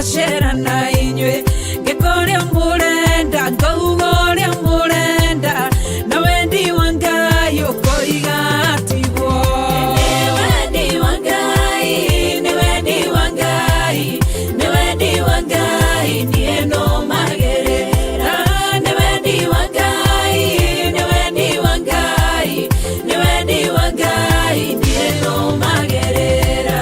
Ngacera na inyuĩ, ngĩka ũrĩa mũrenda, ngauga ũrĩa mũrenda, na wendi wa Ngai ũkoiga tiguo. Nĩ wendi wa Ngai, nĩ wendi wa Ngai, nĩ wendi wa Ngai, niĩ nũmagĩrĩra. Nĩ wendi wa Ngai, nĩ wendi wa Ngai, nĩ wendi wa Ngai, niĩ nũmagĩrĩra.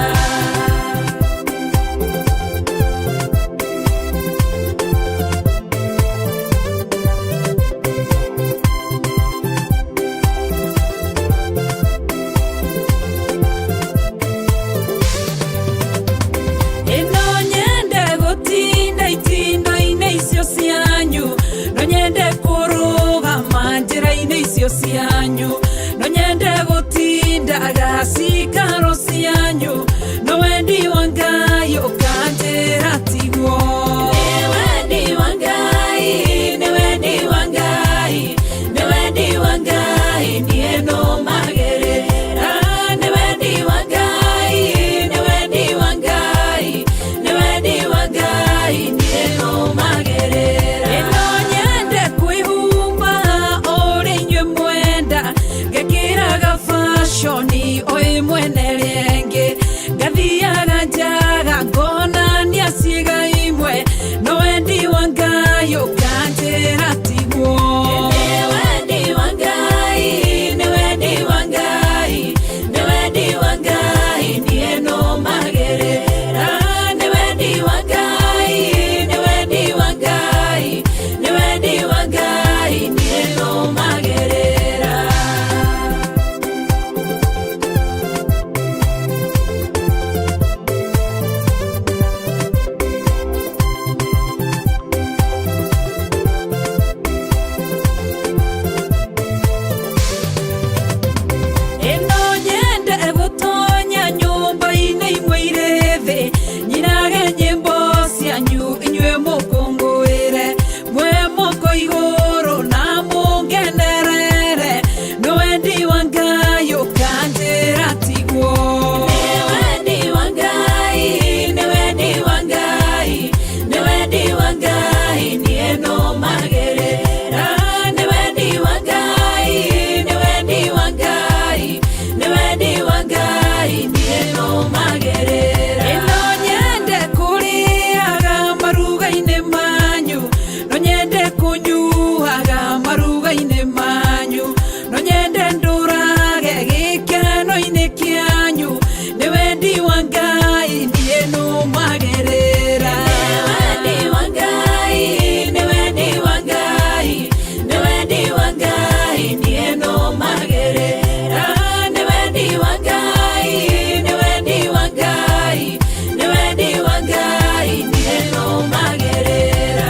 Ĩno nyende gũtinda itindo-inĩ icio cianyu, no nyende kũrũgama njĩra-inĩ icio cianyu, no nyende gũtindaga cikaro cianyu, no wendi wa Ngai ũkanjĩra tiguo. Nĩ wendi wa Ngai, nĩ wendi wa Ngai, nĩ wendi wa Ngai, niĩ nũmagĩrĩra. Nĩ wendi wa Ngai, nĩ wendi wa Ngai, nĩ wendi wa Ngai, niĩ nũmagĩrĩra. Ĩno nyende kwĩhumba ũrĩa inyuĩ mwenda, ngekĩraga fashion o ĩmwe na ĩrĩa ĩngĩ, ngathiaga njaga ngonania ciĩga imwe, no wendi wa Ngai ũkanjĩra tiguo. Nĩ wendi wa Ngai, nĩ wendi wa Ngai, nĩ wendi wa Ngai, niĩ nũmagĩrĩra. Nĩ wendi wa Ngai, nĩ wendi wa Ngai, nĩ wendi wa Ngai, niĩ nũmagĩrĩra. Ĩno nyende gũtonya nyũmba-inĩ imwe irĩ thĩ, nyinage nyĩmbo cianyu inyuĩ mũkũngũĩre, mwe moko igũrũ na mũngenerere, nĩ wendi wa Ngai ũkanjĩra tiguo. Nĩ wendi wa Ngai, nĩ wendi wa Ngai, nĩ wendi wa Ngai, niĩ nũmagĩrĩra. Nĩ wendi wa Ngai, nĩ wendi wa Ngai, nĩ wendi wa Ngai, niĩ nũmagĩrĩra. Ĩno nyende kũrĩaga maruga-inĩ manyu, no nyende kũnyuaga maruga-inĩ manyu, no nyende ndũrage gĩkeno-inĩ kĩanyu, nĩ wendi wa Ngai, niĩ nũmagĩrĩra. Nĩ wendi wa Ngai, nĩ wendi wa Ngai, nĩ wendi wa Ngai, niĩ nũmagĩrĩra. Nĩ wendi wa Ngai, nĩ wendi wa Ngai, nĩ wendi wa Ngai, niĩ nũmagĩrĩra.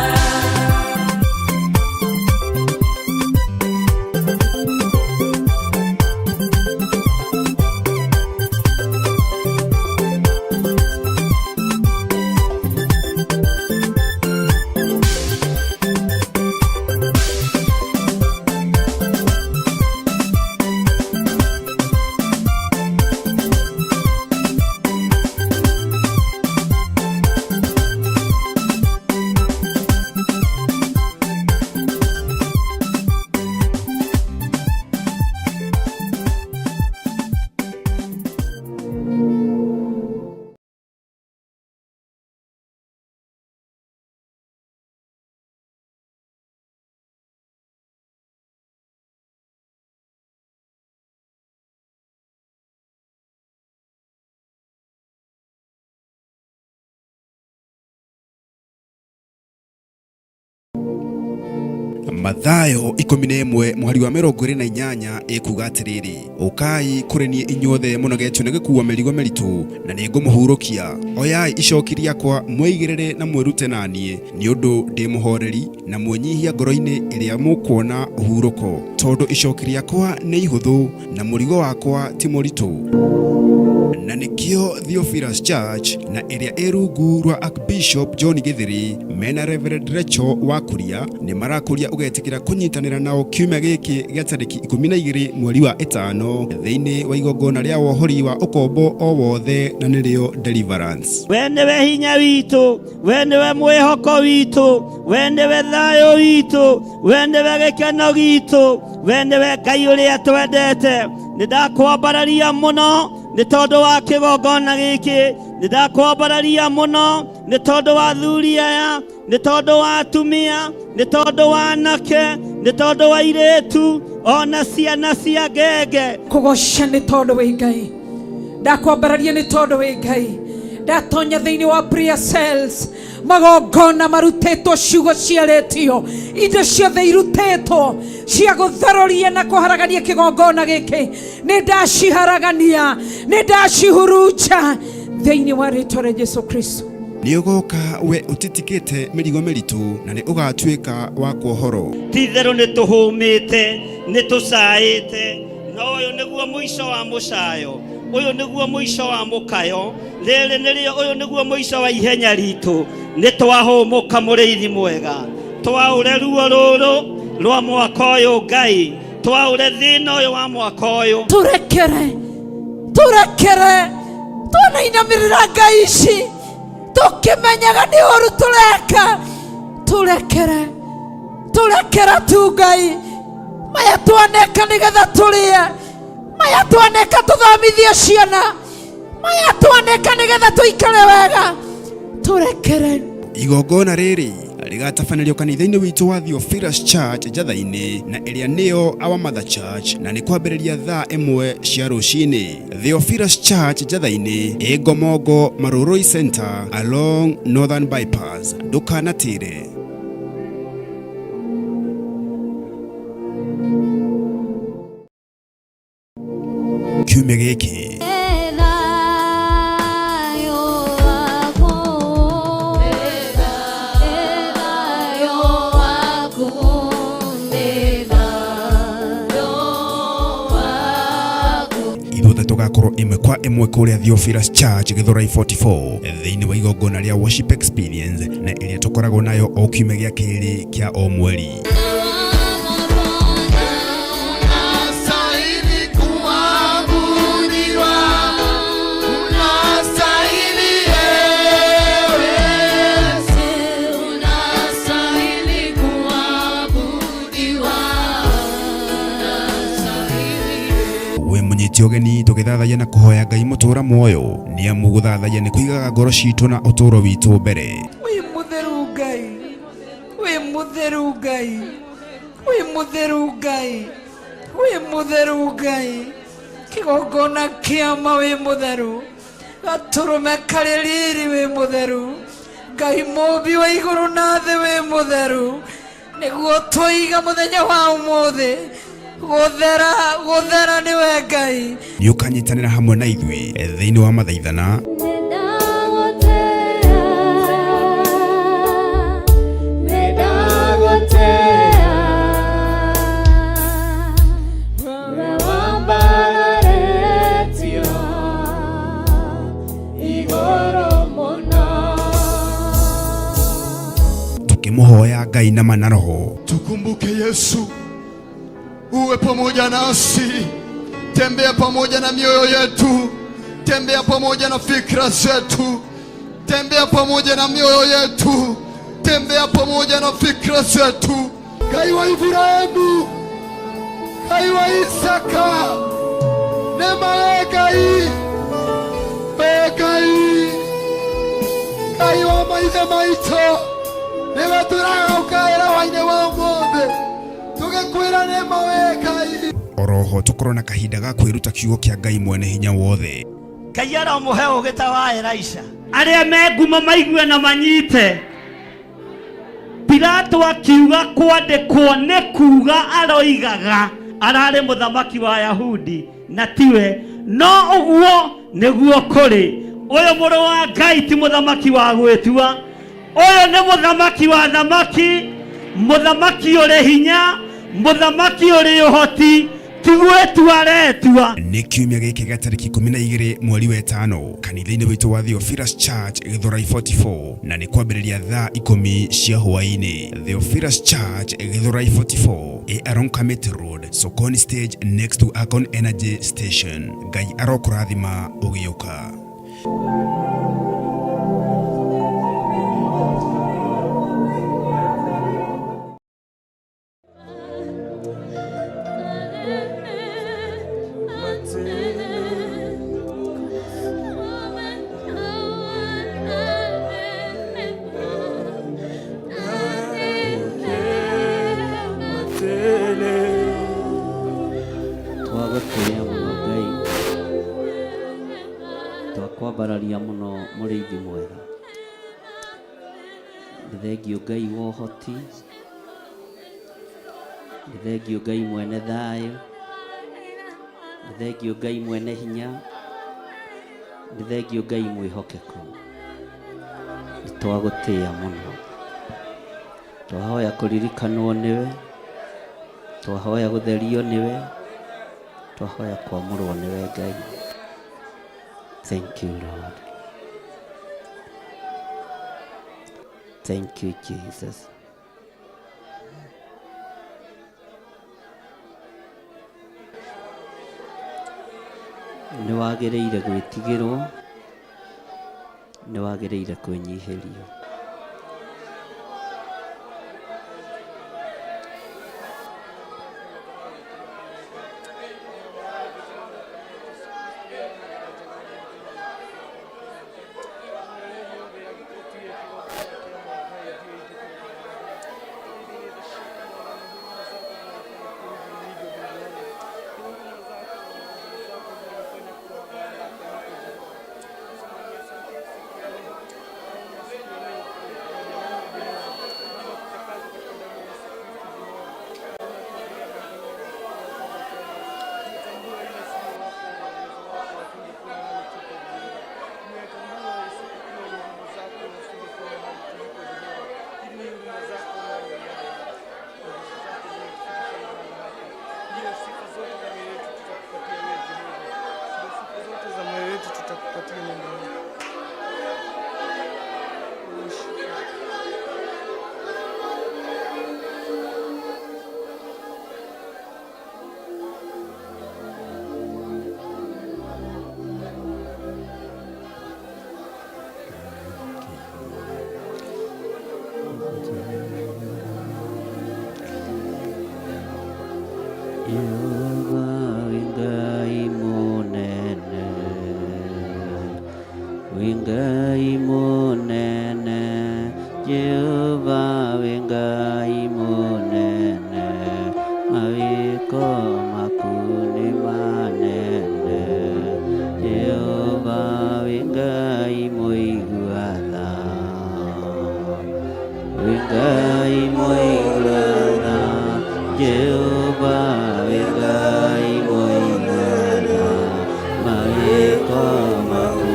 Mathayo 11 mũhari wa 28 ĩkuga atĩrĩrĩ, ũkai kũrĩ niĩ inyuothe mũnogetio nĩ gũkuua mĩrigo mĩritũ, na nĩ ngũmũhurũkia. Oyai icoki rĩakwa mwĩigĩrĩre na mwĩrute na niĩ, nĩ ũndũ ndĩ mũhoreri na mwĩnyihia ngoro-inĩ, ĩrĩa mũkuona ũhurũko, tondũ icoki rĩakwa nĩ ihũthũ na mũrigo wakwa ti mũritũ. Na nĩkĩo Theophilus Church na ĩrĩa ĩ rungu rwa Archbishop John Gĩthĩri mena Reverend Rachel wa Kuria nĩ marakũria ũgetĩra. ũgetĩkĩra kũnyitanĩra nao kiumia gĩkĩ gĩa tarĩki 12 mweri wa 5 thĩinĩ wa igongona rĩa wohori wa ũkombo o wothe na nĩrĩo deliverance. We nĩwe hinya witũ, we nĩwe mwĩhoko witũ, we nĩwe thayũ witũ, we nĩwe gĩkeno gitũ, we nĩwe Ngai ũrĩa twendete. Nĩ ndakwambararia mũno nĩ tondũ wa kĩgongona gĩkĩ, nĩ ndakwambararia mũno nĩ tondũ wa athuri aya, nĩ tondũ wa atumia, nĩ tondũ wa anake, nĩ tondũ wa airĩtu, ona ciana cia ngenge. Kũgoca nĩ tondũ wĩ Ngai, ndakwambararia nĩ tondũ wĩ Ngai. Ndatonya thĩinĩ wa prayer cells, magongona marutĩtwo, ciugo ciarĩtio, indo ciothe irutĩtwo cia gũtharũria na kũharagania kĩgongona gĩkĩ, nĩ ndaciharagania, nĩ ndacihurunja thĩinĩ wa rĩtwa rĩa Jesu Kristo. Nĩ ũgoka we ũtitikĩte mĩrigo mĩritũ na nĩ ũgatuĩka wa kuohorwo. Ti-itherũ nĩ tũhũmĩte, nĩ tũcaĩte, no ũyũ nĩguo mũico wa mũcayo, ũyũ nĩguo mũico wa mũkayo, rĩrĩ nĩrĩo, ũyũ nĩguo mũico wa ihenya ritũ. Nĩ twahũmũka mũrĩithi mwega, twaũre ruo rũrũ rwa mwaka ũyũ Ngai, twaũre thĩna ũyũ wa mwaka ũyũ. Tũrekere, tũrekere, twanainamĩrĩra Ngai ici tũkĩmenyaga nĩ ũru tũreka. Tũrekere, tũrekere tu Ngai, maya twaneka nĩgetha tũrĩe, maya twaneka tũthomithie ciana, maya twaneka nĩgetha tũikare wega. Tũrekere. Igongona rĩrĩ rĩgatabanĩrio kanitha-inĩ witũ wa Theophilus Church Njatha-inĩ, na ĩrĩa nĩyo Our Mother Church, na nĩ kwambĩrĩria thaa 1 cia rũcinĩ. Theophilus Church Njatha-inĩ, ĩ Ngomongo Marurui Center along Northern Bypass. Ndũkanatĩre. Kiumia gĩkĩ ithuothe tũgakorwo ĩmwe kwa ĩmwe kũrĩa Theophilus Church Gĩthũrai 44 thĩinĩ wa igongona rĩa worship experience, na ĩrĩa tũkoragwo nayo o kiumia gĩa kerĩ kĩa o mweri. Unastahili kuabudiwa, unastahili ewe, unastahili kuabudiwa, unastahili. We mũnyiti ũgeni tũgĩthathaiya na kũhoya Ngai mũtũra muoyo, nĩ amu gũthathaiya nĩ kũigaga ngoro citũ na ũtũũro witũ mbere. Wĩ mũtheru Ngai, wĩ mũtheru Ngai, wĩ mũtheru Ngai, wĩ mũtheru Ngai, kĩgongona kĩama wĩ mũtheru, gatũrũme karĩ riri wĩ mũtheru, Ngai mũũmbi wa igũrũ na thĩ wĩ mũtheru, nĩguo tũiga mũthenya wa ũmũthĩ gũthera, gũthera nĩwe Ngai. Nĩ ũkanyitanĩra hamwe na ithuĩ thĩinĩ wa mathaithana, tukĩmũhoya Ngai na ma na roho. Tukumbuke Yesu, uwe pamoja nasi, tembea pamoja na mioyo yetu, tembea pamoja na fikra zetu, tembea pamoja na mioyo yetu, tembea pamoja na fikra zetu. Ngai wa Ibrahimu, Ngai wa Isaka, nema we Ngai, we Ngai, Ngai wa maithe maitũ, nĩwe tũragũkaĩra hwainĩ wa ũmũthĩ, tũgĩkwĩra nĩma we Ngai. Oroho tũkorwo na kahinda ga kwĩruta kiugo kĩa Ngai mwene hinya wothe. Ngai aromũhe ũũgĩ ta wa Elisha. Arĩa me ngumo maigue na manyite. Pilato akiuga kwandĩkwo nĩ kuga aroigaga ararĩ mũthamaki wa Yahudi na tiwe, no ũguo nĩguo kũrĩ. Ũyũ mũrũ wa Ngai ti mũthamaki wa gwĩtua, ũyũ nĩ mũthamaki wa thamaki, mũthamaki ũrĩ hinya, mũthamaki ũrĩ ũhoti. Ti gwĩtua aretua. Nĩ kiumia gĩkĩ gĩa tarĩki 12 mweri wa ĩtano kanitha-inĩ witũ wa Theophilus Church Gĩthũrai 44 na nĩ kwambĩrĩria thaa 10 cia hwaĩ-inĩ. Theophilus Church Gĩthũrai 44 ĩ along Kamiti Road, Sokoni Stage next to Akon Energy Station. Ngai arokũrathima ũgĩũka. Twagũtĩĩa mũno Ngai, twakwambararia mũno mũrĩithi mwega. Nĩ thengiũ Ngai wa ũhoti, nĩ thengiũ Ngai mwene thayũ, nĩ thengiũ Ngai mwene hinya, nĩ thengiũ Ngai mwĩhokeku. Nĩ twagũtĩĩa mũno. Twahoya kũririkanwo nĩwe, twahoya gũtherio nĩwe, twahoya kwamũrwo nĩwe Ngai. Thank you Lord. Thank you Jesus. Nĩ wagĩrĩire gwĩtigĩrwo, nĩ wagĩrĩire kwĩnyihĩrio. Jehova wĩ Ngai mũnene, wĩ Ngai mũnene, Jehova wĩ Ngai mũnene, mawĩko maku nĩ manene. Jehova wĩ Ngai mũigua tha, wĩ Ngai mũigua tha, Jehova wĩ Ngai mũigua tha, mawĩko maku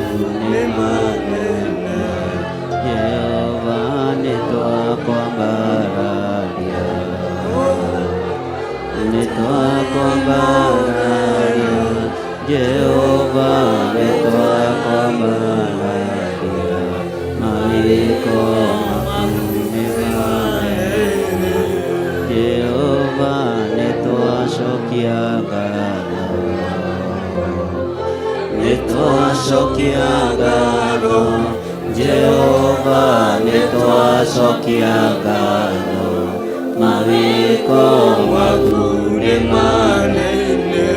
nĩ manene. Jehova nĩ twakwambararia, nĩ twakwambararia, Jehova nĩ twakwambararia, mawĩko maku nĩ manene. Jehova nĩ twacokia ngatho, nĩ twacokia ngatho, Jehova nĩ twacokia ngatho, mawĩko maku nĩ manene.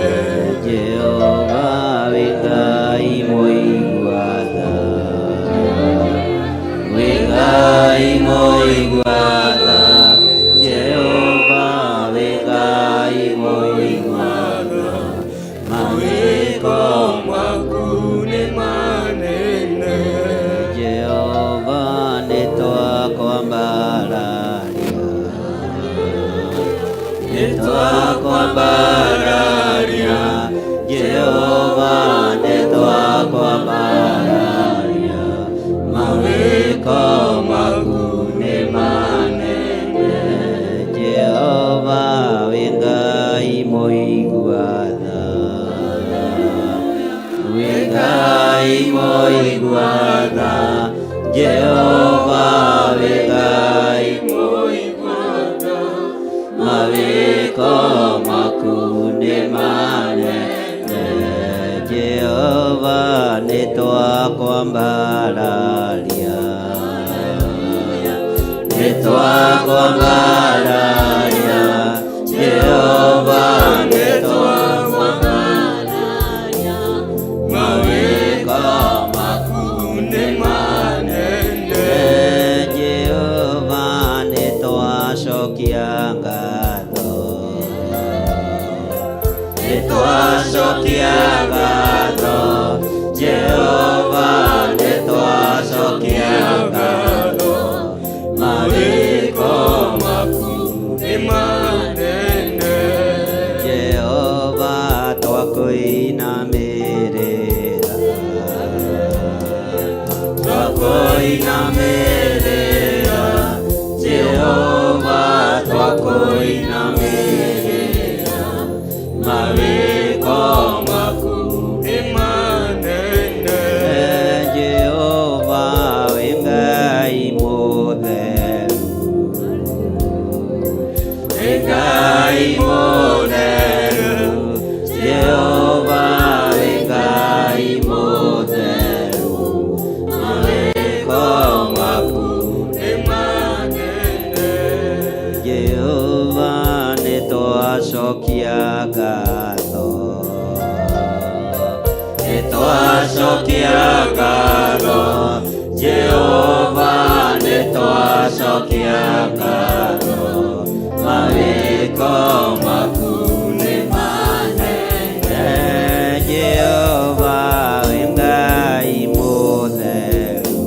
Jehova wĩ Ngai mũigua tha, wĩ Ngai mũigua tha, Jehova wĩ Ngai mũigua tha, mawĩko maku nĩ manene. Jehova nĩ twakwambararia, nĩ twakwambararia, Jehova nĩ twakwambararia, mawĩko maku nĩ manene. Jehova wĩ Ngai mũigua nĩtwakwambararia nĩtwakwambararia Jehova nĩtwakwambararia mawĩko maku nĩ manene Jehova nĩtwacokia ngatho nĩtwacokia ngatho Jehova nĩtwacokia ngatho mawĩko maku nĩ manene Jehova twakũinamĩrĩra twakũinamĩrĩra Jehova twakũinamĩrĩra mawĩko maku nĩ manene Jehova wĩ Ngai mũtheru wĩ Ngai mũtheru Jehova wĩ Ngai mũtheru mawĩko maku nĩ manene Jehova nĩtwacokia ngatho nĩtwacokia ngatho Jehova nĩtwacokia ngatho mawĩko maku nĩ manene Jehova wĩ Ngai mũtheru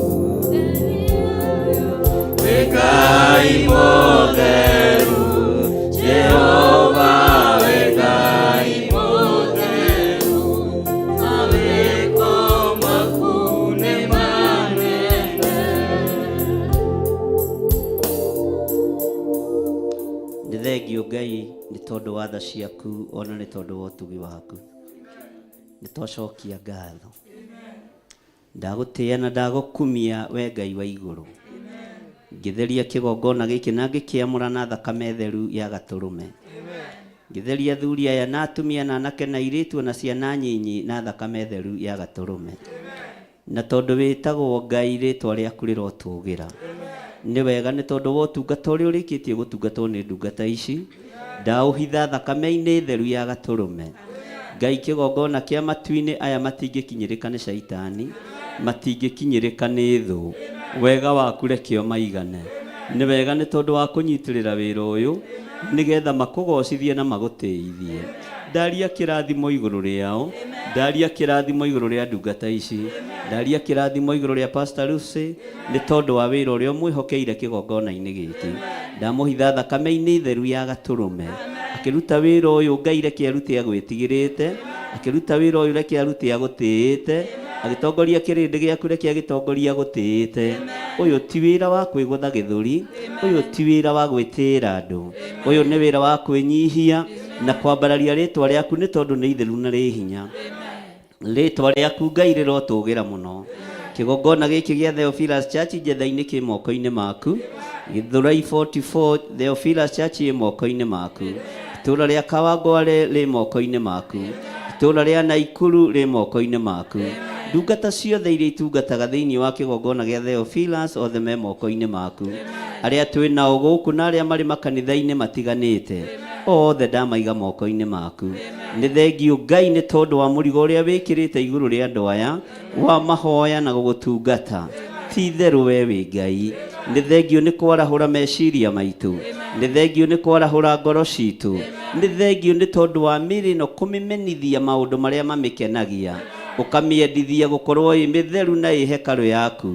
wĩ Ngai mũtheru Jehova wĩ Ngai mũtheru mawĩko maku nĩ manene. Nĩ thengio Ngai nĩ tondũ wa tha ciaku ona nĩ tondũ wa ũtugi waku. Nĩ twacokia ngatho. Ndagũtĩĩa na ndagũkumia we Ngai wa igũrũ. Ngĩtheria kĩgongona gĩkĩ na ngĩkĩamũra na thakame theru ya gatũrũme. Ngĩtheria athuri aya na atumia na anake na airĩtu ona ciana nyinyi na thakame theru ya gatũrũme. Na tondũ wĩtagwo Ngai rĩtwa rĩaku rĩrotũgĩra. Nĩ wega nĩ tondũ wa ũtungata ũrĩa ũrĩkĩtie gũtungatwo nĩ ndungata ici, ndaũhitha thakame-inĩ theru ya gatũrũme. Ngai kĩgongona kĩa matu-inĩ aya matingĩkinyĩrĩka nĩ caitani, matingĩkinyĩrĩka nĩ thũ. Wega waku reke ũmaigane. Nĩ wega nĩ tondũ wa kũnyitĩrĩra wĩra ũyũ, nĩgetha makũgocithie na magũtĩithie. Ndaria kĩrathimo igũrũ rĩao, ndaria kĩrathimo igũrũ rĩa ndungata ici, ndaria kĩrathimo igũrũ rĩa Pastor Lucy, nĩ tondũ wa wĩra ũrĩa ũmwĩhokeire kĩgongona-inĩ gĩkĩ. Ndamũhitha thakame-inĩ theru ya gatũrũme. Akĩruta wĩra ũyũ Ngai reke arute agwĩtigĩrĩte, akĩruta wĩra ũyũ reke arute agũtĩĩte, agĩtongoria kĩrĩndĩ gĩaku reke agĩtongoria agũtĩĩte. Ũyũ ti wĩra wa kwĩgũtha gĩthũri, ũyũ ti wĩra wa gwĩtĩĩra andũ, ũyũ nĩ wĩra wa kwĩnyihia na kwambararia rĩtwa rĩaku nĩ tondũ nĩ itheru na rĩ hinya. Rĩtwa rĩaku Ngai rĩrotũgĩra mũno. Kĩgongona gĩkĩ gĩa Theophilus Church Njetha-inĩ kĩ moko-inĩ maku. Gĩthũrai 44 Theophilus Church ĩ moko-inĩ maku. Itũũra rĩa Kawangware rĩ moko-inĩ maku. Itũũra rĩa Naikuru rĩ moko-inĩ maku. Ndungata ciothe iria itungataga thĩinĩ wa kĩgongona gĩa Theophilus othe me moko-inĩ maku. Arĩa twĩ nao gũkũ na arĩa marĩ makanitha-inĩ matiganĩte, othe ndamaiga moko-inĩ maku. Nĩ thengiũ Ngai nĩ tondũ wa mũrigo ũrĩa wĩkĩrĩte igũrũ rĩa andũ aya wa mahoya na gũgũtungata. Ti itherũ we wĩ Ngai. Nĩ thengiũ nĩ kwarahũra meciria maitũ. Nĩ thengiũ nĩ kwarahũra ngoro citũ. Nĩ thengiũ nĩ tondũ wa mĩĩrĩ ĩno kũmĩmenithia maũndũ marĩa mamĩkenagia. Ũkamĩendithia gũkorwo ĩ mĩtheru na ĩ hekarũ yaku.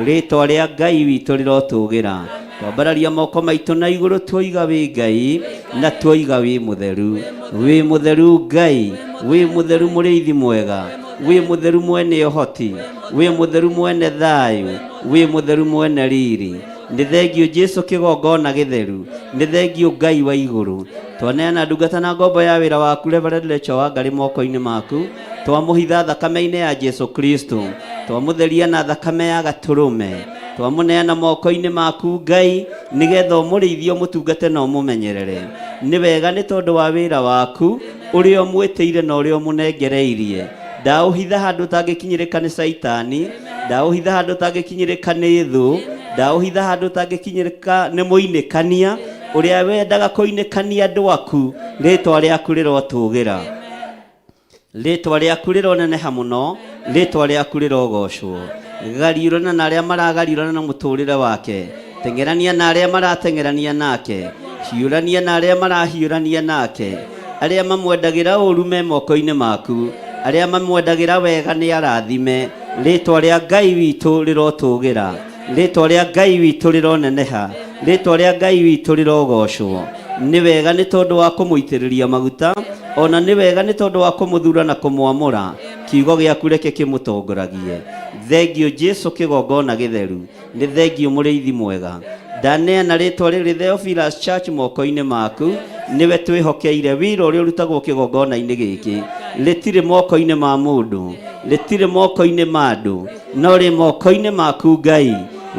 Rĩtwa rĩa Ngai witũ rĩrotũgĩra. Twambararia moko maitũ na igũrũ tuoiga wĩ Ngai na tuoiga wĩ mũtheru. Wĩ mũtheru Ngai, wĩ mũtheru mũrĩithi mwega, wĩ mũtheru mwene ũhoti, wĩ mũtheru mwene thayũ, wĩ mũtheru mwene riri. Nĩ thengiũ Jesu kĩgongona gĩtheru, nĩ thengiũ Ngai wa igũrũ. Twaneana ndungata na ngombo ya wĩra waku Reverend Rachel Wangari moko-inĩ maku, twamũhitha thakame-inĩ ya Jesu Kristo, twamũtheria na thakame ya gatũrũme, twamũneana moko-inĩ maku Ngai, nĩgetha ũmũrĩithie ũmũtungate na ũmũmenyerere. Nĩ wega nĩ tondũ wa wĩra waku ũrĩa ũmwĩtĩire na ũrĩa ũmũnengereirie. Ndaũhitha handũ ũtangĩkinyĩrĩka nĩ Caitani, ndaũhitha handũ ũtangĩkinyĩrĩka nĩ thũ, ndaũhitha handũ ũtangĩkinyĩrĩka nĩ mũinĩkania ũrĩa wendaga kũinĩkania andũ aku. Rĩtwa rĩaku rĩrotũgĩra, rĩtwa rĩaku rĩroneneha mũno, rĩtwa rĩaku rĩrogocwo. Gariũrana na arĩa maragariũrana na mũtũrĩre wake, teng'erania na arĩa marateng'erania nake, hiũrania na arĩa marahiũrania nake. Arĩa mamwendagĩra ũũru me moko-inĩ maku, arĩa mamwendagĩra wega nĩ arathime. Rĩtwa rĩa Ngai witũ rĩrotũgĩra, rĩtwa rĩa Ngai witũ rĩroneneha, rĩtwa rĩa Ngai witũ rĩrogocwo. Nĩ wega nĩ tondũ wa kũmũitĩrĩria maguta, ona nĩ wega nĩ tondũ wa kũmũthura na kũmwamũra. Kiugo gĩaku reke kĩmũtongoragie. Thengiũ Jesu kĩgongona gĩtheru. Nĩ thengiũ mũrĩithi mwega. Ndaneana rĩtwa rĩrĩ Theophilus Church moko-inĩ maku. Nĩwe twĩhokeire wĩra ũrĩa ũrutagwo kĩgongona-inĩ gĩkĩ. Rĩtirĩ moko-inĩ ma mũndũ, rĩtirĩ moko-inĩ ma andũ, no rĩ moko-inĩ maku Ngai.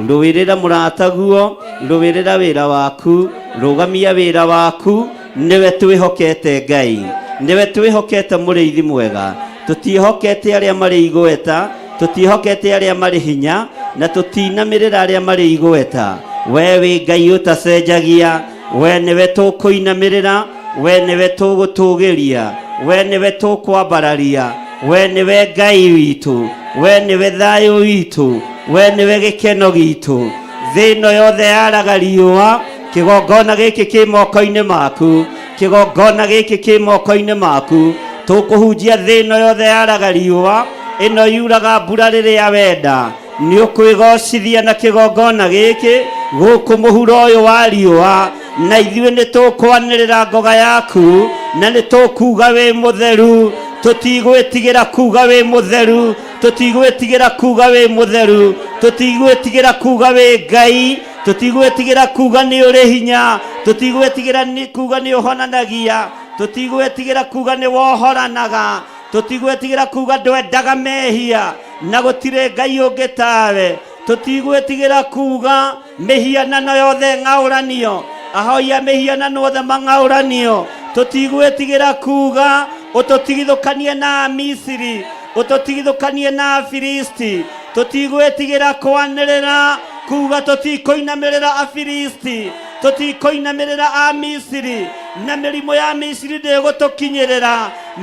Rũĩrĩra mũrataguo, rũĩrĩra wĩra waku, rũgamia wĩra waku. Nĩwe twĩhokete Ngai, nĩwe twĩhokete mũrĩithi mwega. Tũtiĩhokete arĩa marĩ igweta, tũtiĩhokete arĩa marĩ hinya, na tũtinamĩrĩra arĩa marĩ igweta. We wĩ Ngai ũtacenjagia, we nĩwe tũkũinamĩrĩra, we nĩwe tũgũtũgĩria, we nĩwe tũkwambararia, we nĩwe Ngai witũ, we nĩwe thayũ witũ, we nĩwe gĩkeno gitũ. Thĩ ĩno yothe yaraga riũa, kĩgongona gĩkĩ kĩ moko-inĩ maku, kĩgongona gĩkĩ kĩ moko-inĩ maku. Tũkũhunjia thĩ ĩno yothe yaraga riũa, ĩno yuraga mbura rĩrĩa wenda. Nĩ ũkwĩgocithia na kĩgongona gĩkĩ gũkũ mũhuro ũyũ wa riũa, na ithuĩ nĩ tũkwanĩrĩra ngoga yaku, na nĩ tũkuga wĩ mũtheru. Tũtigwĩtigĩra kuga wĩ mũtheru, tũtigwĩtigĩra kuga wĩ mũtheru, tũtigwĩtigĩra kuga wĩ Ngai, tũtigwĩtigĩra kuga nĩ ũrĩ hinya, tũtigwĩtigĩra kuga nĩ ũhonanagia, tũtigwĩtigĩra kuga nĩ wohoranaga, tũtigwĩtigĩra kuga ndwendaga mehia na gũtirĩ Ngai ũngĩ tawe, tũtigwĩtigĩra kuga mĩhianano yothe ng'aũranio, ahoi a mĩhianano othe mang'aũranio, tũtigwĩtigĩra kuga ũtũtigithũkanie na Amisiri, ũtũtigithũkanie na Afilisti, tũtigwĩtigĩra kwanĩrĩra kuga tũtikũinamĩrĩra Afilisti, tũtikũinamĩrĩra Amisiri, na mĩrimũ ya Misiri ndĩgũtũkinyĩrĩra,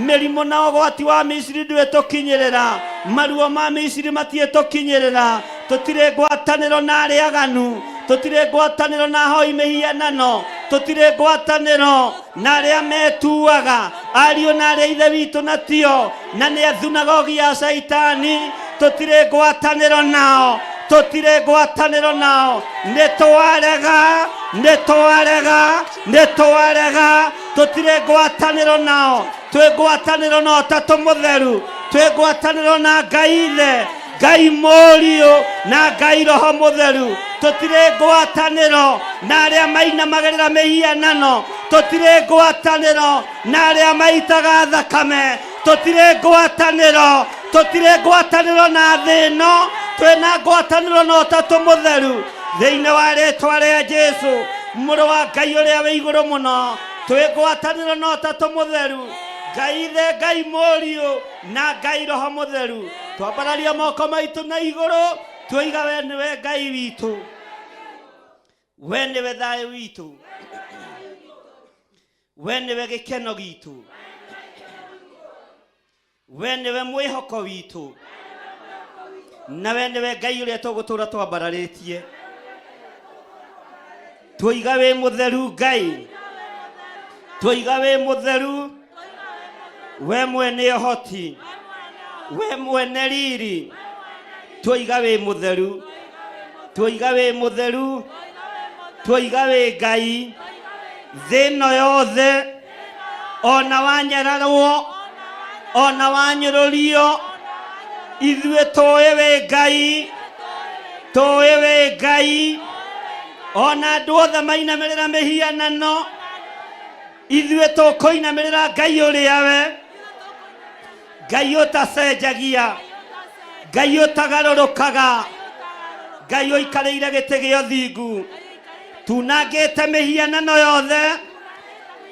mĩrimũ na ũgwati wa Misiri ndwĩtũkinyĩrĩra, maruo ma Misiri matiĩtũkinyĩrĩra. Tũtirĩ ngwatanĩro na arĩa aganu, tũtirĩ ngwatanĩro na ahoi mĩhianano, tũtirĩ ngwatanĩro na arĩa metuaga ariũ na arĩa ithe witũ na tio, na nĩ athunagogi ya Caitani. Tũtirĩ ngwatanĩro nao, tũtirĩ ngwatanĩro nao. Nĩ twarega, nĩ twarega, nĩ twarega, tũtirĩ ngwatanĩro nao. Twĩ ngwatanĩro na Ũtatũ Mũtheru, twĩ ngwatanĩro na Ngai Ithe, Ngai Mũriũ na Ngai Roho Mũtheru. Tũtirĩ ngwatanĩro na arĩa mainamagĩrĩra mĩhianano, tũtirĩ ngwatanĩro na arĩa maitaga thakame, tũtirĩ ngwatanĩro, tũtirĩ ngwatanĩro na thĩ ĩno, twĩna ngwatanĩro na Ũtatũ Mũtheru. Thĩinĩ wa rĩtwa rĩa Jesu, Mũrũ wa Ngai ũrĩa wĩ igũrũ mũno, twĩ ngwatanĩro na Ũtatũ Mũtheru, Ngai Ithe, Ngai Mũriũ na Ngai Roho Mũtheru. Twambararia moko maitũ na igũrũ, twoiga we nĩwe Ngai witũ, we nĩwe thayũ witũ, we nĩwe gĩkeno gitũ, we nĩwe mwĩhoko witũ, na we nĩwe Ngai ũrĩa tũgũtũra twambararĩtie. Twoiga wĩ mũtheru Ngai, twoiga wĩ mũtheru, we mwene ũhoti, we mwene riri, twoiga wĩ mũtheru, twoiga wĩ mũtheru, twoiga wĩ Ngai. Thĩ ĩno yothe ona wanyararwo, ona wanyũrũrio, ithuĩ tũĩ wĩ Ngai, tũĩ wĩ Ngai. Ona andũ othe mainamĩrĩra mĩhianano, ithuĩ tũkũinamĩrĩra Ngai ũrĩa we Ngai ũtacenjagia, Ngai ũtagarũrũkaga, Ngai ũikarĩire gĩtĩ gĩa ũthingu. Tunangĩte mĩhianano yothe,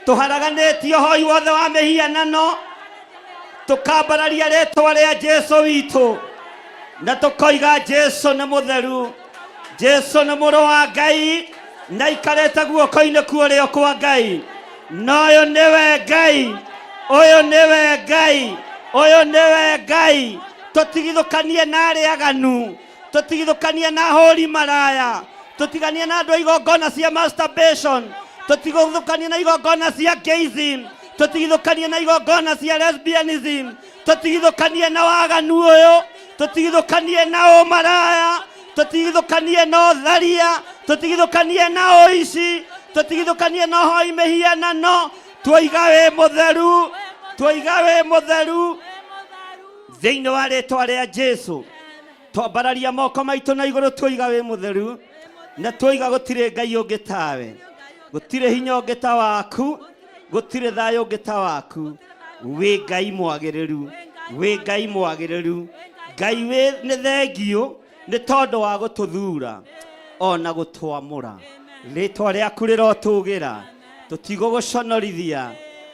tũharaganĩtie ũhoi wothe wa mĩhianano. Tũkambararia rĩtwa rĩa Jesu witũ na tũkoiga Jesu nĩ mũtheru, Jesu nĩ mũrũ wa Ngai na aikarĩte guoko-inĩ kwa ũrĩo kwa Ngai. Na ũyũ nĩwe Ngai, ũyũ nĩwe Ngai, ũyũ nĩwe Ngai. Tũtigithũkanie na arĩa aganu, tũtigithũkanie na ahũri maraya, tũtiganie na andũ a igongona cia masturbation, tũtigithũkanie na igongona cia gayism, tũtigithũkanie na igongona cia lesbianism, tũtigithũkanie na waganu ũyũ, tũtigithũkanie na ũmaraya, tũtigithũkanie na ũtharia, tũtigithũkanie na ũici, tũtigithũkanie na ũhoi mĩhianano. Twoiga wĩ mũtheru, twoiga wĩ mũtheru thĩinĩ wa rĩtwa rĩa Jesu. Twambararia moko maitũ na igũrũ, twoiga wĩ mũtheru na twoiga gũtirĩ Ngai ũngĩ tawe, gũtirĩ hinya ũngĩ ta waku, gũtirĩ thayũ ũngĩ ta waku. Wĩ Ngai mwagĩrĩru, wĩ Ngai mwagĩrĩru. Ngai wĩ nĩ thengiũ nĩ tondũ wa gũtũthura ona gũtwamũra. Rĩtwa rĩaku rĩrotũgĩra, tũtigũgũconorithia,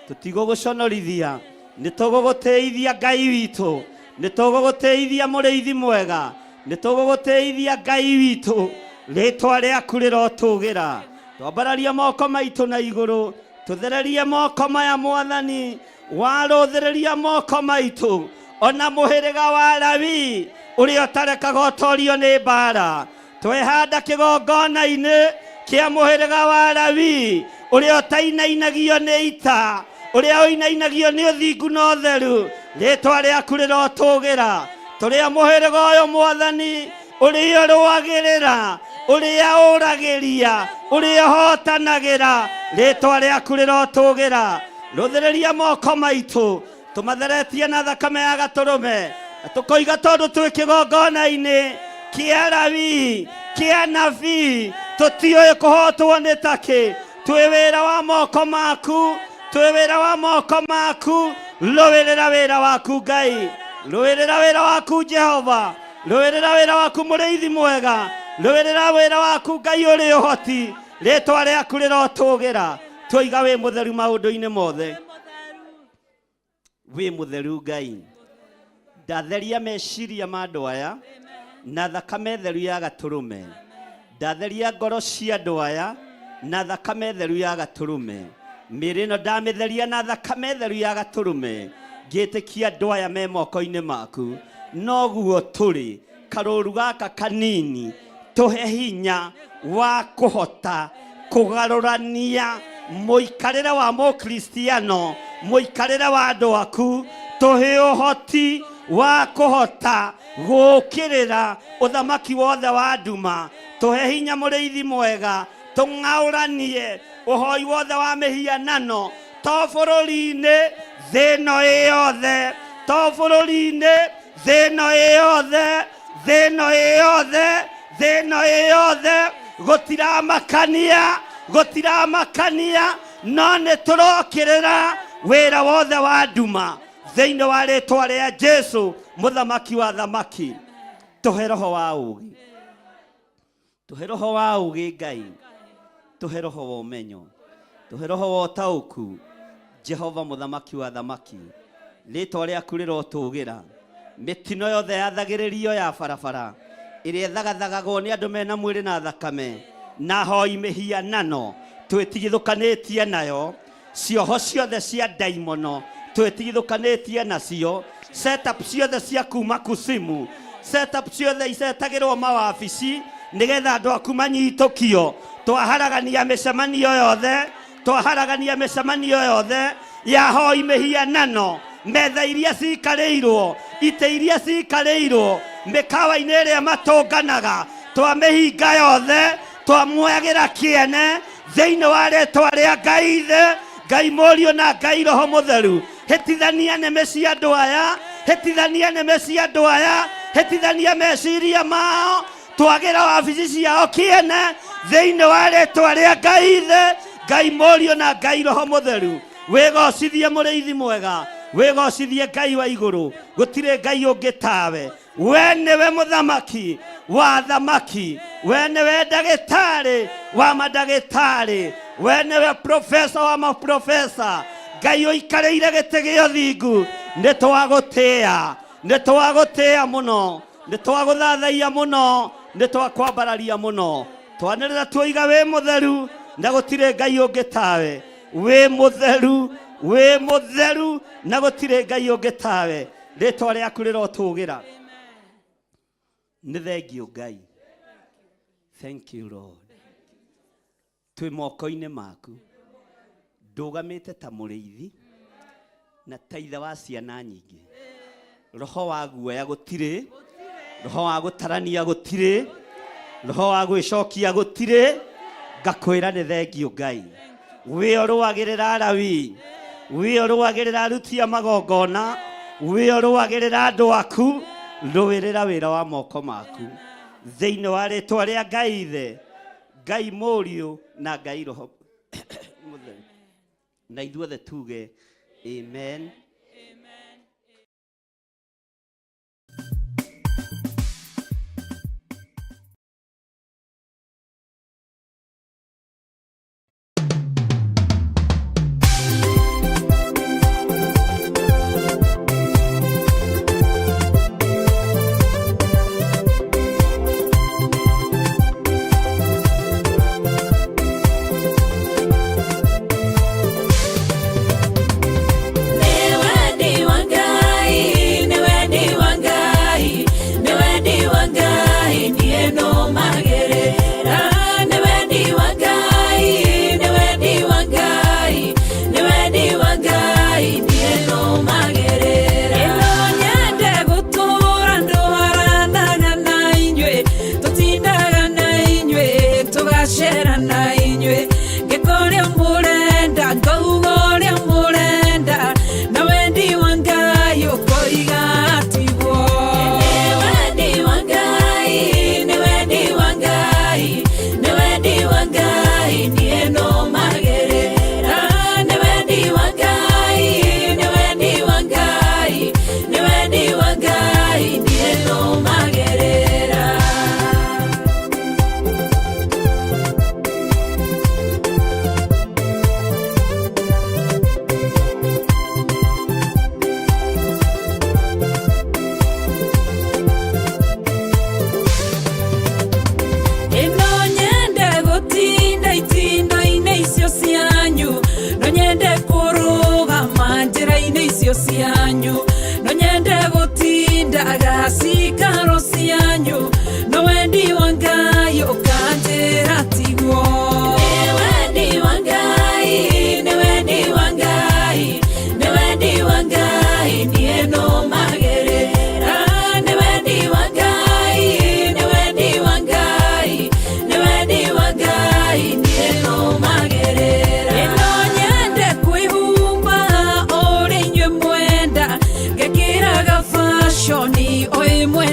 tũtigũgũconorithia. Nĩ tũgũgũtĩithia Ngai witũ, nĩ tũgũgũtĩithia mũrĩithi mwega, nĩ tũgũgũtĩithia Ngai witũ. Rĩtwa rĩaku rĩrotũgĩra. Twambararia moko maitũ na igũrũ, tũthererie moko maya Mwathani, warũthĩrĩria moko maitũ ona mũhĩrĩga wa Lawi ũrĩa ũtarekaga ũtorio nĩ mbara. Twehanda kĩgongona-inĩ kĩa mũhĩrĩga wa Lawi ũrĩa ũtainainagio nĩ ita, ũrĩa ũinainagio nĩ ũthingu na ũtheru. Rĩtwa rĩaku rĩrotũgĩra. Tũrĩa mũhĩrĩga ũyũ Mwathani, ũrĩa ũrũagĩrĩra, ũrĩa ũragĩria, ũrĩa ũhotanagĩra. Rĩtwa rĩaku rĩrotũgĩra. Rũthĩrĩria moko maitũ, tũmatheretie na thakame ya gatũrũme, na tũkoiga tondũ twĩ kĩgongona-inĩ kĩa Lawi, kĩa nabii, tũtiũĩ kũhotwo nĩ takĩ. Twĩ wĩra wa moko maku, twĩ wĩra wa moko maku. Rũĩrĩra wĩra waku Ngai, rũĩrĩra wĩra waku Jehova, rũĩrĩra wĩra waku mũrĩithi mwega, rũĩrĩra wĩra waku Ngai ũrĩ ũhoti. Rĩtwa rĩaku rĩrotũgĩra. Twoiga wĩ mũtheru maũndũ-inĩ mothe, wĩ mũtheru Ngai. Ndatheria meciria ma andũ aya na thakame theru ya gatũrũme. Ndatheria ngoro cia andũ aya na thakame theru ya gatũrũme. Mĩĩrĩ ĩno ndamĩtheria na thakame theru ya gatũrũme, ngĩtĩkia andũ aya me moko-inĩ maku. Noguo tũrĩ karũru gaka kanini, tũhe hinya wa kũhota kũgarũrania mũikarĩre wa mũkristiano, mũikarĩre wa andũ aku. Tũhe ũhoti wa kũhota gũũkĩrĩra ũthamaki wothe wa nduma. Tũhe hinya mũrĩithi mwega, tũng'aũranie ũhoi wothe wa mĩhianano, to bũrũri-inĩ, thĩ ĩno ĩ yothe, to bũrũri-inĩ, thĩ ĩno ĩ yothe, thĩ ĩno ĩ yothe, thĩ ĩno ĩ yothe. Gũtiramakania, gũtiramakania, no nĩ tũrokĩrĩra wĩra wothe wa nduma thĩinĩ wa rĩtwa rĩa Jesu mũthamaki wa thamaki. Tũhe roho wa ũũgĩ, tũhe roho wa ũũgĩ Ngai, tũhe roho wa ũmenyo, tũhe roho wa ũtaũku. Jehova mũthamaki wa thamaki, rĩtwa rĩaku rĩrotũgĩra. Mĩtino yothe yathagĩrĩrio ya barabara ĩrĩa ĩthagathagagwo nĩ andũ mena mwĩrĩ na thakame na hoi mĩhianano, twĩtigithũkanĩtie nayo. Cioho ciothe cia ndaimono twĩtigithũkanĩtie nacio. Setup ciothe cia kuma kusimu, setup ciothe icetagĩrwo mawabici nĩgetha andũ aku manyitũkio. Twaharagania mĩcemanio yothe, twaharagania mĩcemanio yothe ya hoi mĩhianano, metha iria cikarĩirwo, itĩ iria cikarĩirwo, mĩkawa-inĩ ĩrĩa matũnganaga, twamĩhinga yothe, twamwagĩra kĩene thĩinĩ wa rĩtwa rĩa Ngai Ithe, Ngai Mũriũ na Ngai Roho Mũtheru. Hĩtithania nĩmĩ cia andũ aya, hĩtithania nĩmĩ cia andũ aya, hĩtithania meciria mao, twagĩra wabici ciao kĩene thĩinĩ wa rĩtwa rĩa Ngai Ithe, Ngai Mũriũ na Ngai Roho Mũtheru. Wĩgocithie mũrĩithi mwega, wĩgocithie Ngai wa igũrũ, gũtirĩ Ngai ũngĩ tawe. We nĩwe mũthamaki wa thamaki, we nĩwe ndagĩtarĩ wa mandagĩtarĩ, we nĩwe profesa wa maprofesa. Ngai ũikarĩire gĩtĩ gĩa ũthingu, Nĩ twagũtĩĩa, nĩ twagũtĩĩa mũno, nĩ twagũthathaiya mũno, nĩ twakwambararia mũno. Twanĩrĩra tuoiga wĩ mũtheru na gũtirĩ Ngai ũngĩ tawe. Wĩ mũtheru, wĩ mũtheru na gũtirĩ Ngai ũngĩ tawe. Rĩtwa rĩaku rĩrotũgĩra. Nĩ thengiũ Ngai. Thank you Lord. Twĩ moko-inĩ maku. Ndũgamĩte ta mũrĩithi na ta ithe wa ciana nyingĩ. Roho wa guoya gũtirĩ, roho wa gũtarania gũtirĩ, roho wa gwĩcokia gũtirĩ. Ngakwĩra nĩ thengiũ Ngai. Wĩ ũrũagĩrĩra Alawi, wĩ ũrũagĩrĩra aruti a magongona, wĩ ũrũagĩrĩra andũ aku, rũĩrĩra wĩra wa moko maku. Thĩinĩ wa rĩtwa rĩa Ngai Ithe, Ngai Mũriũ na Ngai Roho Mũtheru. Na ithuothe tuge amen. Nĩ wendi wa Ngai, nĩ wendi wa Ngai, nĩ wendi wa Ngai, niĩ nũmagĩrĩra. Nĩ wendi wa Ngai, nĩ wendi wa Ngai, nĩ wendi wa Ngai, niĩ nũmagĩrĩra. Ĩno nyende gũtũũra ndũharanaga na inyuĩ, tũtindaga na inyuĩ, tũgacera na inyuĩ. Ngĩka ũrĩa mũrenda, ngauga ũrĩa mũrenda, na wendi wa Ngai ũkoiga tiguo. Nĩ wendi wa Ngai, nĩ wendi wa Ngai, nĩ wendi wa Ngai, niĩ nũmagĩrĩra. Nĩ wendi wa Ngai, nĩ wendi wa Ngai, nĩ wendi wa Ngai, niĩ nũmagĩrĩra. Ĩno nyende gũtinda itindo-inĩ icio cianyu, no nyende kũrũgama njĩra-inĩ icio cianyu, no nyende gũtindaga cikaro cianyu, no wendi wa Ngai ũkanjĩra tiguo. Nĩ wendi wa Ngai, nĩ wendi wa Ngai, nĩ wendi wa Ngai, niĩ nũmagĩrĩra. Nĩ wendi wa Ngai, nĩ wendi wa Ngai, nĩ wendi wa Ngai, niĩ nũmagĩrĩra. Ĩno nyende kwĩhumba ũrĩa inyuĩ mwenda, ngekĩraga fashion o ĩmwe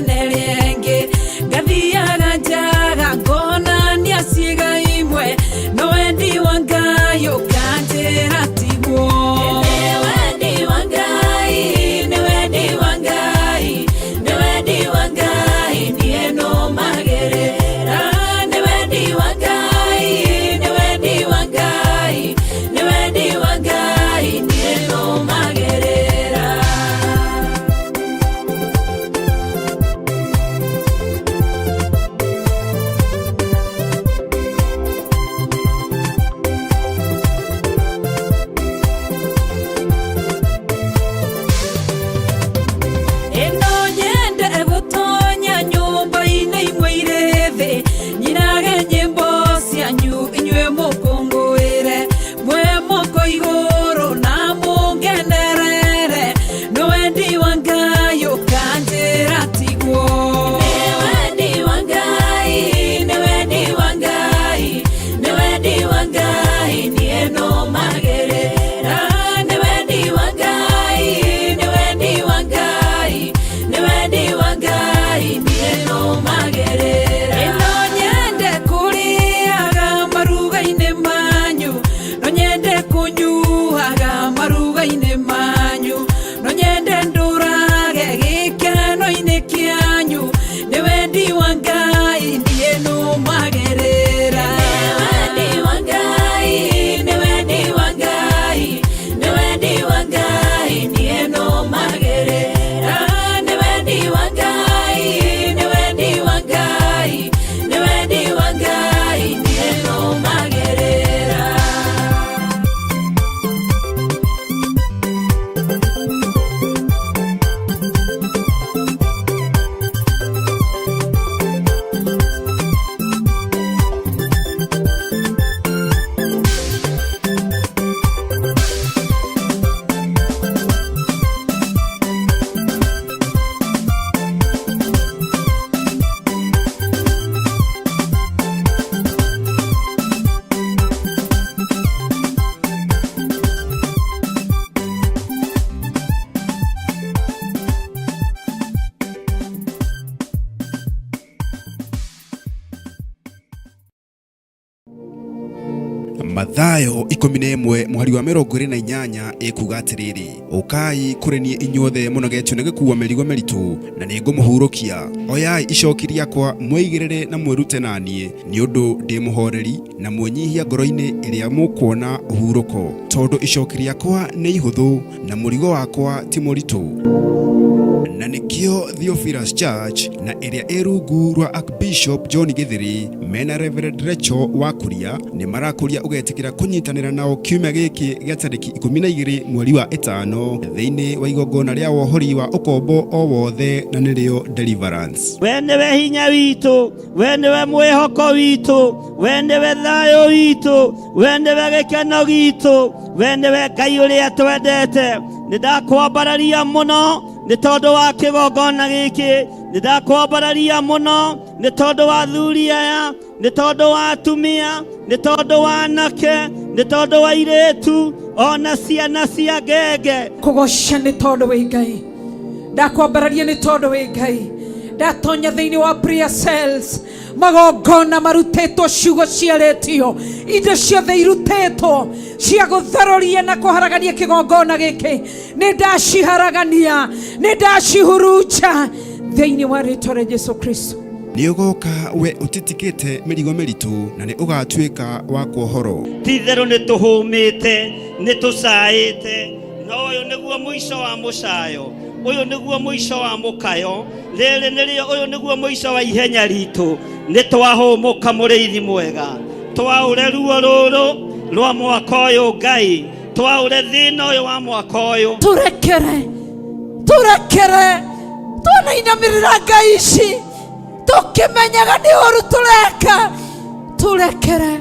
Mathayo 11 mũhari wa 28 ĩkuga atĩrĩrĩ, ũkai kũrĩ niĩ inyuothe mũnogetio nĩ gĩkuua mĩrigo mĩritũ, na nĩ ngũmũhurũkia. Oyai icoki rĩakwa mwĩigĩrĩre na mwĩrute na niĩ, nĩ ũndũ ndĩ mũhoreri na mwĩnyihia ngoro-inĩ, ĩrĩa mũkuona ũhurũko, tondũ icoki rĩakwa nĩ ihũthũ na mũrigo wakwa ti mũritũ. Na nĩkĩo Theophilus Church na ĩrĩa ĩ rungu rwa Archbishop John Githiri mena Reverend Rachel wa Kuria nĩ marakũria ũgetĩkĩra kũnyitanĩra nao kiumia gĩkĩ gĩa tarĩki 12 mweri wa 5 thĩinĩ wa igongona rĩa wohori wa ũkombo o wothe na nĩrĩo Deliverance. We nĩwe hinya witũ, we nĩwe mwĩhoko witũ, we nĩwe thayũ witũ, we nĩwe gĩkeno gitũ, we nĩwe Ngai ũrĩa twendete. Nĩ ndakwambararia mũno nĩ tondũ wa kĩgongona gĩkĩ, nĩ ndakwambararia mũno nĩ tondũ wa athuri aya, nĩ tondũ wa atumia, nĩ tondũ wa anake, nĩ tondũ wa airĩtu, ona ciana cia ngenge. Kũgoca nĩ tondũ wĩ Ngai, ndakwambararia nĩ tondũ wĩ Ngai. Ndatonya thĩinĩ wa prayer cells, magongona marutĩtwo, ciugo ciarĩtio, indo ciothe irutĩtwo cia gũtharũria na kũharagania kĩgongona gĩkĩ, nĩ ndaciharagania, nĩ ndacihurunja thĩinĩ wa rĩtwa rĩa Jesu Kristo. Nĩ ũgoka we ũtitikĩte mĩrigo mĩritũ, na nĩ ũgatuĩka wa kuohorwo. Ti-itherũ nĩ tũhũmĩte, nĩ tũcaĩte, no ũyũ nĩguo mũico wa mũcayo, ũyũ nĩguo mũico wa mũkayo, rĩrĩ nĩrĩo, ũyũ nĩguo mũico wa ihenya ritũ. Nĩ twahũmũka mũrĩithi mwega, twaũre ruo rũrũ rwa mwaka ũyũ Ngai, twaũre thĩna ũyũ wa mwaka ũyũ. Tũrekere, tũrekere, twanainamĩrĩra Ngai ici tũkĩmenyaga nĩ ũru tũreka. Tũrekere,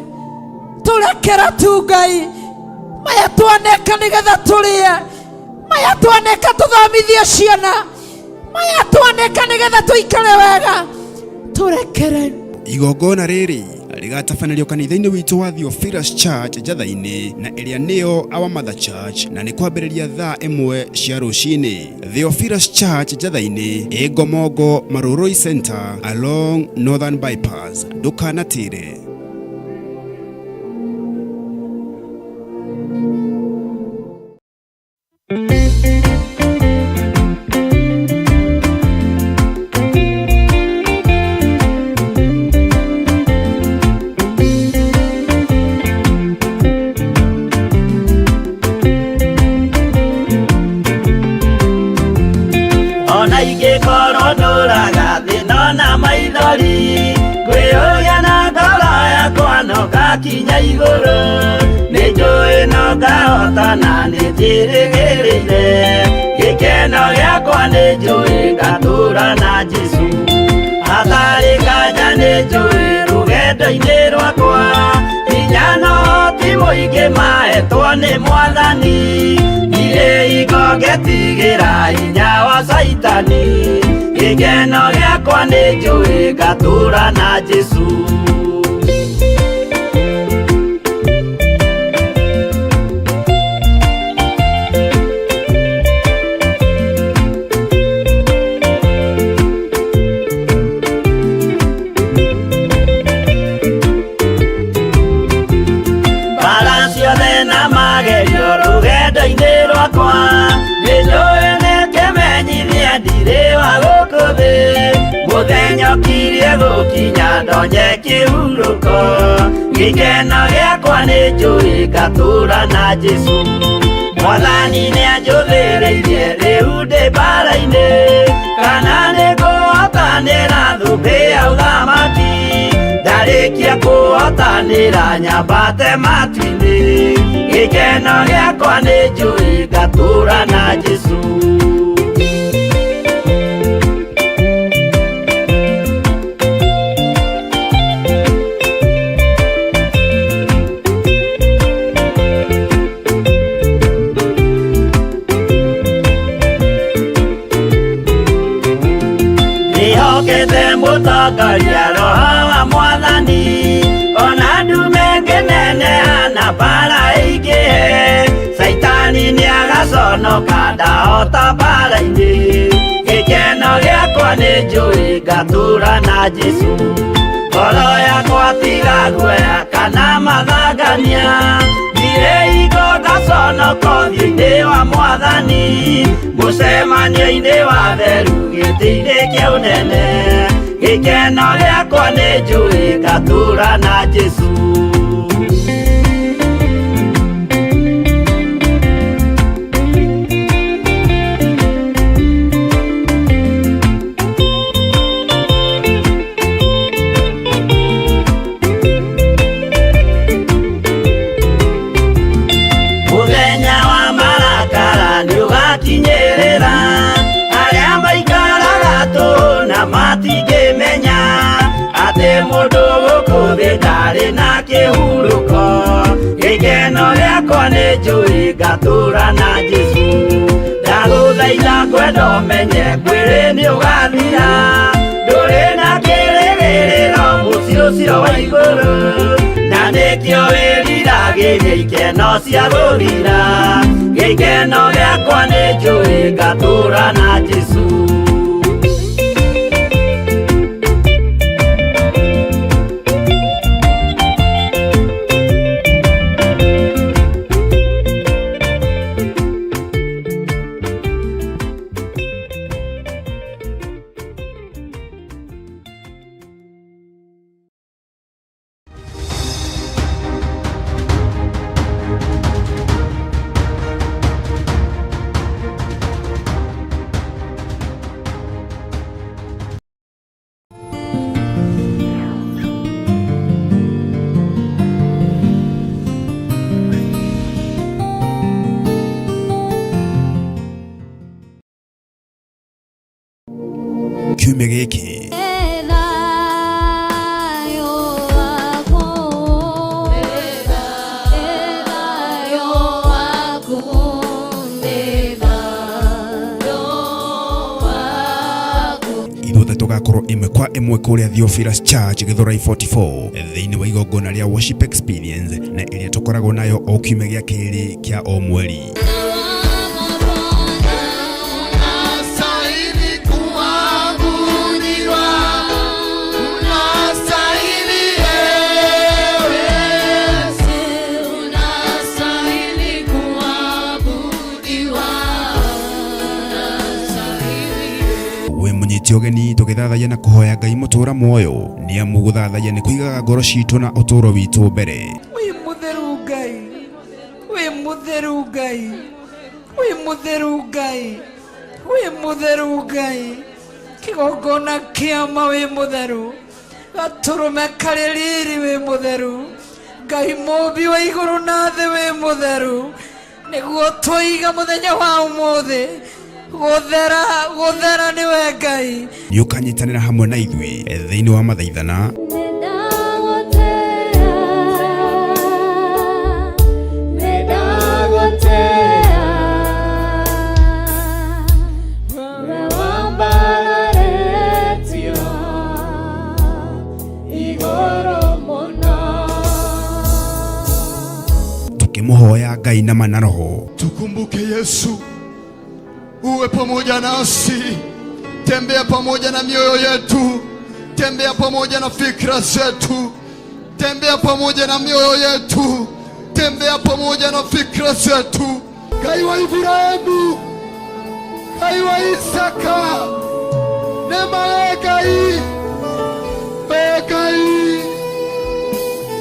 tũrekere tu Ngai, maya twaneka nĩgetha tũrĩe, maya twaneka tũthomithie ciana, maya twaneka nĩgetha tũikare wega. Tũrekere. Igongona rĩrĩ rĩgatabanĩrio kanitha-inĩ witũ wa Theophilus Church Njatha-inĩ, na ĩrĩa nĩyo Our Mother Church, na nĩ kwambĩrĩria thaa 1 cia rũcinĩ. Theophilus Church Njatha-inĩ ĩ Ngomongo Marurui Center along Northern Bypass. Ndũkanatĩre. Ona ingĩkorwo ndũraga thĩna na maithori, ngwĩyũria na ngoro yakwa no ngakinya igũrũ. Nĩ njũĩ no ngahotana, nĩ njĩrĩgĩrĩire gĩkeno gĩakwa, nĩ njũĩ ngatũra na Jesũ. Hatarĩ nganja nĩ njũĩ rũgendo-inĩ rwakwa, hinya no ti mũingĩ mahetwo nĩ Mwathani. Ndirĩ hingo ngetigĩra hinya wa Caitani, gĩkeno gĩakwa nĩ njũĩ ngatũra na Jesũ. Mbara ciothe na magerio rũgendo-inĩ rwakwa, nĩ njũĩ nĩ kĩmenyithia ndirĩ wa gũkũ thĩ. Mũthenya ũkirie gũkinya ndonye kĩhurũko, gĩkeno gĩakwa nĩ njũĩ ngatũra na Jesũ. Mwathani nĩ anjũthĩrĩirie rĩu ndĩ mbara-inĩ, kana nĩ ngũhotanĩra thũmbĩ ya ũthamaki. Ndarĩkia kũhotanĩra nyambate matu-inĩ, gĩkeno gĩakwa nĩ njũĩ ngatũra na Jesũ. Ndĩhokete mũtongoria Roho wa Mwathani, ona ndume ngĩneneha na mbara ĩingĩhe, Caitani nĩagaconoka ndahota mbara-inĩ. Gĩkeno gĩakwa nĩ njũĩ ngatũra na Jesũ. Ngoro yakwa tiga guoya kana mathangania, Ngũririkania ndirĩ hingo ngaconoka ũthiũ-inĩ wa mwathani mũcemanio-inĩ wa theru gĩtĩ-inĩ kĩa ũnene gĩkeno gĩakwa nĩ njũĩ ngatũũra na Jesũ. Mũthenya wa marakara nĩũgakinyĩrĩra arĩa maikaraga tũhũ na matingĩmenya atĩ mũndũ gũkũ thĩ ndarĩ na kĩhurũko gĩkeno gĩakwa nĩ njũĩ ngatũũra na Jesũ. Ndagũthaitha kwenda ũmenye mwĩrĩ nĩũgathira ndũrĩ na kĩrĩgĩrĩro mũciĩ ũcio wa igũrũ na nĩkĩo wĩriragĩria ikeno cia gũthira gĩkeno gĩakwa nĩ njũĩ ngatũũra na Jesũ. Kiumia gĩkĩ ithuothe tũgakorwo ĩmwe kwa ĩmwe kũrĩa Theophilus Church Gĩthũrai 44 thĩinĩ wa igongona rĩa worship experience na ĩrĩa tũkoragwo nayo o kiumia gĩa kerĩ kĩa o mweri. Unastahili kuabudiwa, unastahili ewe, Unastahili kuabudiwa, unastahili. Wĩ mũnyiti ũgeni tũgĩthathaiya na kũhoya Ngai mũtũra muoyo nĩ amu gũthathaiya nĩ kũigaga ngoro citũ na ũtũũro witũ mbere. Wĩ mũtheru Ngai, wĩ mũtheru Ngai, wĩ mũtheru Ngai, wĩ mũtheru Ngai, kĩgongona kĩama wĩ mũtheru, gatũrũme karĩ riri wĩ mũtheru, Ngai mũmbi wa igũrũ na thĩ wĩ mũtheru, nĩguo tũiga mũthenya wa ũmũthĩ gũthera gũthera nĩwe Ngai. Nĩ ũkanyitanĩra hamwe na ithuĩ thĩinĩ wa mathaithana tũkĩmũhoya Ngai na ma na roho. Tukumbuke Yesu, uwe pamoja nasi, tembea pamoja na mioyo yetu, tembea pamoja na fikra zetu, tembea pamoja na mioyo yetu, tembea pamoja na fikra zetu. Ngai wa Ibrahimu, Ngai wa Isaka, neema we Ngai, we Ngai,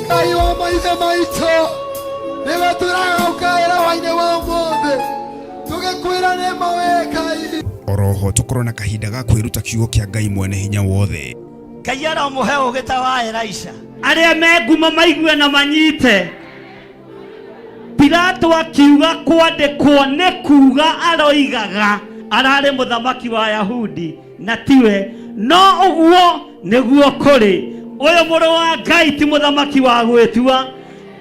Ngai wa maithe maitũ, nĩwe tũragũkaĩra hwainĩ wa ũmũthĩ, tũgĩkwĩra nĩma we Ngai. Oroho tũkorwo na kahinda ga kwĩruta kiugo kĩa Ngai mwene hinya wothe. Ngai aromũhe ũũgĩ ta wa Elisha arĩa me ngumo maigue na manyite. Pilato akiuga kwandĩkwo nĩ kuga aroigaga ararĩ mũthamaki wa Yahudi na tiwe, no ũguo nĩguo kũrĩ. Ũyũ mũrũ wa Ngai ti mũthamaki wa gwĩtua,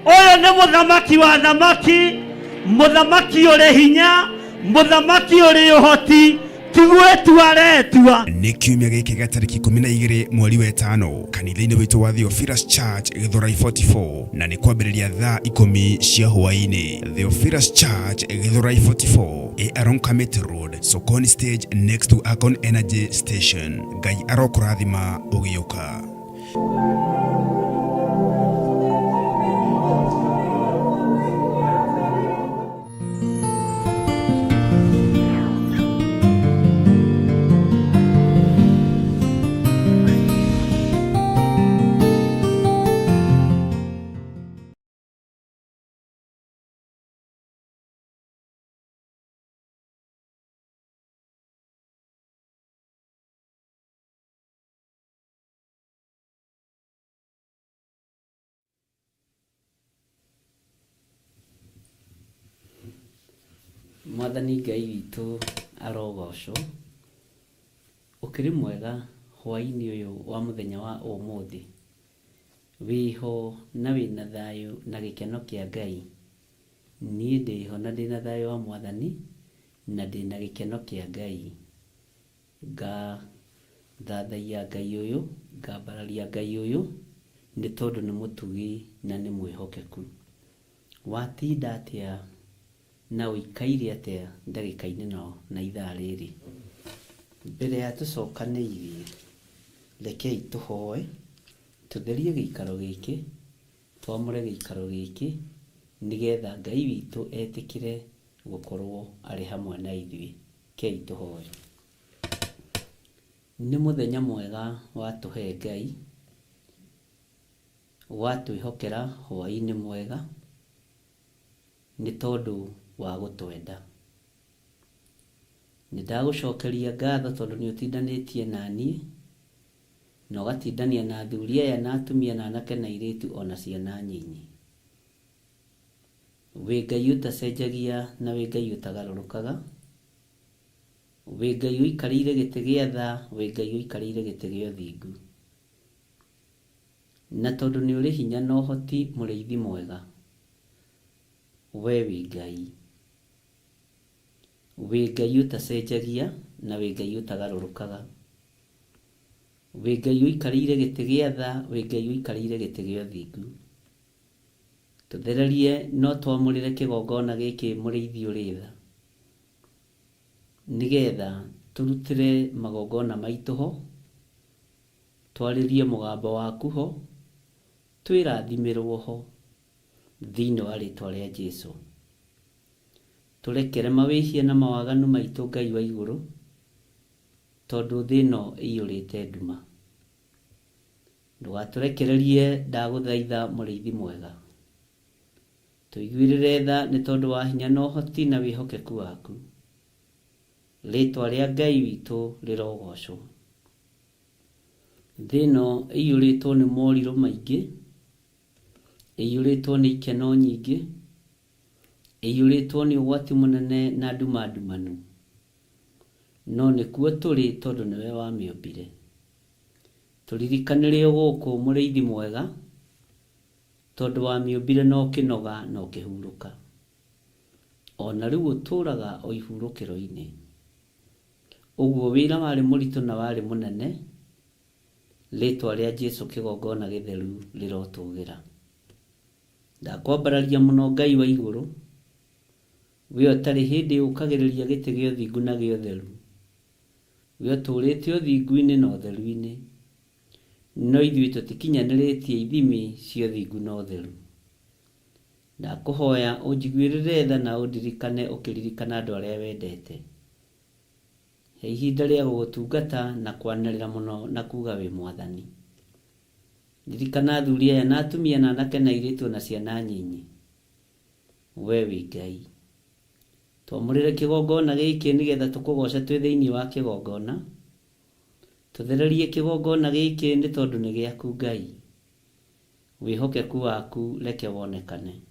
ũyũ nĩ mũthamaki wa thamaki, mũthamaki ũrĩ hinya, mũthamaki ũrĩ ũhoti, ti gwĩtua aretua. Nĩ kiumia gĩkĩ gĩa tarĩki 12 mweri wa ĩtano kanitha-inĩ witũ wa Theophilus Church Gĩthũrai 44 na nĩ kwambĩrĩria thaa 10 cia hwaĩ-inĩ. Theophilus Church Gĩthũrai 44 ĩ along Kamiti Road, Sokoni stage next to Akon Energy Station. Ngai arokũrathima ũgĩũka. Mwathani Ngai witũ arogocwo. Ũkĩrĩ mwega hwaĩ-inĩ ũyũ wa mũthenya wa ũmũthĩ? Wĩho na wĩna thayũ na gĩkeno kĩa Ngai? Niĩ ndĩho na ndĩna thayũ wa Mwathani na ndĩna gĩkeno kĩa Ngai. Ngathathaiya Ngai ũyũ, ngambararia Ngai ũyũ nĩ tondũ nĩ mũtugi na nĩ mwĩhokeku. Watinda atĩa na ũikaire atĩa ndagĩka-inĩ ĩno na ithaa rĩrĩ? Mbere ya tũcokanĩirie, rekei tũhoe, tũtherie gĩikaro gĩkĩ, twamũre gĩikaro gĩkĩ, nĩgetha Ngai witũ etĩkĩre gũkorwo arĩ hamwe na ithuĩ. Rekei tũhoe. Nĩ mũthenya mwega watũhe Ngai, watwĩhokera hwaĩ-inĩ mwega, nĩ tondũ wa gũtwenda. Nĩ ndagũcokeria ngatho tondũ nĩ ũtindanĩtie na niĩ, na ũgatindania na athuri aya na atumia na anake na airĩtu ona ciana nyinyi. Wĩ Ngai ũtacenjagia na wĩ Ngai ũtagarũrũkaga, wĩ Ngai ũikarĩire gĩtĩ gĩa tha, wĩ Ngai ũikarĩire gĩtĩ gĩa ũthingu. Na tondũ nĩ ũrĩ hinya na ũhoti mũrĩithi mwega, we wĩ Ngai. Wĩ Ngai ũtacenjagia na wĩ Ngai ũtagarũrũkaga. Wĩ Ngai ũikarĩire gĩtĩ gĩa tha, wĩ Ngai ũikarĩire gĩtĩ gĩa ũthingu. Tũthererie no twamũrĩre kĩgongona gĩkĩ mũrĩithi ũrĩ tha, nĩgetha tũrutĩre magongona maitũ ho, twarĩrie mũgambo waku ho, twĩrathimĩrwo ho, thĩinĩ wa rĩtwa rĩa Jesu. Tũrekere mawĩhia na mawaganu maitũ Ngai wa igũrũ, tondũ thĩ ĩno ĩiyũrĩte nduma. Ndũgatũrekererie ndagũthaitha mũrĩithi mwega. Tũiguĩrĩre tha nĩ tondũ wa hinya na ũhoti na wĩhokeku waku. Rĩtwa rĩa Ngai witũ rĩrogocwo. Thĩ ĩno ĩiyũrĩtwo nĩ morirũ maingĩ, ĩiyũrĩtwo nĩ ikeno nyingĩ, ĩiyũrĩtwo nĩ ũgwati mũnene na nduma ndumanu. No nĩkuo tũrĩ tondũ nĩwe wamĩũmbire. Tũririkanĩre o gũkũ mũrĩithi mwega, tondũ wamĩũmbire na ũkĩnoga na ũkĩhurũka. Ona rĩu ũtũũraga o ihurũkĩro-inĩ. Ũguo wĩra warĩ mũritũ na warĩ mũnene, rĩtwa rĩa Jesu kĩgongona gĩtheru rĩrotũgĩra. Ndakwambararia mũno Ngai wa igũrũ, we ũtarĩ hĩndĩ ũkagĩrĩria gĩtĩ gĩa ũthingu na gĩa ũtheru. We ũtũũrĩte ũthingu-inĩ na ũtheru-inĩ, no ithuĩ tũtikinyanĩrĩtie ithimi cia ũthingu na ũtheru. Ndakũhoya ũnjiguĩrĩre tha na ũndirikane ũkĩririkana andũ arĩa wendete. He ihinda rĩa gũgũtungata na kwanĩrĩra mũno na kuga wĩ Mwathani. Ririkana athuri aya na atumia na anake na airĩtu na ciana nyinyi. We wĩ Ngai. Twamũrĩre kĩgongona gĩkĩ nĩgetha tũkũgoce twĩ thĩinĩ wa kĩgongona. Tũthererie kĩgongona gĩkĩ nĩ tondũ nĩ gĩaku Ngai. Wĩhokeku waku reke wonekane.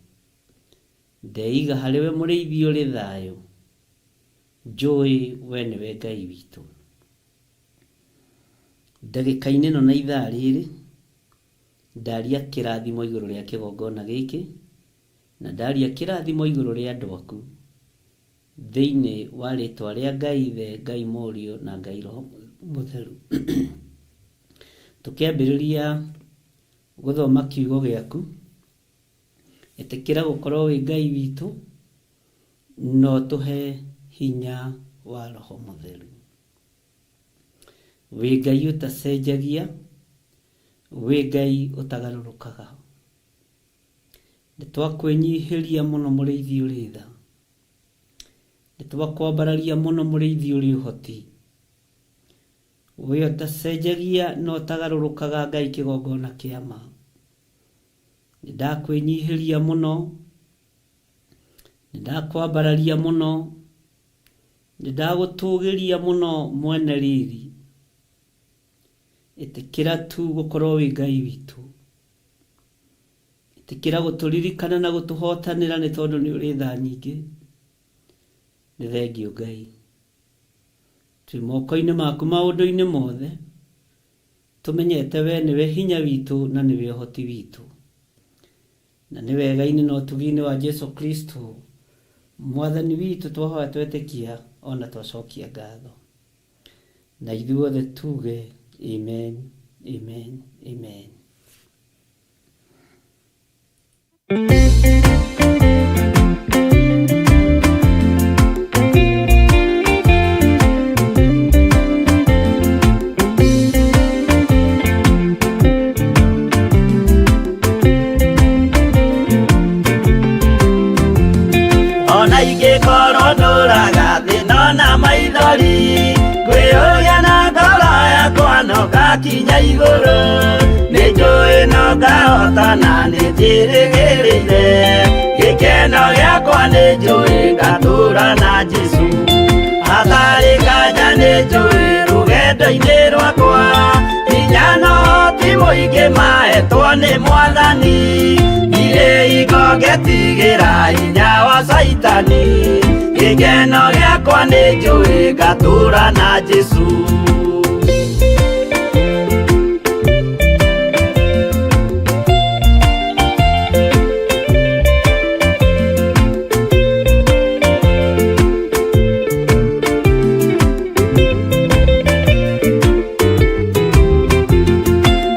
Ndeiga harĩ we mũrĩithi ũrĩ thayũ. Njũĩ we nĩwe Ngai witũ. Ndagĩka-inĩ ĩno na ithaa rĩrĩ, ndaria kĩrathimo igũrũ rĩa kĩgongona gĩkĩ, na ndaria kĩrathimo igũrũ rĩa andũ aku, thĩinĩ wa rĩtwa rĩa Ngai Ithe, Ngai Mũriũ na Ngai Roho Mũtheru. Tũkĩambĩrĩria gũthoma kiugo gĩaku, ĩtĩkĩra gũkorwo wĩ Ngai witũ, no tũhe hinya wa Roho Mũtheru. Wĩ Ngai ũtacenjagia, wĩ Ngai ũtagarũrũkaga. Nĩ twakwĩnyihĩria mũno mũrĩithi ũrĩ tha. Nĩ twakwambararia mũno mũrĩithi ũrĩ ũhoti. We ũtacenjagia na ũtagarũrũkaga Ngai kĩgongona kĩa ma. Nĩ ndakwĩnyihĩria mũno, nĩ ndakwambararia mũno, nĩ ndagũtũgĩria mũno mwene riri. Ĩtĩkĩra tu gũkorwo wĩ Ngai witũ. Ĩtĩkĩra gũtũririkana na gũtũhotanĩra nĩ tondũ nĩ ũrĩ tha nyingĩ. Nĩ thengiũ Ngai. Twĩ moko-inĩ maku maũndũ-inĩ mothe, tũmenyete we nĩwe hinya witũ na nĩwe ũhoti witũ. Na nĩ wega-inĩ na ũtugi-inĩ wa Jesu Kristo Mwathani witũ twahoya twetĩkia ona twacokia ngatho. Na ithuothe tuge amen, amen, amen. Ona ingĩkorwo ndũraga thĩna na maithori, ngwĩyũria na ngoro yakwa no ngakinya igũrũ. Nĩ njũĩ no ngahotana, nĩ njĩrĩgĩrĩire gĩkeno gĩakwa, nĩ njũĩ ngatũra na Jesũ. Hatarĩ nganja nĩ njũĩ rũgendo-inĩ rwakwa, hinya no ti mũingĩ mahetwo nĩ Mwathani. Ndirĩ hingo ngetigĩra hinya wa Caitani, gĩkeno gĩakwa nĩ njũĩ ngatũra na Jesũ.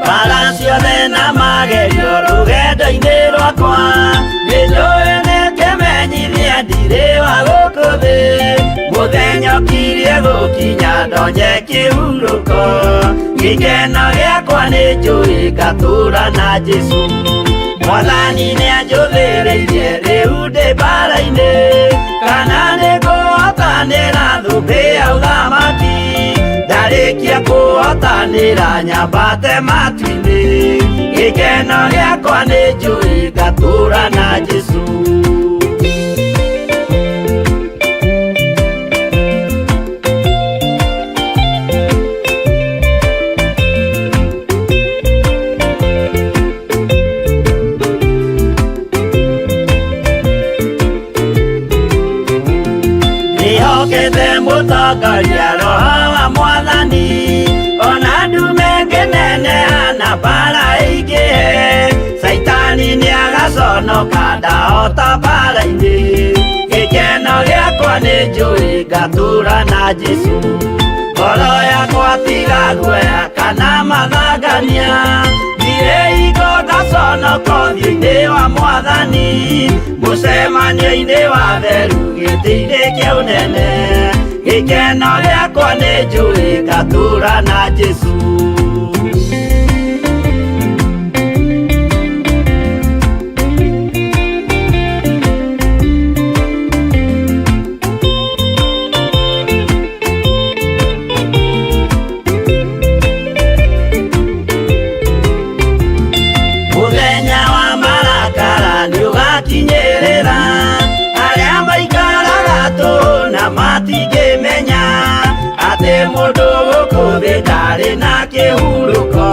Mbara ciothe na magerio rũgendo-inĩ rwakwa, nĩ njũĩ nĩ kĩmenyithia ndirĩ wa gũkũ thĩ. Mũthenya ũkirie gũkinya ndonye kĩhurũko, gĩkeno gĩakwa nĩ njũĩ ngatũra na Jesũ. Mwathani nĩ anjũthĩrĩirie rĩu ndĩ mbara-inĩ, kana nĩ ngũhotanĩra thũmbĩ ya ũthamaki. Ndarĩkia kũhotanĩra nyambate matu-inĩ, gĩkeno gĩakwa nĩ njũĩ ngatũra na Jesũ. Ndĩhokete mũtongoria Roho wa Mwathani, ona ndume ngĩneneha na mbara ĩingĩhe, Caitani nĩagaconoka ndahota mbara-inĩ. Gĩkeno gĩakwa nĩ njũĩ ngatũra na Jesũ. Ngoro yakwa tiga guoya kana mathangania, ndirĩ hingo ngaconoka ũthiũ-inĩ wa Mwathani. Mũcemanio-inĩ wa theru gĩtĩ-inĩ kĩa ũnene, gĩkeno gĩakwa nĩ njũĩ ngatũra na Jesũ. Mũthenya wa marakara nĩũgakinyĩrĩra, arĩa maikaraga tũhũ na matingĩmenya atĩ mũndũ gũkũ thĩ ndarĩ na kĩhurũko.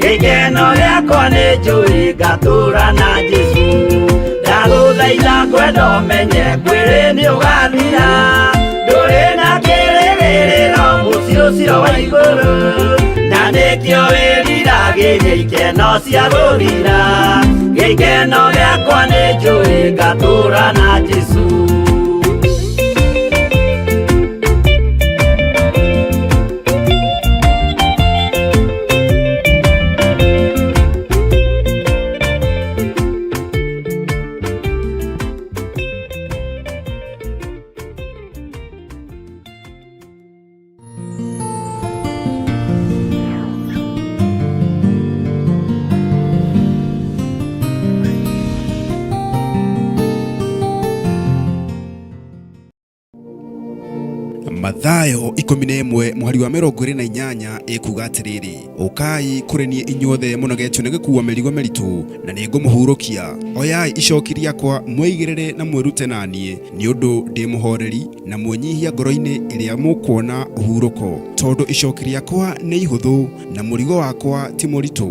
Gĩkeno gĩakwa nĩ njũĩ ngatũra na Jesũ. Ndagũthaitha kwenda ũmenye mwĩrĩ nĩũgathira, ndũrĩ na kĩrĩgĩrĩro mũciĩ ũcio wa igũrũ, na nĩkĩo wĩriragĩria ikeno cia gũthira. Gĩkeno gĩakwa nĩ njũĩ ngatũra na Jesũ. Mathayo 11 mũhari wa 28 ĩkuga atĩrĩrĩ, ũkai kũrĩ niĩ inyuothe mũnogetio nĩ gĩkuua mĩrigo mĩritũ, na nĩ ngũmũhurũkia. Oyai icoki rĩakwa mwĩigĩrĩre na mwĩrute na niĩ, nĩ ũndũ ndĩ mũhoreri na mwĩnyihia ngoro-inĩ, ĩrĩa mũkuona ũhurũko, tondũ icoki rĩakwa nĩ ihũthũ na mũrigo wakwa ti mũritũ.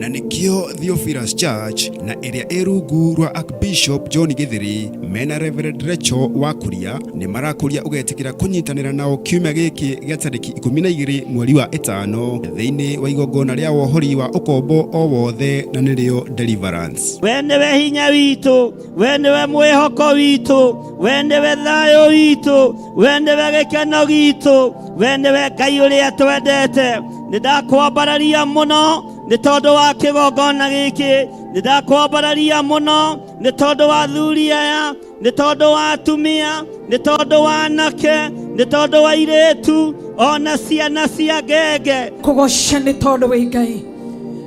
Na nĩkĩo Theophilus Church na ĩrĩa ĩ rungu rwa Archbishop John Gĩthĩrĩ mena Reverend Rachel wa Kuria nĩ marakũria ũgetĩkĩra kũnyitanĩra nao kiumia gĩkĩ gĩa tarĩki 12 mweri wa ĩtano thĩinĩ wa igongona rĩa wohori wa ũkombo o wothe na nĩrĩo Deliverance. We nĩwe hinya witũ, we nĩwe mwĩhoko witũ, we nĩwe thayũ witũ, we nĩwe gĩkeno gitũ, we nĩwe Ngai ũrĩa twendete. Nĩ ndakwambararia mũno nĩ tondũ wa kĩgongona gĩkĩ, nĩ ndakwambararia mũno nĩ tondũ wa athuri aya, nĩ tondũ wa atumia, nĩ tondũ wa anake, nĩ tondũ wa airĩtu, ona ciana cia ngenge. Kũgoca nĩ tondũ wĩ Ngai,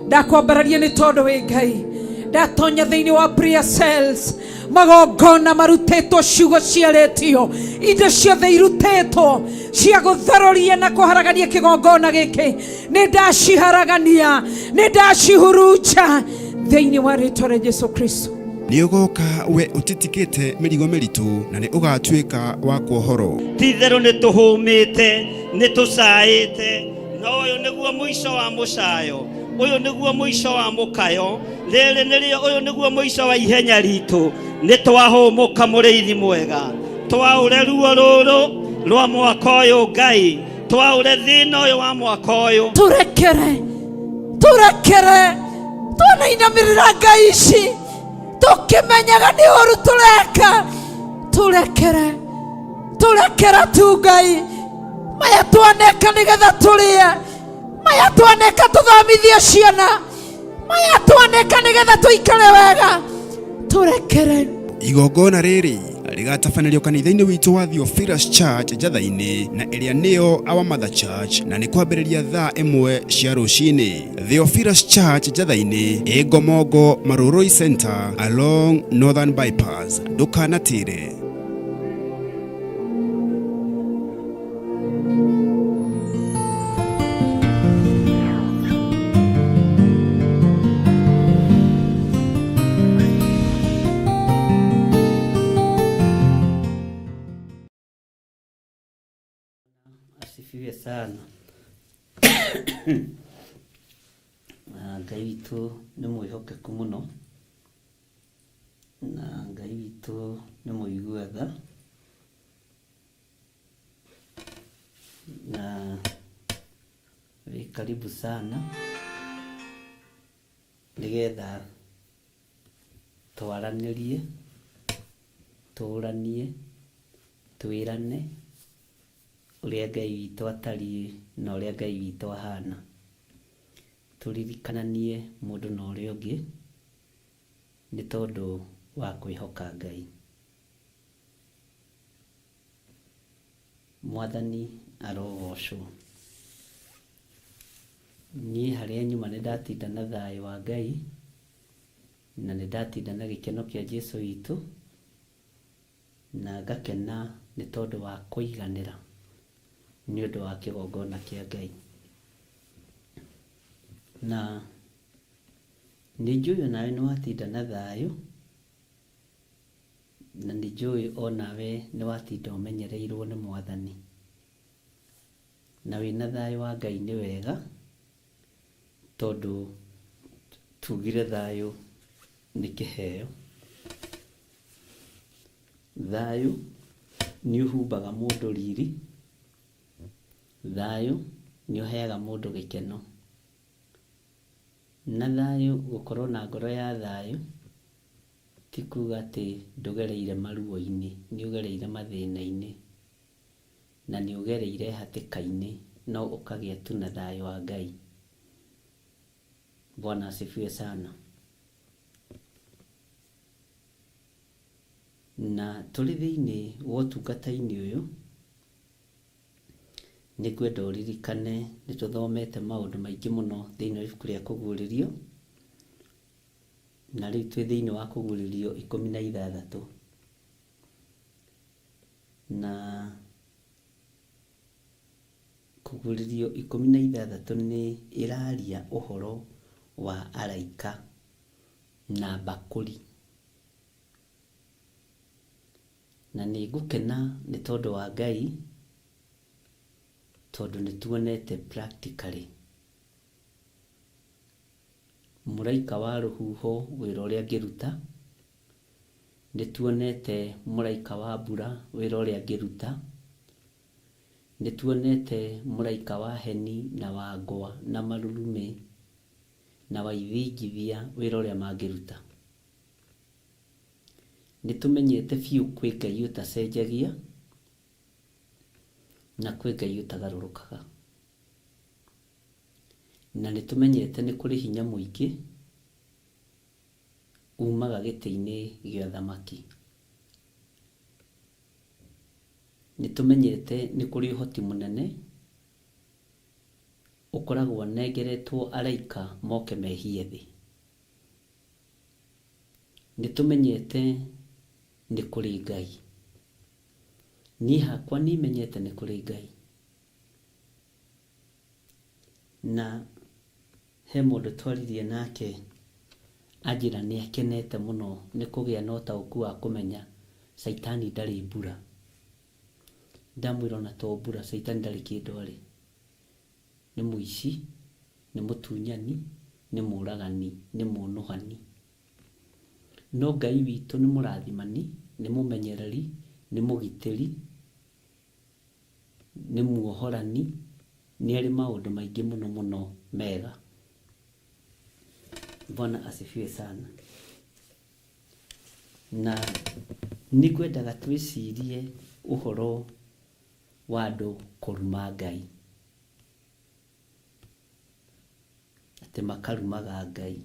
ndakwambararia nĩ tondũ wĩ Ngai. Ndatonya thĩinĩ wa prayer cells, magongona marutĩtwo, ciugo ciarĩtio, indo ciothe irutĩtwo cia gũtharũria na kũharagania kĩgongona gĩkĩ, nĩ ndaciharagania, nĩ ndacihurunja thĩinĩ wa rĩtwa rĩa Jesu Kristo. Nĩ ũgoka we ũtitikĩte mĩrigo mĩritũ, na nĩ ũgatuĩka wa kuohorwo. Ti-itherũ nĩ tũhũmĩte, nĩ tũcaĩte, no ũyũ nĩguo mũico wa mũcayo, ũyũ nĩguo mũico wa mũkayo, rĩrĩ nĩrĩo, ũyũ nĩguo mũico wa ihenya ritũ. Nĩ twahũmũka mũrĩithi mwega, twaũre ruo rũrũ rwa mwaka ũyũ Ngai, twaũre thĩna ũyũ wa mwaka ũyũ. Tũrekere, tũrekere, twanainamĩrĩra Ngai ici tũkĩmenyaga nĩ ũru tũreka. Tũrekere, tũrekere tu Ngai, maya twaneka nĩgetha tũrĩe, maya twaneka tũthomithie ciana, maya twaneka nĩgetha tũikare wega. Tũrekere. Igongona rĩrĩ rĩgatabanĩrio kanitha-inĩ witũ wa Theophilus Church Njatha-inĩ, na ĩrĩa nĩyo Our Mother Church, na nĩ kwambĩrĩria thaa 1 cia rũcinĩ. Theophilus Church Njatha-inĩ ĩ Ngomongo Marurui Center along Northern Bypass. Ndũkanatĩre. Asifiwe sana. Na Ngai witũ nĩ mwĩhokeku mũno, na Ngai witũ nĩ mũigua tha, na wĩ karibu sana nĩgetha twaranĩrie, tũranie, twĩrane ũrĩa Ngai witũ atariĩ na ũrĩa Ngai witũ ahana. Tũririkananie mũndũ na ũrĩa ũngĩ nĩ tondũ wa kwĩhoka Ngai. Mwathani arogocwo. Niĩ harĩa nyuma nĩ ndatinda na thayũ wa Ngai, na nĩ ndatinda na gĩkeno kĩa Jesu witũ, na ngakena nĩ tondũ wa kũiganĩra nĩ ũndũ wa kĩgongona kĩa Ngai. Na nĩ njũĩ onawe nĩ watinda na thayũ, na nĩ njũĩ onawe nĩ watinda ũmenyereirwo nĩ Mwathani. Na wĩna thayũ wa Ngai nĩ wega, tondũ tugire thayũ nĩ kĩheo. Thayũ nĩ ũhumbaga mũndũ riri, thayũ nĩ ũheaga mũndũ gĩkeno. Na thayũ, gũkorwo na ngoro ya thayũ ti kuga atĩ ndũgereire maruo-inĩ, nĩ ũgereire mathĩna-inĩ, na nĩ ũgereire hatĩka-inĩ, no ũkagĩa tu na thayũ wa Ngai. Bwana asifiwe sana. Na tũrĩ thĩinĩ wa ũtungata-inĩ ũyũ, nĩ ngwenda ũririkane nĩ tũthomete maũndũ maingĩ mũno thĩinĩ wa ibuku rĩa Kũguũrĩrio, na rĩu twĩ thĩinĩ wa Kũguũrĩrio 16. Na Kũguũrĩrio 16 nĩ ĩraria ũhoro wa araika na mbakũri. Na nĩ ngũkena nĩ tondũ wa Ngai, tondũ nĩ tuonete practically mũraika wa rũhuho wĩra ũrĩa angĩruta, nĩ tuonete mũraika wa mbura wĩra ũrĩa angĩruta, nĩ tuonete mũraika wa heni na wa ngwa na marurumĩ na wa ithingithia wĩra ũrĩa mangĩruta. Nĩ tũmenyete biũ kwĩ Ngai ũtacenjagia na kwĩ Ngai ũtagarũrũkaga. Na nĩ tũmenyete nĩ kũrĩ hinya mũingĩ umaga gĩtĩ-inĩ gĩa ũthamaki. Nĩ tũmenyete nĩ kũrĩ ũhoti mũnene ũkoragwo ũnengeretwo araika moke mehie thĩ. Nĩ tũmenyete nĩ kũrĩ Ngai. Niĩ hakwa nĩ menyete nĩ kũrĩ Ngai. Na he mũndũ twaririe nake anjĩra nĩ akenete mũno nĩ kũgĩa na ũtaũku wa kũmenya caitani ndarĩ mbura. Ndamwĩra ona to mbura, caitani ndarĩ kĩndũ arĩ. Nĩ mũici, nĩ mũtunyani, nĩ mũragani, nĩ mũnũhani. No Ngai witũ nĩ mũrathimani, nĩ mũmenyereri, nĩ mũgitĩri, nĩ muohorani, nĩ arĩ maũndũ maingĩ mũno mũno mega. Bwana asifiwe sana. Na nĩ ngwendaga twĩcirie ũhoro wa andũ kũruma Ngai. Atĩ makarumaga Ngai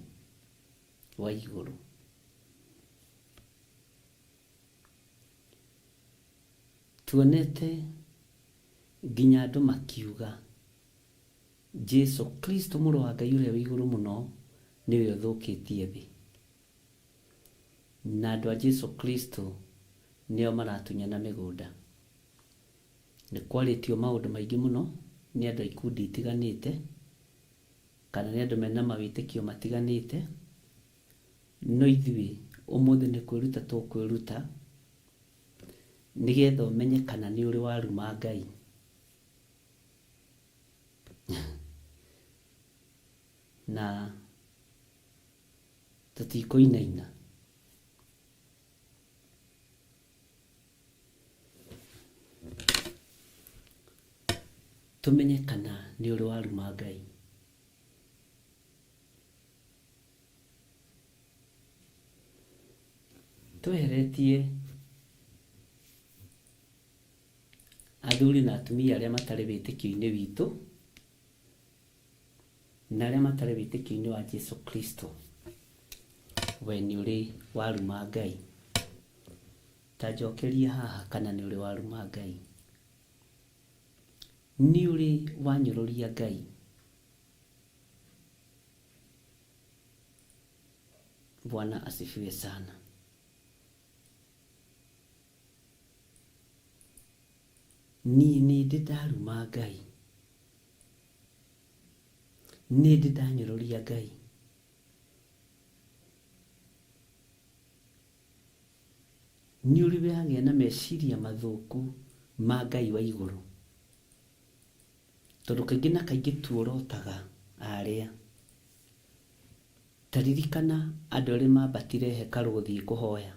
wa igũrũ. Tuonete nginya andũ makiuga Jesu Kristo mũrũ wa Ngai ũrĩa wĩ igũrũ mũno nĩwe ũthũkĩtie thĩ. Na andũ a Jesu Kristo nĩo maratunyana mĩgũnda. Nĩ kwarĩtio maũndũ maingĩ mũno nĩ andũ a ikundi itiganĩte, kana nĩ andũ mena mawĩtĩkio matiganĩte, no ithuĩ ũmũthĩ nĩ kwĩruta tũkwĩruta nĩgetha ũmenye kana nĩ ũrĩ waruma Ngai. Na tũtikũinaina. Tũmenye kana nĩ ũrĩ waruma Ngai. Tweheretie athuri na atumia arĩa matarĩ wĩtĩkio-inĩ witũ na arĩa matarĩ wĩtĩkio-inĩ wa Jesu Kristo, we nĩ ũrĩ waruma Ngai? Ta njokeria haha kana nĩ ũrĩ waruma Ngai. Nĩ ũrĩ wanyũrũria Ngai? Bwana asifiwe sana. Niĩ nĩ ndĩ ndaruma Ngai. Nĩ ndĩ ndanyũrũria Ngai. Nĩ ũrĩ wagĩa na meciria mathũku ma Ngai wa igũrũ? Tondũ kaingĩ na kaingĩ tuorotaga arĩa. Ta ririkana andũ arĩa mambatire hekarũ gũthiĩ kũhoya.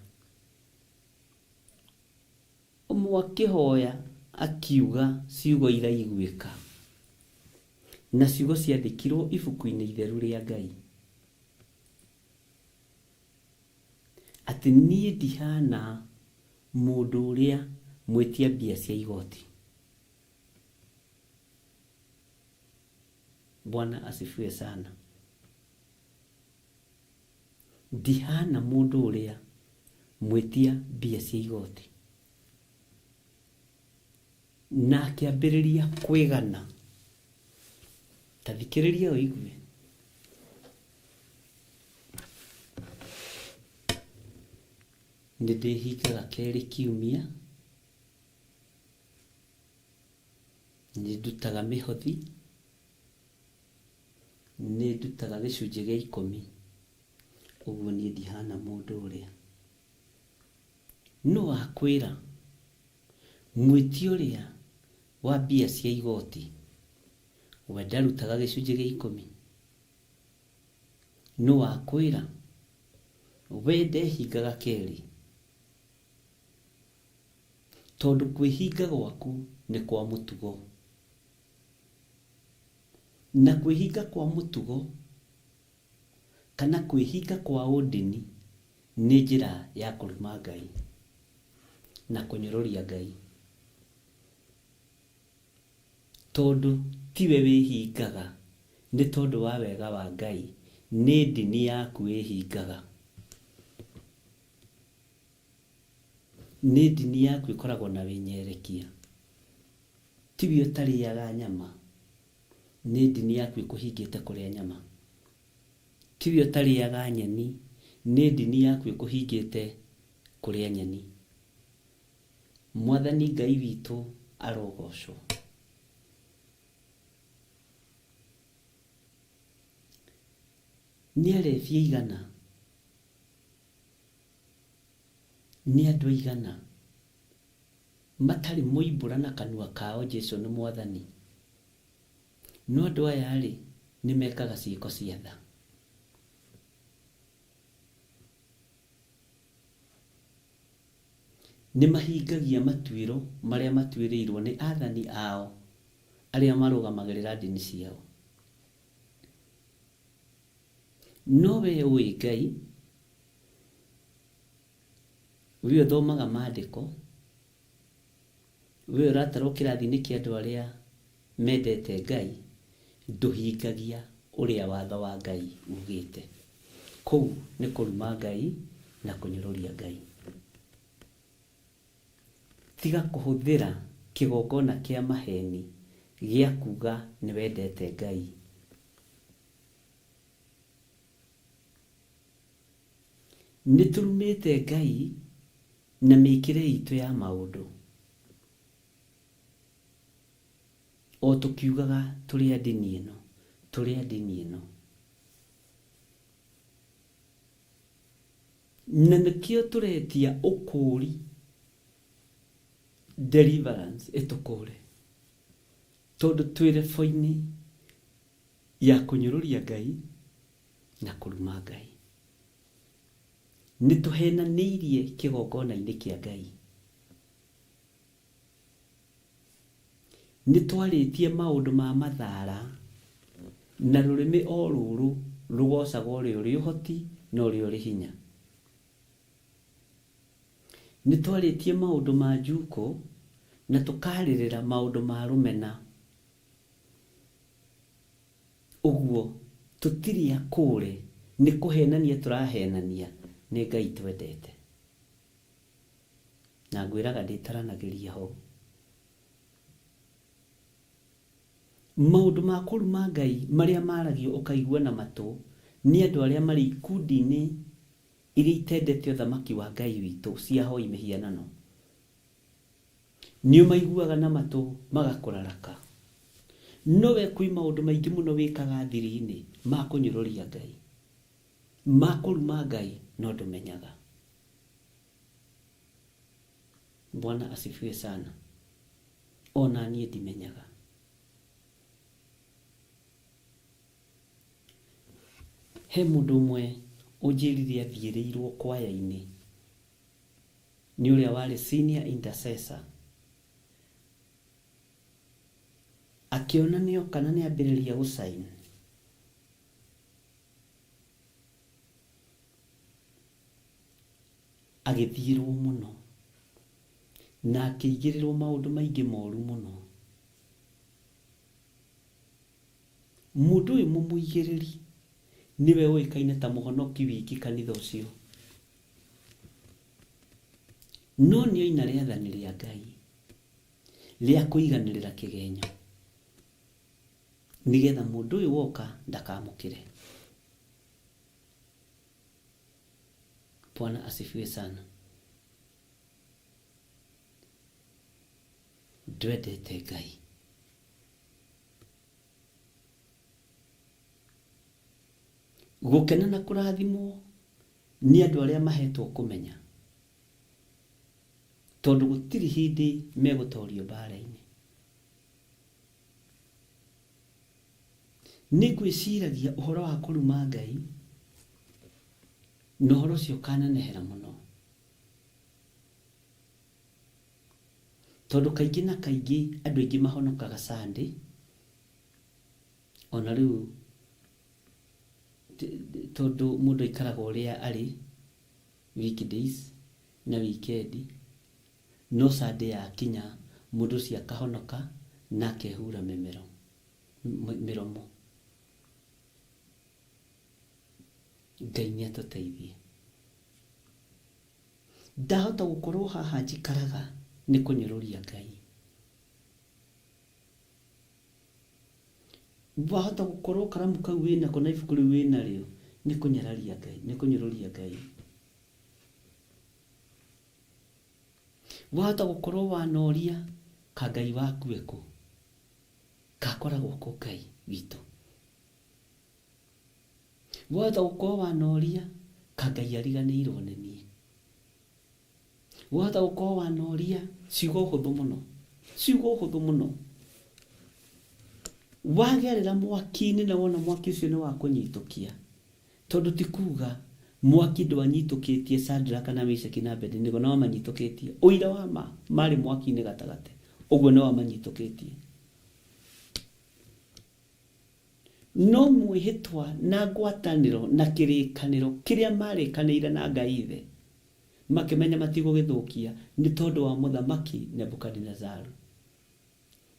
Ũmwe akĩhoya akiuga ciugo iraiguĩka, na ciugo ciandĩkirwo ibuku-inĩ itheru rĩa Ngai. Atĩ niĩ ndihana mũndũ ũrĩa mwĩtia mbia cia igoti. Bwana asifiwe sana. Ndihana mũndũ ũrĩa mwĩtia mbia cia igoti. Na akĩambĩrĩria kwĩgana. Ta thikĩrĩria ũigue. Nĩ ndĩhingaga kerĩ kiumia. Nĩ ndutaga mĩhothi, nĩ ndutaga gĩcunjĩ gĩa ikũmi, ũguo niĩ ndihana mũndũ ũrĩa. Nũ wakwĩra mwĩtia ũrĩa wa mbia cia igoti we ndarutaga gĩcunjĩ gĩa ikũmi? Nũ wakwĩra we ndehingaga kerĩ? Tondũ kwĩhinga gwaku nĩ kwa mũtugo. Na kwĩhinga kwa mũtugo kana kwĩhinga kwa ũndini nĩ njĩra ya kũruma Ngai na kũnyũrũria Ngai. Tondũ tiwe wĩhingaga nĩ tondũ wa wega wa Ngai, nĩ ndini yaku ĩhingaga. Nĩ ndini yaku ĩkoragwo na wĩnyerekia. Tiwe ũtarĩaga nyama, nĩ ndini yaku ĩkũhingĩte kũrĩa nyama. Tiwe ũtarĩaga nyeni, nĩ ndini yaku ĩkũhingĩte kũrĩa nyeni. Mwathani Ngai witũ arogocwo. Nĩ arebi aigana? Nĩ andũ aigana matarĩ moimbũra na kanua kao Jesu nĩ Mwathani? No andũ aya-rĩ, nĩ mekaga ciĩko cia tha. Nĩ mahingagia matuĩro marĩa matuĩrĩirwo nĩ athani ao arĩa marũgamagĩrĩra ndini ciao. No wee ũĩ Ngai, wee ũthomaga maandĩko, wee ũratarwo kĩrathi-inĩ kĩa andũ arĩa mendete Ngai, ndũhingagia ũrĩa watho wa Ngai ugĩte. Kũu nĩ kũruma Ngai na kũnyũrũria Ngai. Tiga kũhũthĩra kĩgongona kĩa maheni gĩa kuga nĩ wendete Ngai. Nĩ tũrumĩte Ngai na mĩkĩre itũ ya maũndũ. O tũkiugaga tũrĩ a ndini ĩno, tũrĩ a ndini ĩno. Na nĩkĩo tũretia ũkũũri, deliverance ĩtũkũũre. Tondũ twĩ level-inĩ ya kũnyũrũria Ngai na kũruma Ngai. Nĩ tũhenanĩirie kĩgongona-inĩ kĩa Ngai. Nĩ twarĩtie maũndũ ma mathara na rũrĩmĩ o rũrũ rũgocaga ũrĩa ũrĩ ũhoti na ũrĩa ũrĩ hinya. Nĩ twarĩtie maũndũ ma njuko na tũkarĩrĩra maũndũ ma rũmena. Ũguo tũtirĩ akũre, nĩ kũhenania tũrahenania nĩ Ngai twendete. Na ngwĩraga ndĩtaranagĩria ho. Maũndũ ma kũruma Ngai marĩa maragio ũkaigua na matũ nĩ andũ arĩa marĩ ikundi-inĩ iria itendete ũthamaki wa Ngai witũ cia ahoi mĩhianano. Nĩ ũmaiguaga na matũ magakũraraka. No we kwĩ maũndũ maingĩ mũno wĩkaga thiri-inĩ ma kũnyũrũria Ngai, ma kũruma Ngai no ndũmenyaga. Bwana asifiwe sana. Ona niĩ ndimenyaga. He mũndũ ũmwe ũnjĩrire athiĩrĩirwo kwaya-inĩ nĩ ũrĩa warĩ senior intercessor. Akĩona nĩoka na nĩambĩrĩria gũ sign. Agĩthiĩrwo mũno na akĩigĩrĩrwo maũndũ maingĩ moru mũno. Mũndũ ũyũ mũmũigĩrĩri nĩwe ũĩkaine ta mũhonoki wiki kanitha ũcio. No nĩoina rĩathani rĩa Ngai rĩa kũiganĩrĩra kĩgenyo nĩgetha mũndũ ũyũ woka ndakamũkĩre. Bwana asifiwe sana. Ndwendete Ngai. Gũkena na kũrathimwo nĩ andũ arĩa mahetwo kũmenya, tondũ gũtirĩ hĩndĩ megũtorio mbara-inĩ. Nĩ ngwĩciragia ũhoro wa kũruma Ngai, na ũhoro ũcio ũkanenehera mũno. Tondũ kaingĩ na kaingĩ andũ aingĩ mahonokaga Sunday, ona rĩu tondũ mũndũ aikaraga ũrĩa arĩ weekdays na weekend, no Sunday yakinya mũndũ ũcio akahonoka na akehura mĩmero, mĩromo. Ngai nĩ atũteithie. Ndahota gũkorwo haha njikaraga nĩ kũnyũrũria Ngai. Wahota gũkorwo karamu kau wĩnako na ibuku rĩu wĩnarĩo nĩ kũnyararia Ngai, nĩ kũnyũrũria Ngai. Wahota gũkorwo wanoria ka Ngai waku ekũ, kakoragwo kũ Ngai witũ. Wahota gũkorwo wanoria ka Ngai ariganĩirwo nĩ niĩ. Wahota gũkorwo wanoria ciugo hũthũ mũno, ciugo hũthũ mũno. Wagerera mwaki-inĩ na wona mwaki ũcio nĩ wa kũnyitũkia, tondũ ti kuga mwaki ndwanyitũkĩtie Shadraka na Meshaki na Abednego, nĩ wamanyitũkĩtie. Ũira wa ma marĩ mwaki-inĩ gatagatĩ, ũguo nĩ wamanyitũkĩtie. No mwĩhĩtwa na ngwatanĩro na kĩrĩkanĩro kĩrĩa marĩkanĩire na Ngai Ithe, makĩmenya matigũgĩthũkia nĩ tondũ wa mũthamaki Nebukadinezaru.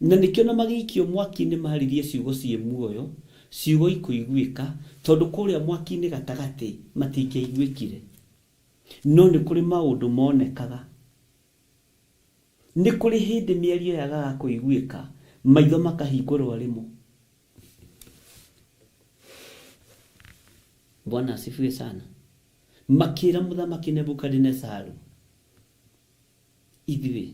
Na nĩkĩo na magĩikio mwaki-inĩ maririe ciugo ciĩ muoyo, ciugo ikũiguĩka, tondũ kũrĩa mwaki-inĩ gatagatĩ matingĩaiguĩkire. No nĩ kũrĩ maũndũ monekaga. Nĩ kũrĩ hĩndĩ mĩario yagaga kũiguĩka, maitho makahingũrwo rĩmo. Bwana asifiwe sana. Makĩra mũthamaki Nebukadinezaru, ithuĩ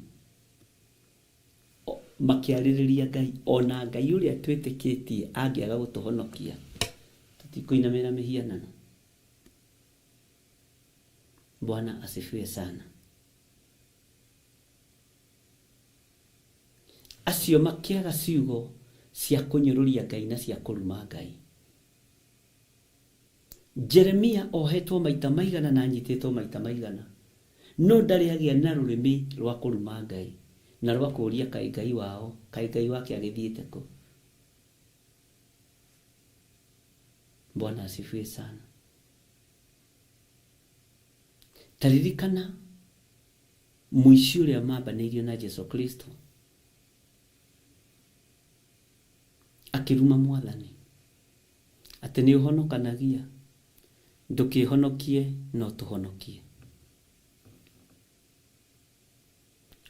makĩarĩrĩria Ngai, ona Ngai ũrĩa twĩtĩkĩtie angĩaga gũtũhonokia, tũtikũinamĩrĩra mĩhianano. Bwana asifiwe sana. Acio makĩaga ciugo cia kũnyũrũria Ngai na cia kũruma Ngai. Jeremia ohetwo maita maigana na anyitĩtwo maita maigana, no ndarĩ agĩa na rũrĩmĩ rwa kũruma Ngai na rwa kũũria kaĩ Ngai wao, kaĩ Ngai wake agĩthiĩte kũ. Bwana asifiwe sana. Ta ririkana mũici ũrĩa mambanĩirio na Jesu Kristo akĩruma Mwathani atĩ nĩ ũhonokanagia, ndũkĩhonokie no tũhonokie.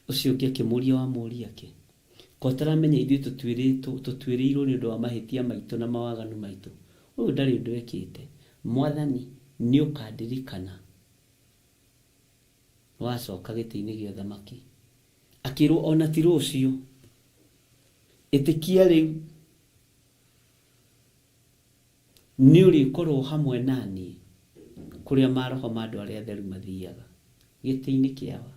Ũcio ũngĩ akĩmũria wamũria kĩ, ko ũtaramenya ithuĩ tũtuĩrĩirwo nĩ ũndũ wa mahĩtia maitũ na mawaganu maitũ. Ũyũ ndarĩ ũndũ ekĩte. Mwathani nĩ ũkandirikana wacoka gĩtĩ-inĩ gĩa ũthamaki. Akĩrwo ona ti rũciũ, ĩtĩkia rĩu nĩ ũrĩkorwo hamwe naniĩ kũrĩa maroho ma andũ arĩa atheru mathiaga, gĩtĩ-inĩ kĩawa.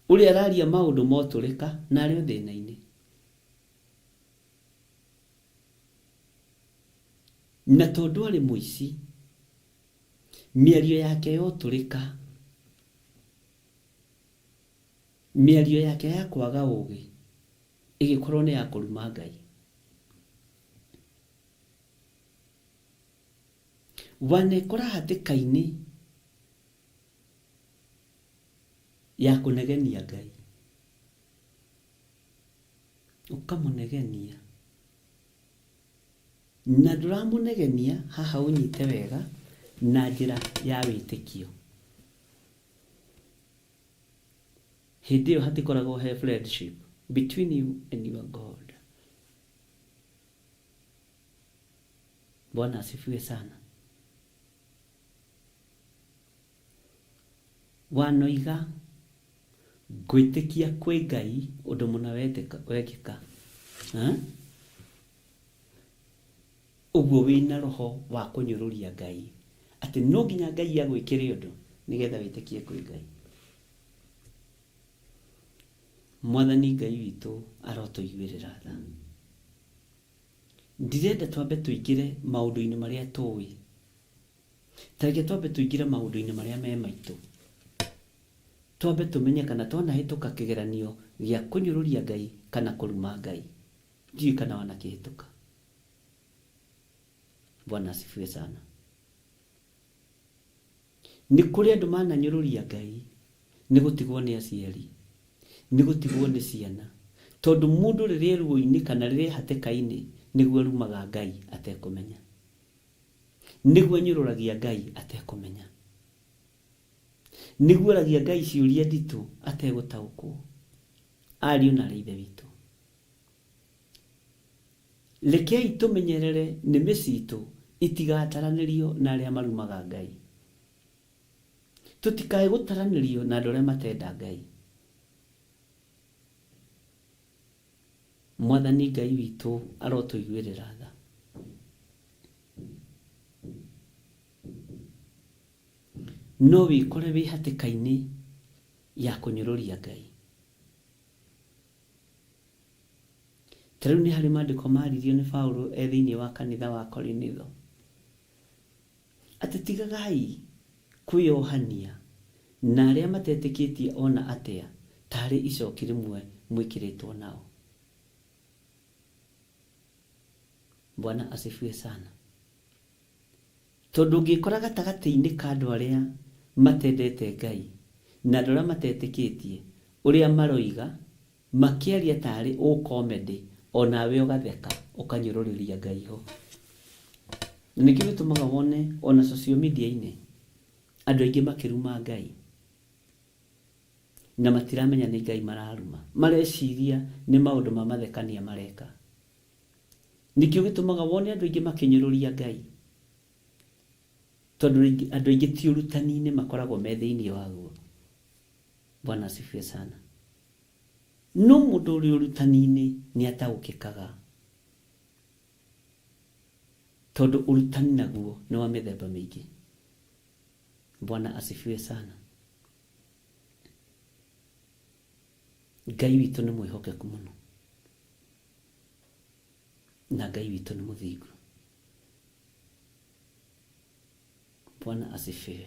Ũrĩa araria maũndũ motũrĩka na arĩ o thĩna-inĩ. Na tondũ arĩ mũici, mĩario yake yotũrĩka, mĩario yake ya kwaga ũgĩ ĩgĩkorwo nĩ ya kũruma Ngai. Wanekora hatĩka-inĩ ya kũnegenia Ngai, ũkamũnegenia na ndũramũnegenia haha ũnyite wega na njĩra ya wĩtĩkio. Hĩndĩ ĩyo hatikoragwo he friendship between you and your God. Bwana asifiwe sana. Wanoiga ngwĩtĩkia kwĩ Ngai ũndũ mũna wekĩka. Ũguo wĩna roho wa kũnyũrũria Ngai, atĩ no nginya Ngai agwĩkĩre ũndũ nĩgetha wĩtĩkie kwĩ Ngai. Mwathani Ngai witũ arotũiguĩrĩra tha. Ndirenda twambe tũingĩre maũndũ-inĩ marĩa tũĩ. Ta reke twambe tũingĩre maũndũ-inĩ marĩa me maitũ. Twambe tũmenye kana twanahĩtũka kĩgeranio gĩa kũnyũrũria Ngai kana kũruma Ngai. Ndiũĩ kana wanakĩhĩtũka. Bwana asifiwe sana. Nĩ kũrĩ andũ mananyũrũria Ngai nĩ gũtigwo nĩ aciari, nĩ gũtigwo nĩ ciana, tondũ mũndũ rĩrĩa e ruo-inĩ kana rĩrĩa e hatĩka-inĩ nĩguo arumaga Ngai atekũmenya. Nĩguo anyũrũragia Ngai atekũmenya. Nĩguo oragia Ngai ciũria nditũ ategũtaũkwo. Ariũ na aarĩ a Ithe witũ, rekei tũmenyerere nĩmĩ citũ itigataranĩrio na arĩa marumaga Ngai. Tũtikae gũtaranĩrio na andũ arĩa matenda Ngai. Mwathani Ngai witũ arotũiguĩrĩra tha. No wĩkore wĩ hatĩka-inĩ ya kũnyũrũria Ngai. Ta rĩu nĩ harĩ maandĩko maaririo nĩ Paulo e thĩinĩ wa kanitha wa Korinitho, atĩ tigagai kwĩohania na arĩa matetĩkĩtie o na atĩa, taarĩ icoki rĩmwe mwĩkĩrĩtwo nao. Bwana asifiwe sana. Tondũ ũngĩĩkora gatagatĩ-inĩ ka andũ arĩa matendete Ngai na andũ arĩa matetĩkĩtie ũrĩa maroiga, makĩaria ta arĩ ũ comedy, o nawe ũgatheka, ũkanyũrũrĩria Ngai ho. Na nĩkĩo gĩtũmaga wone o na social media-inĩ andũ aingĩ makĩruma Ngai na matiramenya nĩ Ngai mararuma. Mareciria nĩ maũndũ ma mathekania mareka. Nĩkĩo gĩtũmaga wone andũ aingĩ makĩnyũrũria Ngai, tondũ andũ aingĩ ti ũrutani-inĩ makoragwo me thĩinĩ waguo. Bwana asifiwe sana. No mũndũ ũrĩ ũrutani-inĩ nĩ ataũkĩkaga, tondũ ũrutani naguo nĩ wa mĩthemba mĩingĩ. Bwana asifiwe sana. Ngai witũ nĩ mwĩhokeku mũno. Na Ngai witũ nĩ mũthingu. Bwana asifiwe.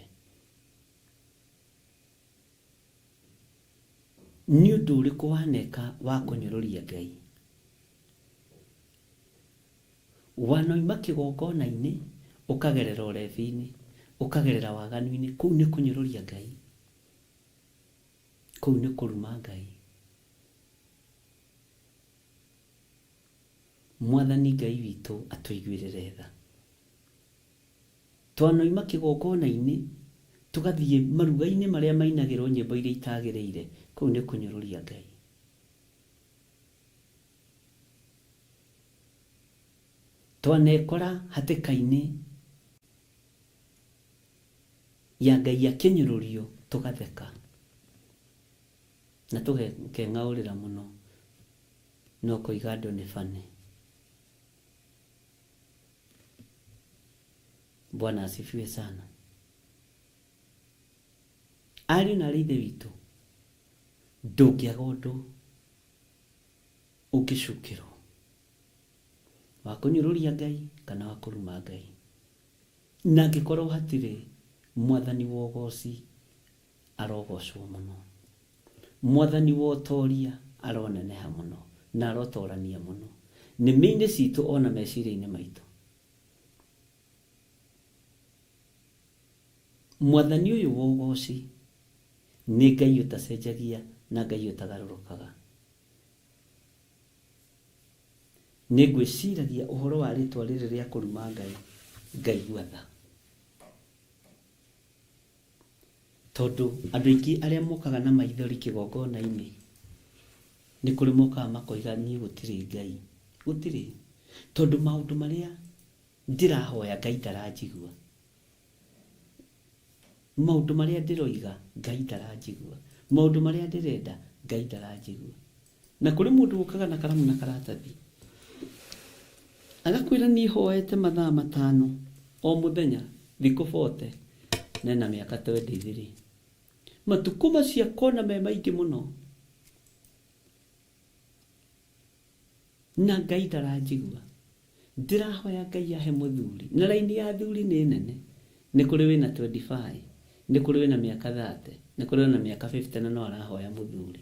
Nĩ ũndũ ũrĩkũ waneka wa kũnyũrũria Ngai? Wanoima kĩgongona-inĩ ũkagerera ũrebi-inĩ, ũkagerera waganu-inĩ, kũu nĩ kũnyũrũria Ngai. Kũu nĩ kũruma Ngai. Mwathani Ngai witũ atũiguĩrĩre tha. Twanoima kĩgongona-inĩ tũgathiĩ maruga-inĩ marĩa mainagĩrwo nyĩmbo iria itagĩrĩire, kũu nĩ kũnyũrũria Ngai. Twanekora hatĩka-inĩ ya Ngai akĩnyũrũrio tũgatheka na tũgekeng'aũrĩra mũno. Na ũkoiga andũ nĩ funny. Bwana asifiwe sana. Ariũ na arĩ ithe witũ, ndũngĩaga ũndũ ũngĩcukĩrwo wa kũnyũrũria Ngai kana wa kũruma Ngai. Na angĩkorwo hatirĩ, Mwathani wa ũgoci arogocwo mũno. Mwathani wa ũtoria aroneneha mũno na arotorania mũno nĩmĩ-inĩ citũ o na meciria-inĩ maitũ. Mwathani ũyũ wa ũgoci nĩ Ngai ũtacenjagia na Ngai ũtagarũrũkaga. Nĩ ngwĩciragia ũhoro wa rĩtwa rĩrĩ rĩa kũruma Ngai ngaigua tha. Tondũ andũ aingĩ arĩa mokaga na maithori kĩgongona-inĩ, nĩ kũrĩ mokaga makoiga niĩ gũtirĩ Ngai. Gũtirĩ. Tondũ maũndũ marĩa ndĩrahoya Ngai ndaranjigua. Maũndũ marĩa ndĩroiga Ngai ndaranjigua. Maũndũ marĩa ndĩrenda Ngai ndaranjigua. Na kũrĩ mũndũ ũkaga na karamu na karatathi. Agakwĩra niĩ hoete mathaa 5 o mũthenya thikũ 40 nena mĩaka 23. Matukũ macio akona me maingĩ mũno. Na Ngai ndaranjigua. Ndĩrahoya Ngai ahe mũthuri. Na raini ya athuri nĩ nene. Nĩ kũrĩ wĩna 25, nĩ kũrĩ wĩna mĩaka 30, nĩ kũrĩ wĩna mĩaka 50 na no arahoya mũthuri.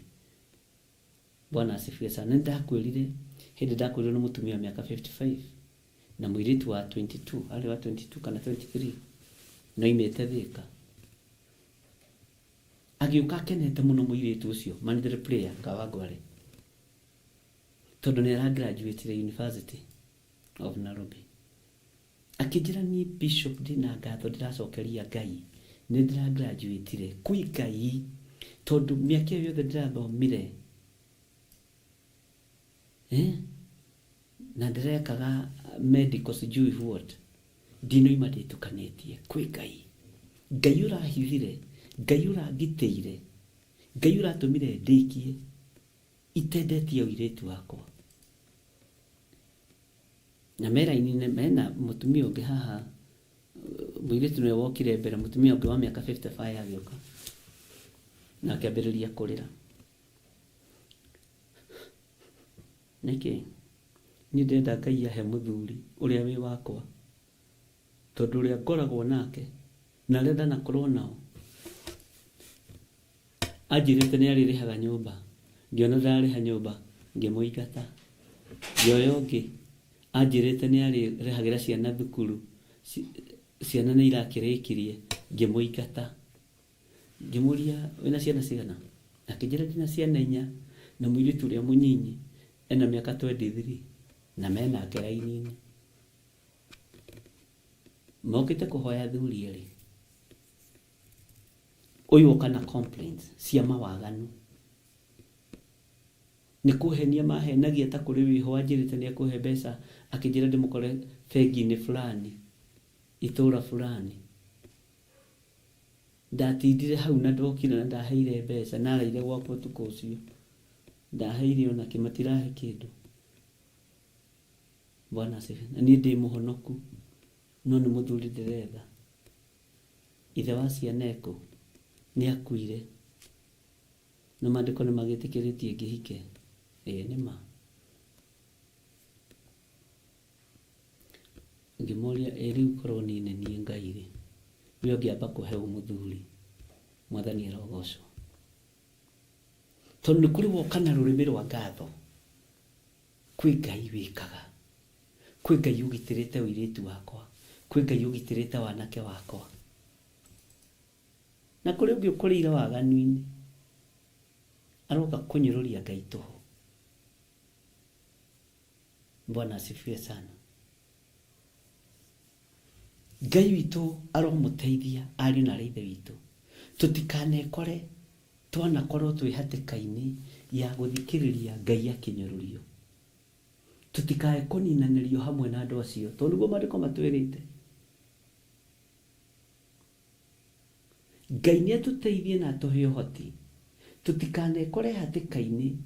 Bwana asifiwe sana. Nĩ ndakwĩrire hĩndĩ ndakwĩrirwo nĩ mũtumia wa mĩaka 55 na mũirĩtu wa 22, arĩ wa 22 kana 23, na oimĩte Thĩka. Agĩũka akenete mũno mũirĩtu ũcio, mandre player Kawangware, tondũ nĩ ara graduate University of Nairobi. Akĩnjĩra niĩ Bishop ndĩna ngatho ndĩracokeria Ngai, nĩ ndĩra graduate kwĩ Ngai, tondũ mĩaka ĩyo yothe ndĩrathomire, na ndĩrekaga medical sijui what, ndinoima ndĩtukanĩtie kwĩ Ngai. Ngai ũrahithire, Ngai ũrangitĩire, Ngai ũratũmire ndĩkie itendetie ũirĩtu wakwa. Na mera-inĩ mena mũtumia ũngĩ haha, mũirĩtu nĩwe wokire mbere, mũtumia ũngĩ wa mĩaka 55 agĩũka na akĩambĩrĩria kũrĩra. Nĩkĩ? Niĩ ndĩrenda Ngai ahe mũthuri ũrĩa wĩ wakwa, tondũ ũrĩa ngoragwo nake na arĩa ndanakorwo nao anjĩrĩte nĩ arĩrĩhaga nyũmba, ngĩona ndararĩha nyũmba ngĩmũingata. Ngĩoya ũngĩ anjĩrĩte nĩ arĩrĩhagĩra ciana thukuru, ciana nĩ irakĩrĩkirie, ngĩmũingata. Ngĩmũria wĩna ciana cigana, akĩnjĩra ndĩna ciana 4 na mũirĩtu ũrĩa mũnyinyi ena mĩaka 23 na menake raini-inĩ. Mokĩte kũhoya athuri erĩ. Ũyũ oka na complaints cia mawaganu. Nĩ kũhenia mahenagia ta kũrĩ wĩho anjĩrĩte nĩ ekũhe mbeca, akĩnjĩra ndĩmũkore bengi-inĩ fulani, itũra fulani. Ndatindire hau na ndokire na ndaheire mbeca, na araire gwakwa ũtukũ ũcio. Ndaheire onakĩ matirahe kĩndũ. Bwana asifiwe. Na niĩ ndĩ mũhonoku, no nĩ mũthuri ndĩretha. Ithe wa ciana ekũ? Nĩ akuire. Na maandĩko nĩ magĩtĩkĩrĩtie ngĩhike. Ĩĩ nĩ ma. Ngĩmũria, ĩ rĩu korwo niĩ nĩ niĩ Ngai rĩ, we ũngĩamba kũhe ũ mũthuri? Mwathani arogocwo. Tondũ nĩ kũrĩ woka na rũrĩmĩ rwa ngatho. Kwĩ Ngai wĩkaga. Kwĩ Ngai ũgitĩrĩte ũirĩtu wakwa. Kwĩ Ngai ũgitĩrĩte wanake wakwa. Na kũrĩ ũngĩ ũkũrĩire waganu-inĩ, aroka kũnyũrũria Ngai tũhũ. Bwana asifiwe sana. Ngai witũ aromũteithia ariũ na aarĩ a Ithe witũ, tũtikanekore twanakorwo twĩ hatĩka-inĩ ya gũthikĩrĩria Ngai akĩnyũrũrio. Tũtikae kũninanĩrio hamwe na andũ acio, tondũ nĩguo maandĩko matwĩrĩte. Ngai nĩ atũteithie na atũhe ũhoti, tũtikanekore hatĩka-inĩ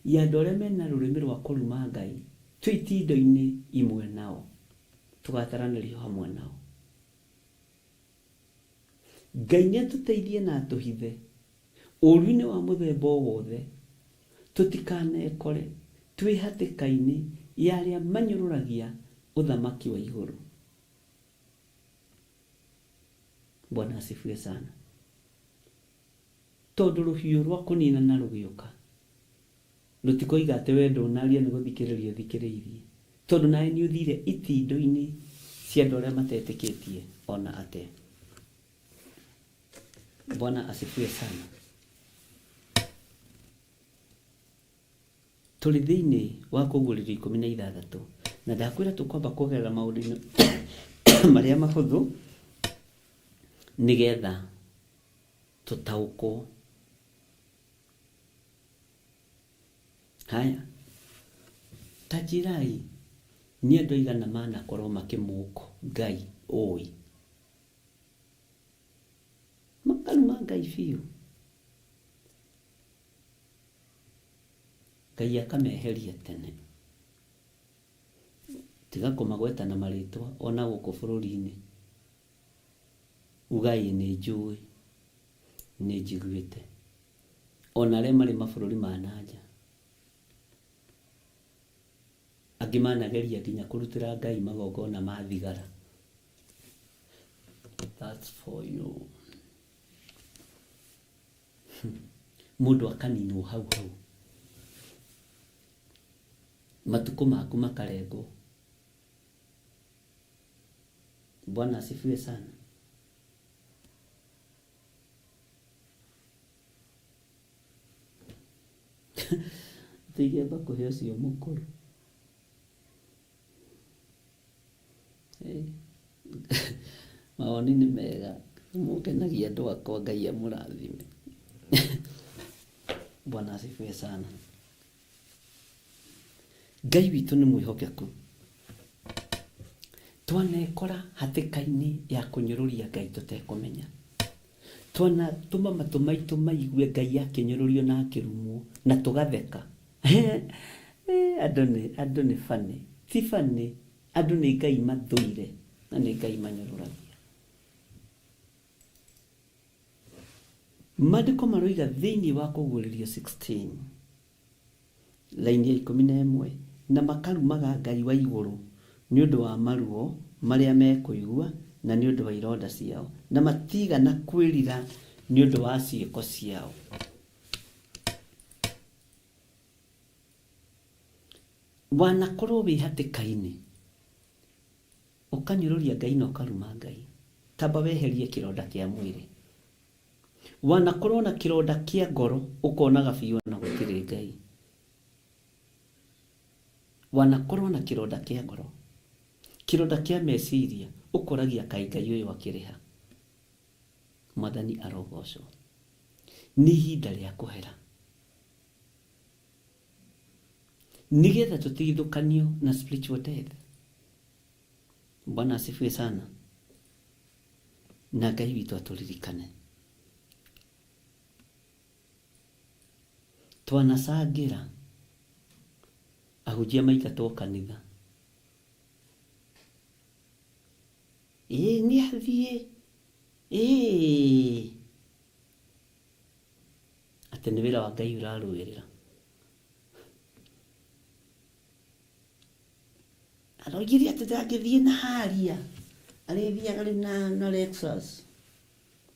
ya andũ arĩa mena rũrĩmĩ rwa kũruma Ngai, twĩ itindo-inĩ imwe nao, tũgataranĩrio hamwe nao. Ngai nĩ atũteithie na atũhithe ũũru-inĩ wa mũthemba o wothe, tũtikanekore twĩ hatĩka-inĩ ya arĩa manyũrũragia ũthamaki wa igũrũ. Bwana asifiwe sana. Tondũ rũhiũ rwa kũninana rũgĩũka, rũtikoiga atĩ we ndũnaria nĩ gũthikĩrĩria ũthikĩrĩirie, tondũ nawe nĩ ũthire itindo-inĩ cia andũ arĩa matetĩkĩtie ona atĩa. Bwana asifiwe sana. Tũrĩ thĩinĩ wa kũguũrĩrio 16, na ndakwĩra tũkwamba kũgerera maũndũ-inĩ marĩa mahũthũ nĩgetha tũtaũkwo. Haya, ta njĩrai nĩ andũ aigana manakorwo makĩmũkũ Ngai ũĩ, makaruma Ngai biũ, Ngai akameheria tene. Tiga kũmagweta na marĩtwa ona gũkũ bũrũri-inĩ. Ugai nĩ njũĩ, nĩ njiguĩte. Ona arĩa marĩ mabũrũri ma na nja. Angĩ manageria nginya kũrutĩra Ngai magongona ma thigara. That's for you. Mũndũ akaninwo hau hau. Matukũ maku makarengwo. Bwana asifiwe sana. Tũige kũhe ũcio mũkũrũ. Mawoni nĩ mega, mũkenagia andũ akwa, Ngai amũrathime. Bwana asifiwe sana. Ngai witũ nĩ mwĩhokeku. Twanekora hatĩka-inĩ ya kũnyũrũria Ngai tũtekũmenya. Twanatũma matũ maitũ maigue Ngai akĩnyũrũrio na akĩrumwo na tũgatheka. Andũ nĩ funny. Ti funny, andũ nĩ Ngai mathũire na nĩ Ngai manyũrũragia. Maandĩko maroiga thĩinĩ wa Kũguũrĩrio 16 raini ya 11 na makarumaga Ngai wa igũrũ nĩ ũndũ wa maruo marĩa mekũigua na nĩ ũndũ wa ironda ciao, na matigana kwĩrira nĩ ũndũ wa ciĩko ciao. Wanakorwo wĩ hatĩka-inĩ ũkanyũrũria Ngai na ũkaruma Ngai, tamba weherie kĩronda kĩa mwĩrĩ. Wanakorwo na kĩronda kĩa ngoro ũkonaga biũ ona gũtirĩ Ngai. Wanakorwo na kĩronda kĩa ngoro, kĩronda kĩa meciria, ũkoragia kaĩ Ngai ũyũ akĩrĩha. Mwathani arogocwo. Nĩ ihinda rĩa kũhera nĩgetha tũtigithũkanio na spiritual death. Bwana asifiwe sana. Na Ngai witũ atũririkane. Twanacangĩra ahunjia maingatwo kanitha. Ĩĩ nĩ athiĩ, ĩĩ atĩ nĩ wĩra wa Ngai ũrarũĩrĩra. Aroigire atĩ ndangĩthiĩ na haria, arĩthiaga rĩu na Lexus.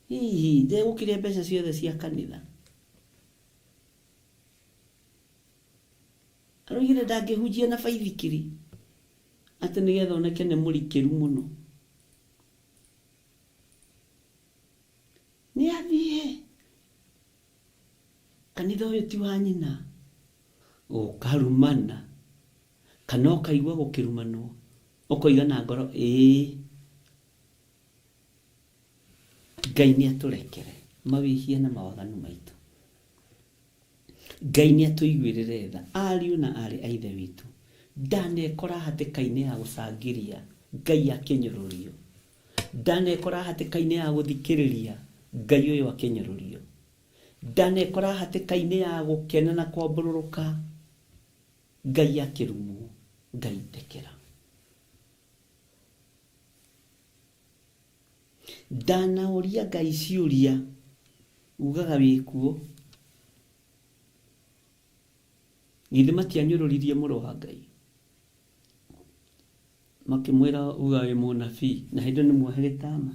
Hihi ndegũkĩrĩa mbeca ciothe cia kanitha. Aroigire ndangĩhunjia na baithikiri atĩ nĩgetha oneke nĩ mũrikĩru mũno. Nĩ athiĩ kanitha ũyũ ti wa nyina. Ũkarumana kana ũkaigua gũkĩrumanwo ũkoiga na ngoro ĩĩ. Ngai nĩ atũrekere mawĩhia na mawaganu maitũ. Ngai nĩ atũiguĩrĩre tha ariũ na aarĩ a Ithe witũ. Ndanekora hatĩka-inĩ ya gũcangĩria Ngai akĩnyũrũrio. Ndanekora hatĩka-inĩ ya gũthikĩrĩria Ngai ũyũ akĩnyũrũrio. Ndanekora hatĩka-inĩ ya gũkena na kwambũrũrũka Ngai akĩrumwo. Ngai ndekera. Ndanaũria Ngai ciũria ugaga wĩkuo. Githĩ matianyũrũririe mũrũ wa Ngai? Makĩmwĩra uga wĩ mũnabii na hĩndĩ nĩ muohe gĩtama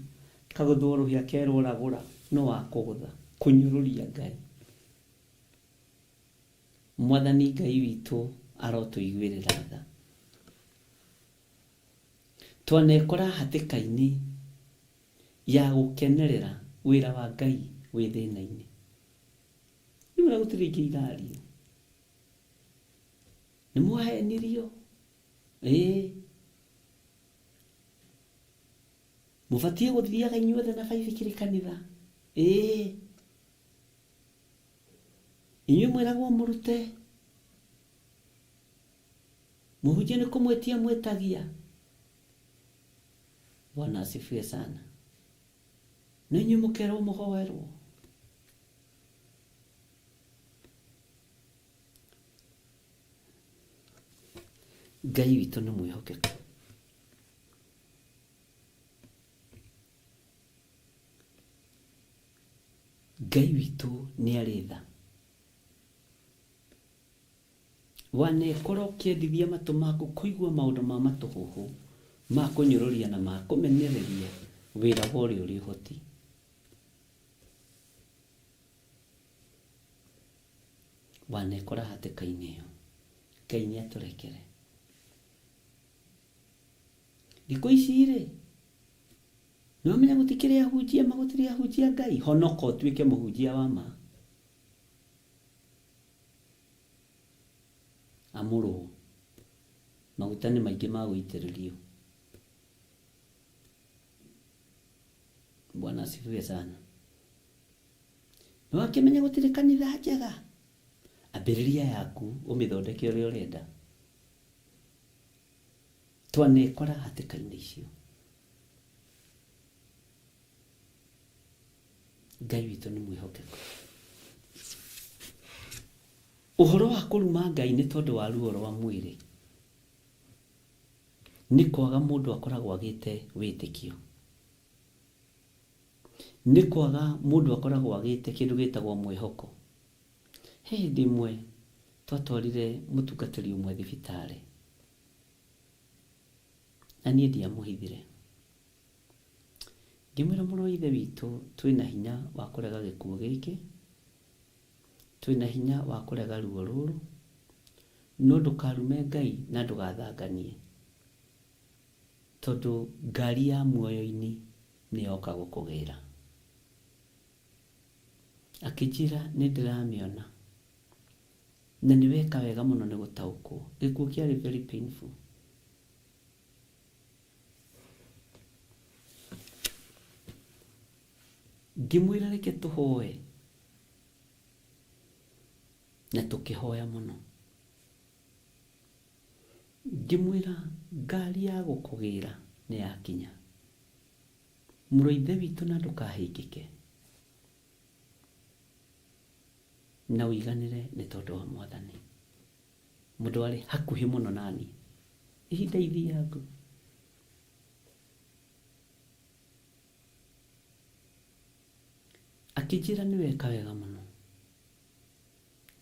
kagũthwo rũhĩa kerwo ragũra no wakũgũtha kũnyũrũria Ngai. Mwathani Ngai witũ arotũiguĩrĩra tha. Twanekora hatĩka-inĩ ya gũkenerera wĩra wa Ngai wĩ thĩna-inĩ. Rĩu ona gũtirĩ ingĩ irario. Nĩ mwahenirio. Ĩĩ. Mũbatiĩ gũthiaga inyuothe na baithikiri kanitha. Ĩĩ. Inyuĩ mwĩragwo mũrute. Mũhunjia nĩ kũmwĩtia mwĩtagia. Bwana asifiwe sana. No inyuĩ mũkerwo mũhoerwo. Ngai witũ nĩ mwĩhokeku. Ngai witũ nĩ arĩ tha. Wanekora ũkĩendithia matũ maku kũigua maũndũ ma matũhũhũ ma kũnyũrũria na ma kũmenereria wĩra wa ũrĩa ũrĩ ũhoti. Wanekora hatĩka-inĩ ĩyo. Ngai nĩ atũrekere. Thikũ ici rĩ, nĩ wamenya gũtikĩrĩ ahunjia ma gũtirĩ ahunjia Ngai, honoka ũtuĩke mũhunjia wa ma. Amũrwo. Maguta nĩ maingĩ ma gũitĩrĩrio. Bwana asifiwe sana. Nĩ wakĩmenya gũtirĩ kanitha njega? Ambĩrĩria yaku ũmĩthondeke ũrĩa ũrenda. Twanekora hatĩka-inĩ icio. Ngai witũ nĩ mwĩhokeku. Ũhoro wa kũruma Ngai nĩ tondũ wa ruo rwa mwĩrĩ nĩ kwaga mũndũ akoragwo agĩte wĩtĩkio. Nĩ kwaga mũndũ akoragwo agĩte kĩndũ gĩtagwo mwĩhoko. He hĩndĩ ĩmwe twatwarire mũtungatĩri ũmwe thibitarĩ na niĩ ndiamũhithire. Ngĩmwĩra mũrũ wa ithe witũ twĩna hinya wa kũrega gĩkuũ gĩkĩ, twĩna hinya wa kũrega ruo rũrũ, no ndũkarume Ngai na ndũgathanganie, tondũ ngari ya muoyo-inĩ nĩ yoka gũkũgĩra. Akĩnjĩra nĩ ndĩramĩona na nĩ weka wega mũno nĩ gũtaũkwo. Gĩkuũ kĩarĩ very painful. Ngĩmwĩra reke tũhoe na tũkĩhoya mũno. Ngĩmwĩra ngari ya gũkũgĩra nĩ yakinya. Mũrũ wa ithe witũ na ndũkahĩngĩke na ũiganĩre nĩ tondũ wa Mwathani. Mũndũ arĩ hakuhĩ mũno naniĩ ihinda ithiangu. Akĩnjĩra nĩ weka wega mũno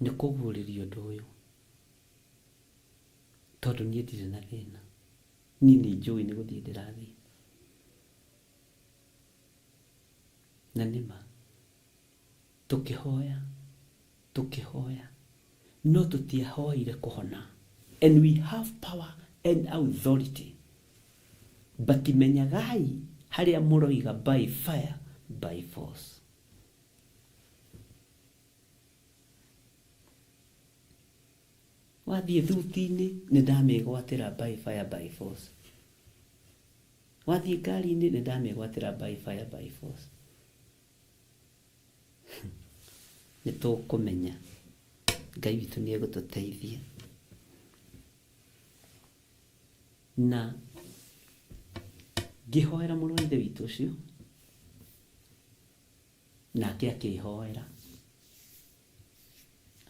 nĩ kũguũrĩria ũndũ ũyũ tondũ niĩ ndirĩ na thĩna. Niĩ nĩ njũĩ nĩ gũthiĩ ndĩrathiĩ. Na nĩma tũkĩhoya tũkĩhoya no tũtiahoire kũhona. And we have power and authority. But menyagai harĩa mũroiga by fire by force. Wathiĩ thuti-inĩ nĩ ndamĩgwatĩra by fire by force. Wathiĩ ngari-inĩ nĩ ndamĩgwatĩra by fire by force. Nĩ tũkũmenya Ngai witũ nĩ egũtũteithia. Na ngĩhoera mũrũ wa ithe witũ ũcio, nake akĩhoera.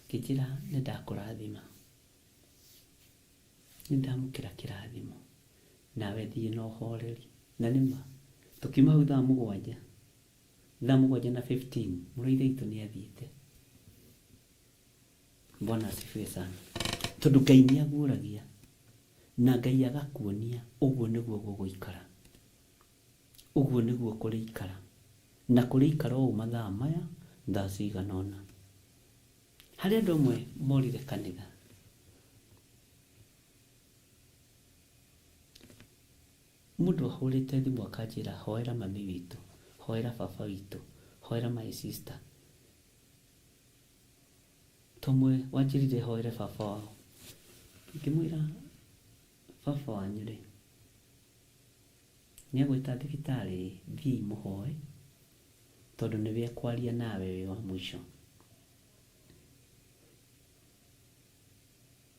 Akĩnjĩra nĩ ndakũrathima. Nĩ ndamũkĩra kĩrathimo. Nawe thiĩ na ũhoreri. Na nĩma, tũkiuma hau thaa mũgwanja, thaa mũgwanja na 15, mũrũ wa ithe witũ nĩ athiĩte. Bwana asifiwe sana. Tondũ Ngai nĩ aguũragia na Ngai agakuonia ũguo nĩguo gũgũikara. Ũguo nĩguo kũrĩikara. Na kũrĩikara ũũ mathaa maya, thaa cigana ũna. Harĩ andũ amwe morire kanitha. Mũndũ ahũrĩte thimũ akanjĩra hoera mami witũ, hoera baba witũ, hoera my sister. Tomwe wanjĩrire hoere baba wao. Ngĩmwĩra baba wanyu rĩ, nĩ agwĩta thibitarĩ thiĩi mũhoe tondũ nĩwe ekwaria nawe wĩ wa mũico.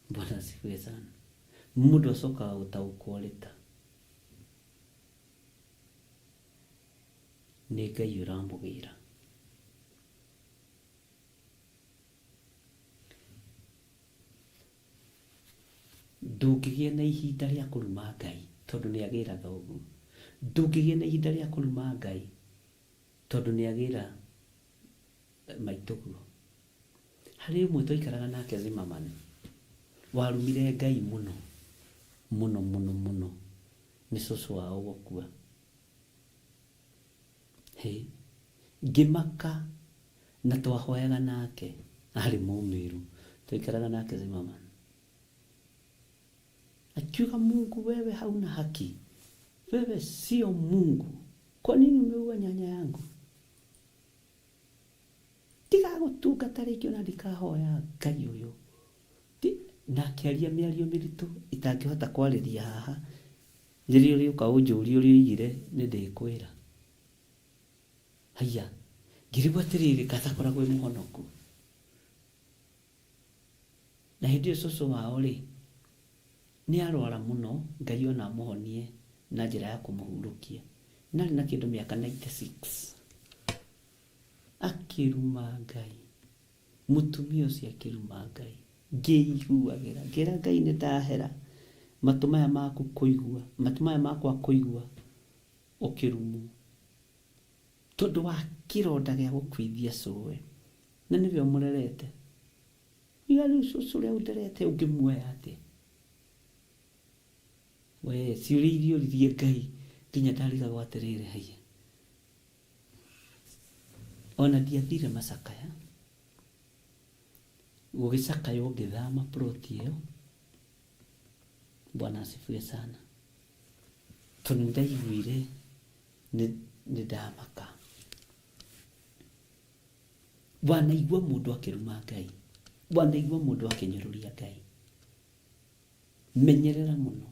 Bwana asifiwe sana. Mũndũ acokaga gũtaũkwo rĩ ta nĩ Ngai ũramũgĩra. Ndũngĩgĩa na ihinda rĩa kũruma Ngai tondũ nĩ agĩra thoguo. Ndũngĩgĩa na ihinda rĩa kũruma Ngai tondũ nĩ agĩra maitũguo. Harĩ ũmwe twaikaraga nake Zimmerman warumire Ngai mũno mũno mũno mũno nĩ cũcũ wao gũkua. Hĩ, ngĩmaka na twahoyaga nake arĩ Mũmĩru, twaikaraga nake Zimmerman. Akiuga, Mungu wewe hauna haki, wewe sio Mungu, kwa nini umeua nyanya yangu? Ndigagũtungata rĩngĩ ona ndikahoya Ngai ũyũ. Na akĩaria mĩario mĩritũ itangĩhota kwarĩria haha. Rĩrĩa ũrĩũka ũnjũrie ũrĩa oigire nĩ ndĩkwĩra. Haiya, ngĩrigwo atĩrĩrĩ, katakoragwo ĩ mũhonoku. Na hĩndĩ ĩyo cũcũ wao rĩ, nĩ arwara mũno, Ngai ona amũhonie na njĩra ya kũmũhurũkia. Na arĩ na kĩndũ mĩaka 96. Akĩruma Ngai. Mũtumia ũcio akĩruma Ngai. Ngĩiguagĩra, ngĩra Ngai nĩ ndahera. Matũ maya maku kũigua, matũ maya makwa kũigua ũkĩrumwo. Tondũ wa kĩronda gĩa gũkuithia cũwe. Na nĩwe ũmũrerete. Iga rĩu cũcũ ũrĩa ũnderete ũngĩmuoya atĩa? We, ciũria iria oririe Ngai nginya ndarigagwo atĩrĩrĩ, haiya. Ona ndiathire macakaya, gũgĩcakaywo ngĩthama plot ĩyo. Bwana asifiwe sana. Tondũ nĩndaiguire nĩ ndamaka. Wanaigua mũndũ akĩruma Ngai, wanaigua mũndũ akĩnyũrũria Ngai. Menyerera mũno.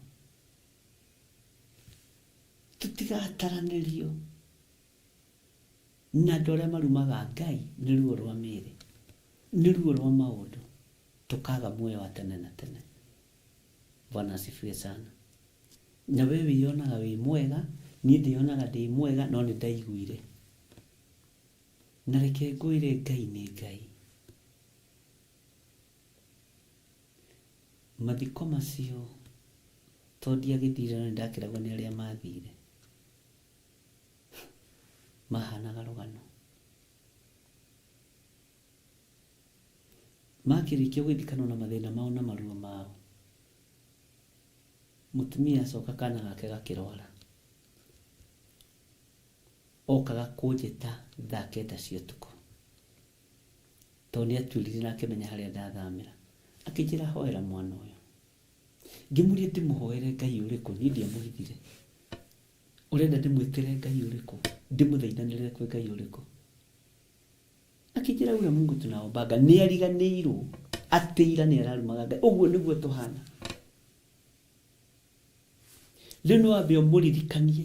Tũtigataranĩrio na andũ arĩa marumaga Ngai nĩ ruo rwa mĩĩrĩ, nĩ ruo rwa maũndũ, tũkaga muoyo wa tene na tene. Bwana asifiwe sana. Na we wĩyonaga wĩ mwega, niĩ ndĩyonaga ndĩ mwega, no nĩ ndaiguire. Na reke ngwĩre Ngai nĩ Ngai. Mathiko macio to ndiagĩthire no nĩndakĩragwo nĩ arĩa mathire. Mahanaga rũgano. Makĩrĩkia gũgĩthikanwo na mathĩna mao na maruo mao, mũtumia acoka kana gake gakĩrwara. Okaga kũnjĩta thaa kenda cia ũtukũ. Tondũ nĩ atuĩrire na akĩmenya harĩa ndathamĩra. Akĩnjĩra hoera mwana ũyũ. Ngĩmũria ndĩmũhoere Ngai ũrĩkũ, niĩ ndiamũhithire. Ũrenda ndĩmwĩtĩre Ngai ũrĩkũ? Ndĩmũthaithanĩrĩre kwĩ Ngai ũrĩkũ? Akĩnjĩra ule Mungu tunaombaga nĩ ariganĩirwo atĩ ira nĩ ararumaga Ngai. Ũguo nĩguo tũhana. Rĩu nĩ wambe ũmũririkanie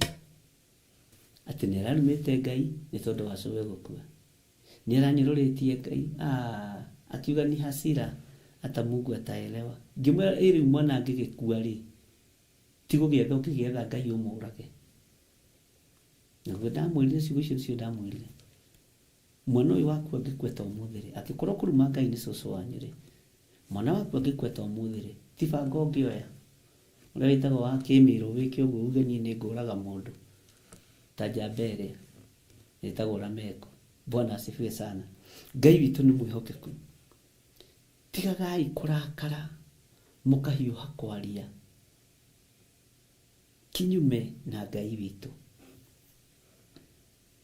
atĩ nĩ ararumĩte Ngai nĩ tondũ wa cũwe gũkua. Nĩ aranyũrũrĩtie Ngai. Ah, akiuga ni hasira hata Mungu ataelewa. Ngĩmwĩra ĩ rĩu mwana angĩgĩkua rĩ, ti gũgĩetha ũngĩgĩetha Ngai ũmũrage. Naguo ndamwĩrire ciugo icio nĩcio ndamwĩrire. Mwana ũyũ waku angĩkua ta ũmũthĩ rĩ, angĩkorwo kũruma Ngai nĩ cũcũ wanyu rĩ, mwana waku angĩkua ta ũmũthĩ rĩ, ti banga ũngĩoya ũrĩa wĩtagwo wa kĩmĩrũ wĩke ũguo uge niĩ nĩ ngũraga mũndũ ta njamba ĩrĩa ĩtagwo Lameko. Bwana asifiwe sana. Ngai witũ nĩ mwĩhokeku. Tigagai kũrakara mũkahiũha kwaria kinyume na Ngai witũ.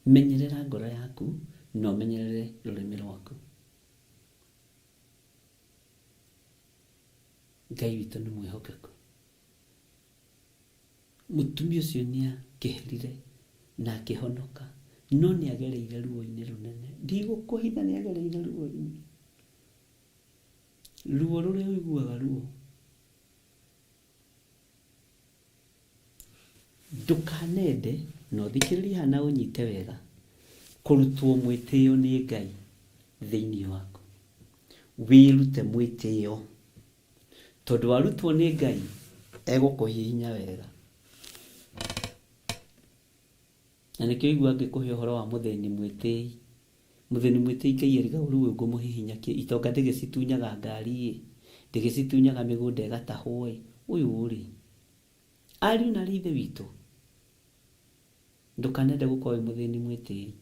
Menyerera ngoro yaku na ũmenyerere rũrĩmĩ rwaku. Ngai witũ nĩ mwĩhokeku. Mũtumia ũcio nĩ akĩherire na akĩhonoka, no nĩ agereire ruo-inĩ rũnene. Ndigũkũhitha nĩ agereire ruo-inĩ. Ruo rũrĩa ũiguaga ruo. Ndũkanende, na ũthikĩrĩrie haha na ũnyite wega, kũrutwo mwĩtĩo nĩ Ngai thĩinĩ waku. Wĩrute mwĩtĩo. Tondũ warutwo nĩ Ngai, egũkũhihinya wega. Na nĩkĩo ũigua ngĩkũhe ũhoro wa mũthĩni mwĩtĩi. Mũthĩni mwĩtĩi Ngai erigagwo rĩu ũyũ ngũmũhihinya kĩ? Itonga ndĩgĩcitunyaga ngari ĩ, ndĩgĩcitunyaga mĩgũnda ĩgatahwo ĩ, ũyũ rĩ? Ariũ na aarĩ a Ithe witũ, ndũkanende gũkorwo wĩ mũthĩni mwĩtĩi.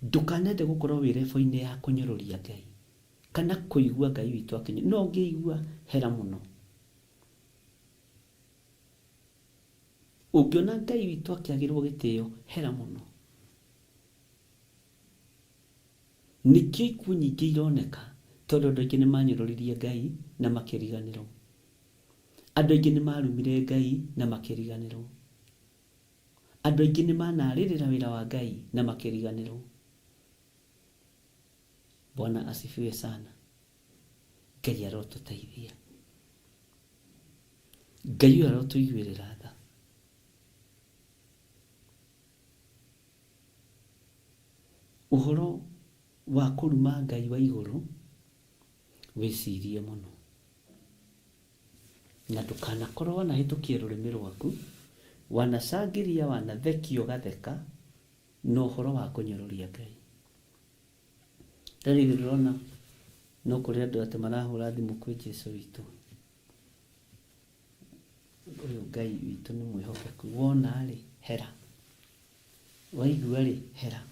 Ndũkanende gũkorwo wĩ rebo-inĩ ya kũnyũrũria Ngai kana kũigua Ngai witũ akĩnyũrũria. No ũngĩigua hera mũno. Ũngĩona Ngai witũ akĩagĩrwo gĩtĩo hera mũno. Nĩkĩo ikuũ nyingĩ ironeka tondũ andũ aingĩ nĩ manyũrũririe Ngai na makĩriganĩrwo. Andũ aingĩ nĩ marumire Ngai na makĩriganĩrwo. Andũ aingĩ nĩ manarĩrĩra wĩra wa Ngai na makĩriganĩrwo. Bwana asifiwe sana. Ngai arotũteithia. Ngai ũyũ arotũiguĩrĩra tha. Ũhoro wa kũruma Ngai wa igũrũ wĩcirie mũno. Na ndũkanakorwo wanahĩtũkia rũrĩmĩ rwaku, wanacangĩria, wanathekio ũgatheka na ũhoro wa kũnyũrũria Ngai. Rĩu ndĩrona no kũrĩ andũ atĩ marahũra thimũ kwĩ Jesu witũ. Ũyũ Ngai witũ nĩ mwĩhokeku. Wona rĩ, hera. Waigua rĩ, hera.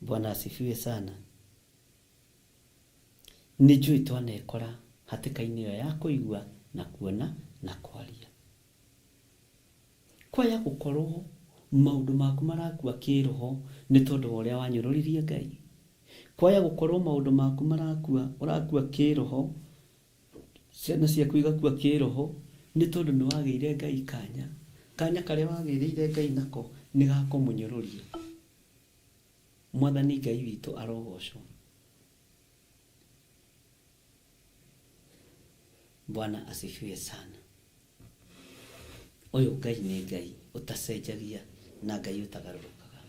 Bwana asifiwe sana. Nĩ njũĩ twanekora hatĩka-inĩ ĩyo ya kũigua na kuona na kwaria. Kwaya gũkorwo maũndũ maku marakua kĩroho nĩ tondũ wa ũrĩa wanyũrũririe Ngai. Kwaya gũkorwo maũndũ maku marakua, ũrakua kĩroho, ciana ciaku igakua kĩroho nĩ tondũ nĩ wagĩire Ngai kanya. Kanya karĩa wagĩrĩire Ngai nako nĩ ga kũmũnyũrũria. Mwathani Ngai witũ arogocwo. Bwana asifiwe sana. Ũyũ Ngai nĩ Ngai ũtacenjagia na Ngai ũtagarũrũkaga.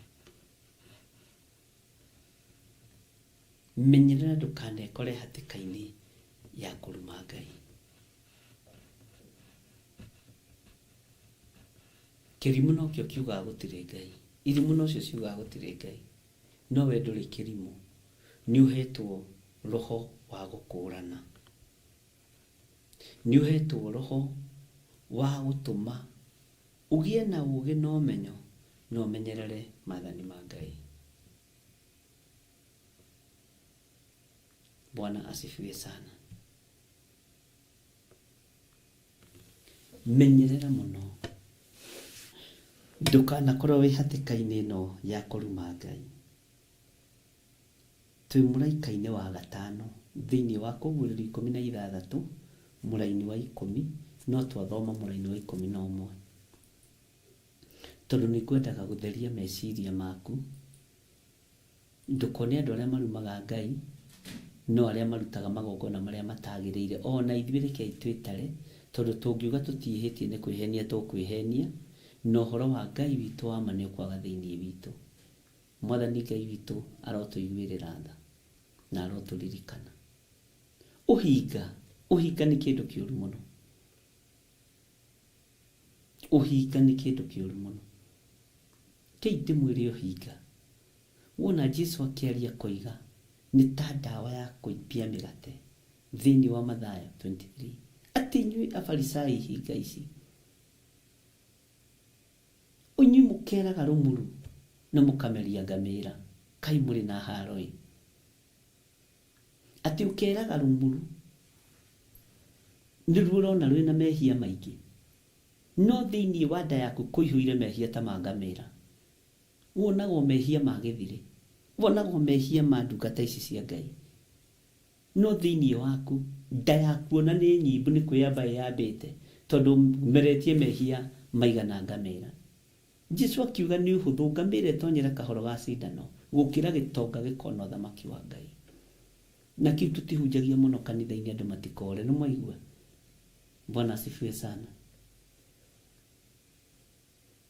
Menyerera ndũkanekore hatĩka-inĩ ya kũruma Ngai. Kĩrimũ nokĩo kiugaga gũtirĩ Ngai. Irimũ nocio ciugaga gũtirĩ Ngai. No we ndũrĩ kĩrimũ. Nĩ ũhetwo roho wa gũkũrana. Nĩ ũhetwo roho wa gũtũma ũgĩe na ũgĩ na ũmenyo na ũmenyerere maathani ma Ngai. Bwana asifiwe sana. Menyerera mũno ndũkanakorwo wĩ hatĩka-inĩ ĩno ya kũruma Ngai. Twĩ mũraika-inĩ wa gatano thĩinĩ wa Kũguũrĩrio 16 mũraini wa ikũmi, no twathoma mũraini wa 11. Tondũ nĩ ngwendaga gũtheria meciria maku, ndũkone andũ arĩa marumaga Ngai no arĩa marutaga magongona marĩa matagĩrĩire. Ona ithuĩ rekei twĩtare, tondũ tũngiuga tũtiĩhĩtie nĩ kwĩhenia tũkwĩhenia, na ũhoro wa Ngai witũ wa ma nĩ ũkwaga thĩinĩ witũ. Mwathani Ngai witũ arotũiguĩrĩra tha na arotũririkana. Ũhinga, ũhinga nĩ kĩndũ kĩũru mũno. Ũhinga nĩ kĩndũ kĩũru mũno. Kei ndĩmwĩre ũhinga. Wona Jesu akĩaria akoiga nĩ ta ndawa ya kũimbia mĩgate thĩinĩ wa Mathayo 23. Atĩ inyuĩ Afarisai hinga ici, inyuĩ mũkeraga rũmuru na mũkameria ngamĩra, kai mũrĩ na haro ĩ. Atĩ ũkeraga rũmuru nĩruo ũrona rwĩna mehia maingĩ, no thĩinĩ wa nda yaku kũihũire mehia ta ma ngamĩra. Wonagwo mehia ma gĩthirĩ, wonagwo mehia ma ndungata ici cia Ngai, no thĩinĩ waku nda yaku ona nĩ nyimbu nĩ kwĩyamba ĩyambĩte, tondũ meretie mehia maigana ngamĩra. Jesu akiuga nĩ ũhũthũ ngamĩra ĩtonyere kahoro ga cindano gũkĩra gĩtonga gĩkona ũthamaki wa Ngai. Na kĩu tũtihunjagia mũno kanitha-inĩ andũ matikore, nĩ mwaigua? Bwana asifiwe sana.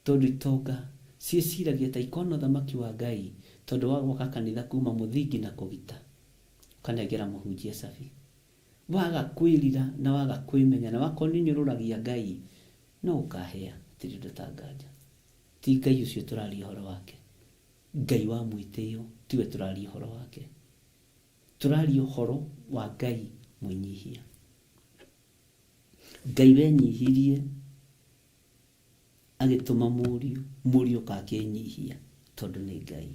Tondũ itonga ciĩciragia ta ikona ũthamaki wa Ngai tondũ wa gwaka kanitha kuma mũthingi na kũgita, ũkanengera mũhunjia cabi. Waga kwĩrira na waga kwĩmenya na wakorwo nĩ ũnyũrũragia Ngai, no ũkahĩa, hatirĩ ũndũ ta nganja. Ti Ngai ũcio tũraria ũhoro wake. Ngai wa mwĩtĩo tiwe tũraria ũhoro wake. Tũraria ũhoro wa Ngai mwĩnyihia. Ngai wenyihirie Agĩtũma mũriũ, mũriũ oka akĩnyihia tondũ nĩ Ngai.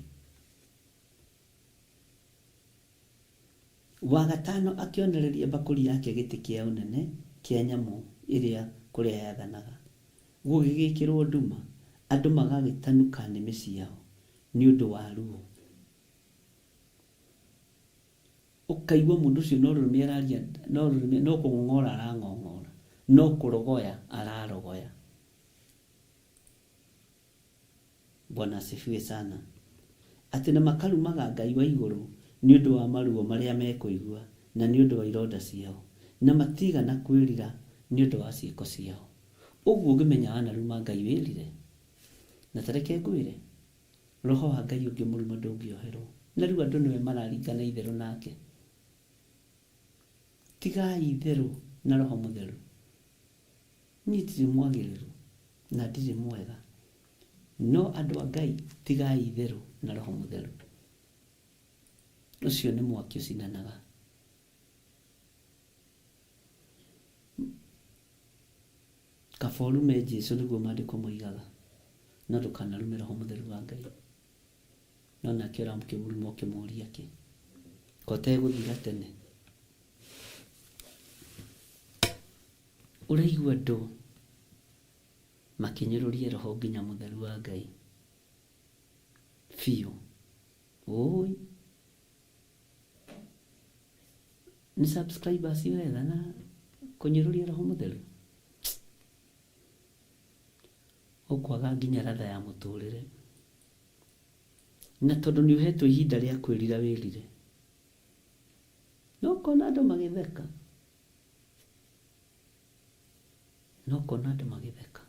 Wa gatano akĩonereria mbakũri yake gĩtĩ kĩa ũnene kĩa nyamũ ĩrĩa kũrĩa yathanaga. Gũgĩgĩkĩrwo nduma, andũ magagĩtanuka nĩmĩ ciao nĩ ũndũ wa ruo. Ũkaigua mũndũ ũcio no rũrĩmĩ araria, no rũrĩmĩ, no kũng'ong'ora arang'ong'ora, no kũrogoya ararogoya. Bwana asifiwe sana. Atĩ na makarumaga Ngai wa igũrũ nĩ ũndũ wa maruo marĩa mekũigua na nĩ ũndũ wa ironda ciao, na matiigana kwĩrira nĩ ũndũ wa ciĩko ciao. Ũguo ũngĩmenya wanaruma Ngai wĩrire. Na ta reke ngwĩre, Roho wa Ngai ũngĩmũruma ndũngĩoherwo. Na rĩu andũ nĩwe mararingana itherũ nake. Tigai itherũ na Roho Mũtheru. Niĩ ndirĩ mwagĩrĩru na ndirĩ mwega, no andũ a Ngai tigai itherũ na Roho Mũtheru. Ũcio nĩ mwaki ũcinanaga. Kaba ũrume Jesu nĩguo maandĩko moigaga, no ndũkanarume Roho Mũtheru wa Ngai. No nake ũramũkĩmũruma ũkĩmũria kĩ? Ko tegũthira tene? Ũraigua andũ makĩnyũrũria Roho nginya Mũtheru wa Ngai biũ. Ũũi! Nĩ subscribers wetha na kũnyũrũria Roho Mũtheru? Ũkwaga nginya ladha ya mũtũrĩre. Na tondũ nĩ ũhetwo ihinda rĩa kwĩrira wĩrire. No ũkona andũ magĩtheka. No ũkona andũ magĩtheka.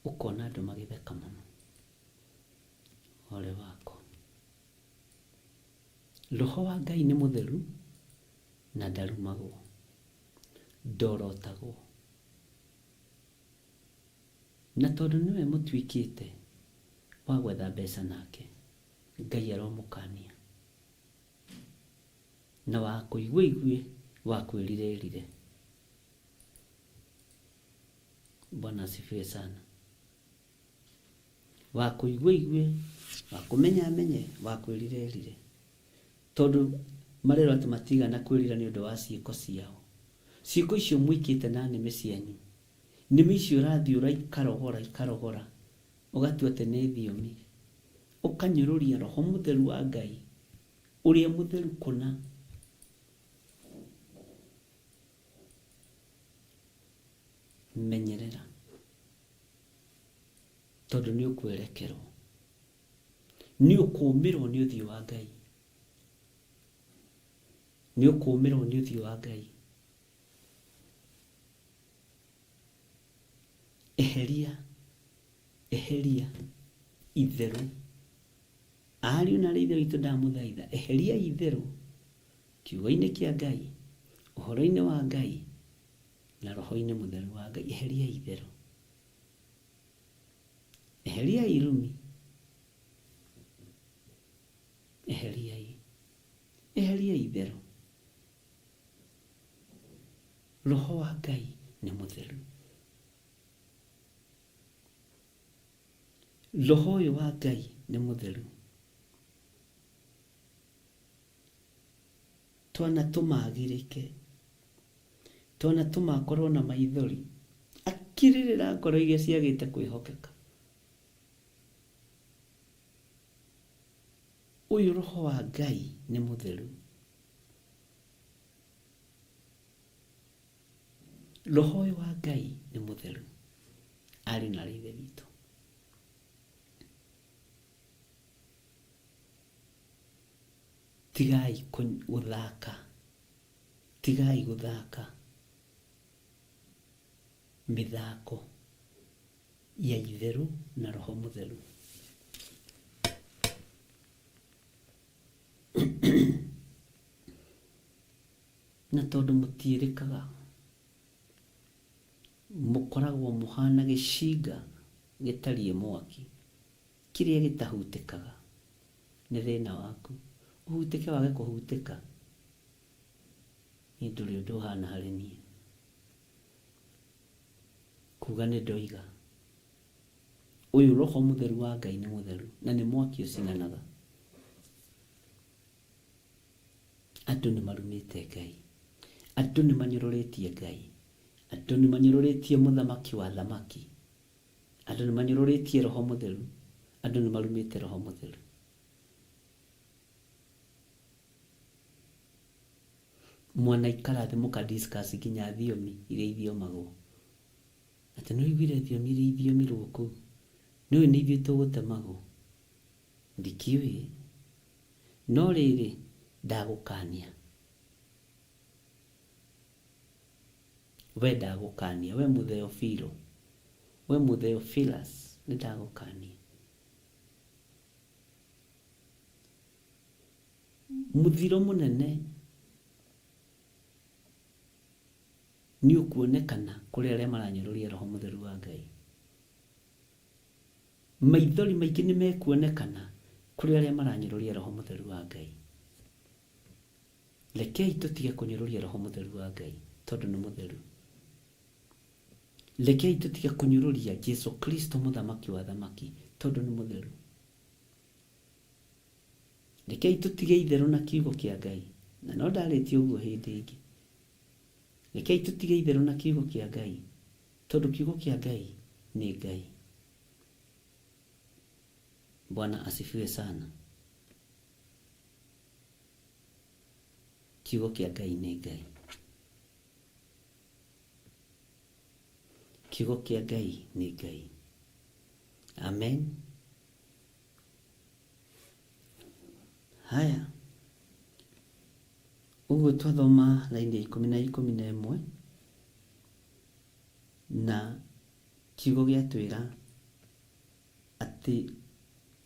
Ũkona andũ magĩtheka mũno. Ole wako. Roho wa Ngai nĩ mũtheru na ndarumagwo. Ndorotagwo. Na tondũ nĩwe mũtuĩkĩte wa gwetha mbeca nake, Ngai aromũkania. Na wa kũigua aigue, wa kwĩrira erire. Bwana asifiwe sana. Wa kũigua aigue, wa kũmenya amenye, wa kwĩrira erire. Tondũ marerwo atĩ matigana kwĩrira nĩ ũndũ wa ciĩko ciao. Ciĩko icio mwĩkĩte na nĩmĩ cianyu, nĩmĩ icio ũrathiũra ikarogora ikarogora, ũgatua atĩ nĩ thiomi. Ũkanyũrũria Roho Mũtheru wa Ngai, ũrĩa mũtheru kũna. Menyerera, tondũ nĩ ũkwerekerwo. Nĩ ũkũmĩrwo nĩ ũthiũ wa Ngai. Nĩ ũkũmĩrwo nĩ ũthiũ wa Ngai. Eheria, eheria itherũ. Ariũ na aarĩ a Ithe witũ ndamũthaitha, eheriai itherũ kiugo-inĩ kĩa Ngai, ũhoro-inĩ wa Ngai, na Roho-inĩ Mũtheru wa Ngai. Eheriai itherũ. Eheriai irumi. Eheriai. Eheriai itherũ. Roho wa Ngai nĩ mũtheru. Roho ũyũ wa Ngai nĩ mũtheru. Twanatũma agirĩke. Twanatũma akorwo na maithori. Akirĩrĩra ngoro iria ciagĩte kwĩhokeka. Ũyũ Roho wa Ngai nĩ mũtheru. Roho ũyũ wa Ngai nĩ mũtheru. Ariũ na aarĩ a Ithe witũ. Tigai gũthaka, tigai gũthaka mĩthako ya itherũ na Roho Mũtheru. Na tondũ mũtiĩrĩkaga, mũkoragwo mũhana gĩcinga gĩtariĩ mwaki, kĩrĩa gĩtahutĩkaga. Nĩ thĩna waku. Ũhutĩke wage kũhutĩka, niĩ ndũrĩ ũndũ ũhana harĩ niĩ. Kuga nĩ ndoiga. Ũyũ roho mũtheru wa Ngai nĩ mũtheru na nĩ mwaki ũcinanaga. Andũ nĩ marumĩte Ngai. Andũ nĩ manyũrũrĩtie Ngai. Andũ nĩ manyũrũrĩtie mũthamaki wa athamaki. Andũ nĩ manyũrũrĩtie roho mũtheru. Andũ nĩ marumĩte roho mũtheru. Mwanaikara thĩ mũka discuss nginya thiomi iria ithiomagwo. Atĩ nĩ ũiguire thiomi iria ithiomirwo kũu? Nĩ ũĩ nĩ ithuĩ tũgũtemagwo? Ndikĩũĩ. No rĩrĩ, ndagũkania. We ndagũkania. We Mũtheofilo. We Mũtheophilus, nĩ ndagũkania. Mũthiro mũnene nĩ ũkuonekana kũrĩ arĩa maranyũrũria Roho Mũtheru wa Ngai. Maithori maingĩ nĩ mekuonekana kũrĩ arĩa maranyũrũria Roho Mũtheru wa Ngai. Rekei tũtige kũnyũrũria Roho Mũtheru wa Ngai tondũ nĩ mũtheru. Rekei tũtige kũnyũrũria Jesu Kristo mũthamaki wa athamaki tondũ nĩ mũtheru. Rekei tũtige itherũ na kiugo kĩa Ngai. Na no ndarĩtie ũguo hĩndĩ ĩngĩ. Rekei tũtige itherũ na kiugo kĩa Ngai tondũ kiugo kĩa Ngai nĩ Ngai. Bwana asifiwe sana. Kiugo kĩa Ngai nĩ Ngai. Kiugo kĩa Ngai nĩ Ngai. Amen. Haya. Ũguo twathoma raini ya ikũmi na ikũmi na ĩmwe na kiugo gĩatwĩra atĩ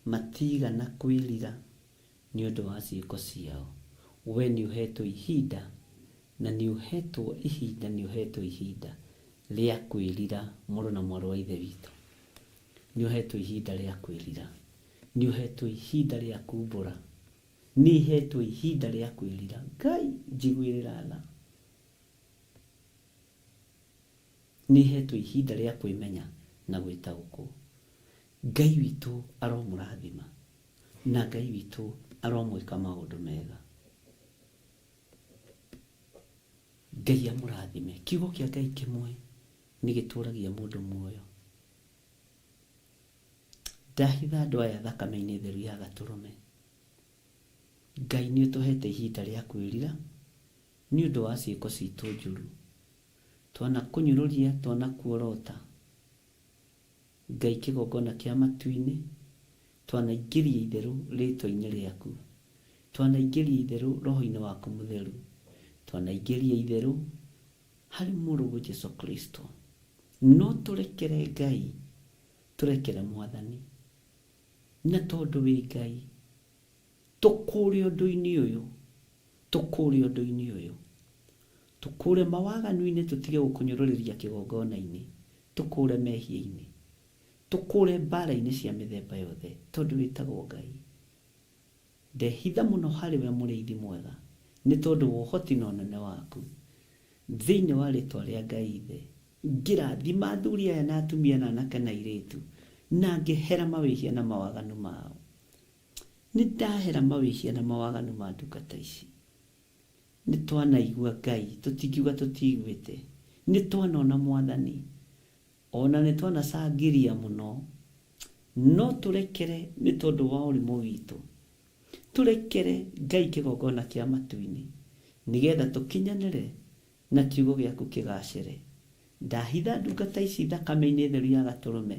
matigana kwĩrira nĩ ũndũ wa ciĩko ciao. We nĩ ũhetwo ihinda na nĩ ũhetwo ihinda nĩ ũhetwo ihinda rĩa kwĩrira mũrũ na mwarĩ wa Ithe witũ. Nĩ ũhetwo ihinda rĩa kwĩrira. Nĩ ũhetwo ihinda rĩa kumbũra. Nĩ hetwo ihinda rĩa kwĩrira. Ngai njiguĩrĩra tha. Nĩ hetwo ihinda rĩa kwĩmenya na gwĩtaũkwo. Ngai witũ aromũrathima na Ngai witũ aromwĩka maũndũ mega. Ngai amũrathime. Kiugo kĩa Ngai kĩmwe nĩ gĩtũragia mũndũ muoyo. Ndahitha andũ aya thakame-inĩ theru ya gatũrũme. Ngai nĩ ũtũhete ihinda rĩa kwĩrira nĩ ũndũ wa ciĩko citũ njũru. Twanakũnyũrũria, twanakuorota. Ngai kĩgongona kĩa matu-inĩ, twanaingĩria itherũ rĩtwa-inĩ rĩaku. Twanaingĩria itherũ roho-inĩ waku mũtheru. Twanaingĩria itherũ harĩ mũrũguo Jesu Kristo. No tũrekere Ngai, tũrekere Mwathani. Na tondũ wĩ Ngai, tũkũũre ũndũ-inĩ ũyũ, tũkũũre ũndũ-inĩ ũyũ. Tũkũũre mawaganu-inĩ tũtige gũkũnyũrũrĩria kĩgongona-inĩ. Tũkũũre mehia-inĩ. Tũkũũre mbara-inĩ cia mĩthemba yothe tondũ wĩtagwo Ngai. Ndehitha mũno harĩ we mũrĩithi mwega nĩ tondũ wa ũhoti na ũnene waku. Thĩinĩ wa rĩtwa rĩa Ngai Ithe, ngĩrathima athuri aya na atumia na anake na airĩtu, na ngĩhera mawĩhia na mawaganu mao. Nĩ ndahera mawĩhia na mawaganu ma ndungata ici. Nĩ twanaigua Ngai, tũtingiuga tũtiiguĩte. Nĩ twanona Mwathani. Ona nĩ twanacangiria mũno. No tũrekere nĩ tondũ wa ũrimũ witũ. Tũrekere Ngai kĩgongona kĩa matu-inĩ, nĩgetha tũkinyanĩre na kiugo gĩaku kĩgacĩre. Ndahitha ndungata ici thakame-inĩ theru ya gatũrũme,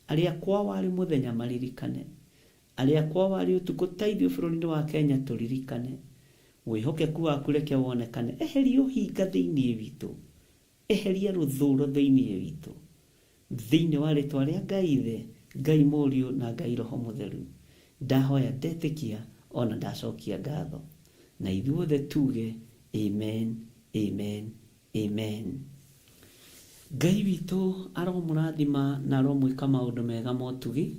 arĩa kwao arĩ mũthenya maririkane, arĩa kwao arĩ ũtukũ ta ithuĩ bũrũri-inĩ wa Kenya tũririkane. Wĩhokeku waku reke wonekane. Eheria ũhinga thĩinĩ witũ. Eheria rũthũũro thĩinĩ witũ. Thĩinĩ wa rĩtwa rĩa Ngai Ithe, Ngai Mũriũ na Ngai Roho Mũtheru, ndahoya ndetĩkia ona ndacokia ngatho. Na ithuothe tuge Amen, Amen, Amen. Ngai witũ aromũrathima na aromwĩka maũndũ mega ma ũtugi,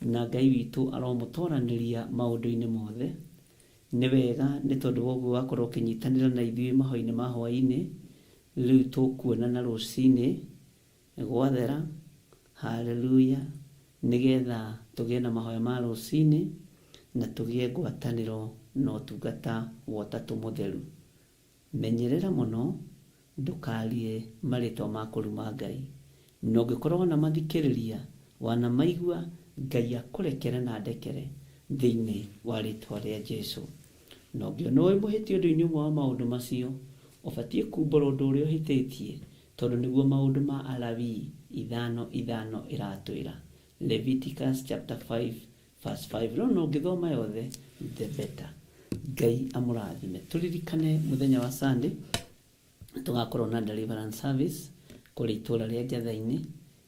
na Ngai witũ aromũtoranĩria maũndũ-inĩ mothe. Nĩ wega nĩ tondũ wa ũguo wakorwo ũkĩnyitanĩra na ithuĩ mahoya-inĩ ma hwaĩ-inĩ. Rĩu tũkuonana rũcinĩ. Gwathera, haleluya, nĩgetha tũgĩe na mahoya ma rũcinĩ na tũgĩe ngwatanĩro na ũtungata wa Ũtatũ Mũtheru. Menyerera mũno ndũkarie marĩtwa ma kũruma Ngai. Na ũngĩkorwo wanamathikĩrĩria, wanamaigua, Ngai akũrekere na andekere thĩinĩ wa rĩtwa rĩa Jesu. Na ũngĩona wĩ mũhĩtia ũndũ-inĩ ũmwe wa maũndũ macio, ũbatiĩ kumbũra ũndũ ũrĩa ũhĩtĩtie, tondũ nĩguo maũndũ ma Alawii 5:5 ĩratwĩra. Leviticus chapter 5 verse 5. No na ũngĩthoma yothe, the better. Ngai amũrathime. Tũririkane mũthenya wa Sunday, tũgakorwo na deliverance service kũrĩ itũra rĩa Njatha-inĩ,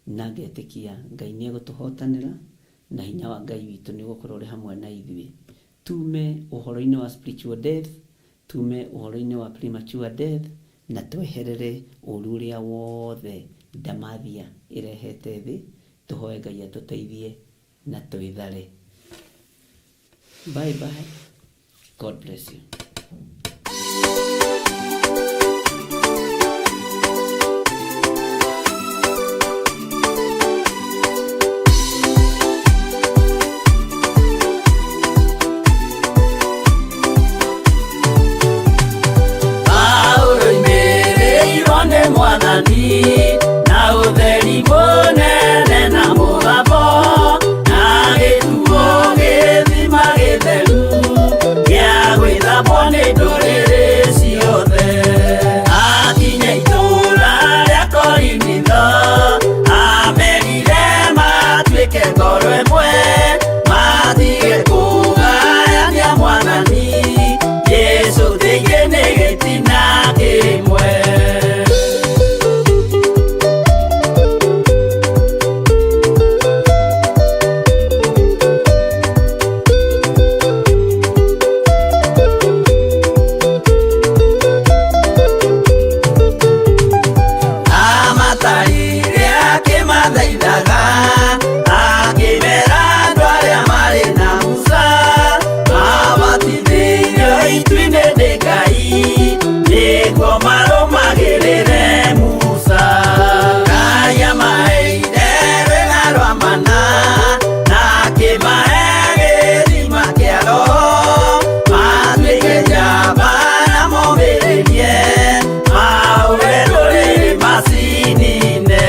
na ngetĩkia Ngai nĩ egũtũhotanĩra na hinya wa Ngai witũ nĩ ũgũkorwo ũrĩ hamwe na ithuĩ. Tume ũhoro-inĩ wa spiritual death, tume ũhoro-inĩ wa premature death, na tweherere ũru ũrĩa wothe ndamathia ĩrehete thĩ. Tũhoe Ngai atũteithie na twĩthare. Bye bye. God bless you. Paulo oimĩrĩirwo nĩ Mwathani na ũtheri mũnene na mũgambo na gĩtuo gĩthima gĩtheru gĩa gwĩthambwo nĩ ndũrĩrĩ ciothe. Akinya itũũra rĩa Korinitho amerire matuĩke ngoro ĩmwe matige kũgayania Mwathani Jesũ thĩinĩ nĩ gĩtina kĩmwe. Amatarire akĩmathaithaga akĩmera andũ arĩa marĩ na Musa mabatithĩirio itu-inĩ nĩ Ngai nĩguo marũmagĩrĩre Musa. Ngai amaheire rwĩga rwa mana na akĩmahe gĩthima kĩa Roho matuĩke njamba na momĩrĩrie mahũre ndũrĩrĩ macinine.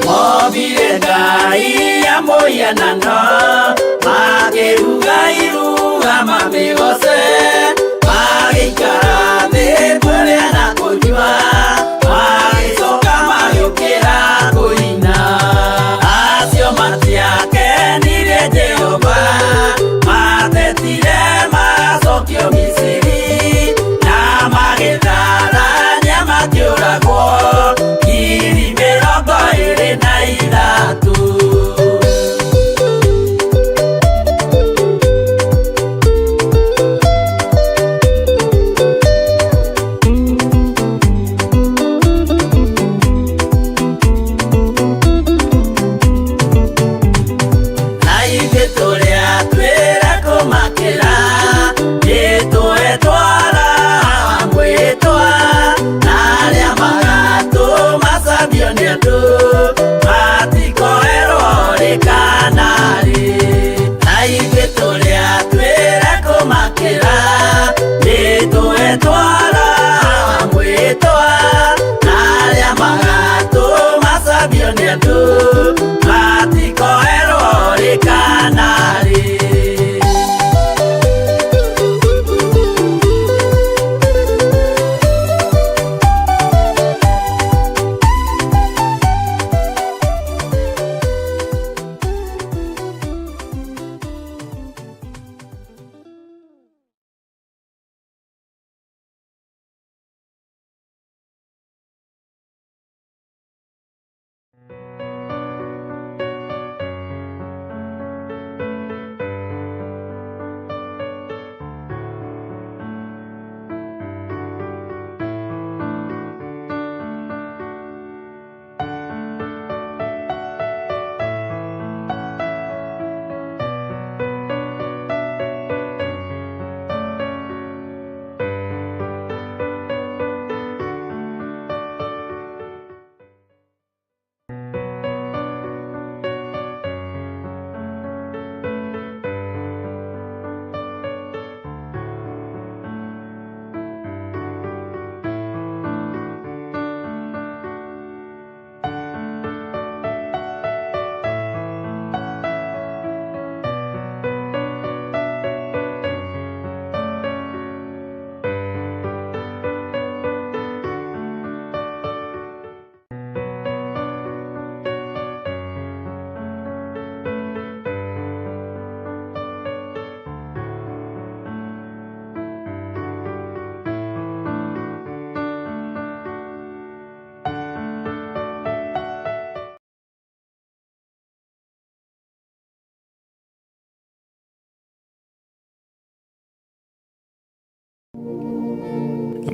Mobire Ngai ya mũhianano makĩruga iruga mamĩgoce magĩikara thĩ kũrĩa na kũnyua magĩcoka magĩũkĩra kũina. Acio matiakenirie Jehova matetire macokio Misiri na magĩtharania makĩũragwo 23,000.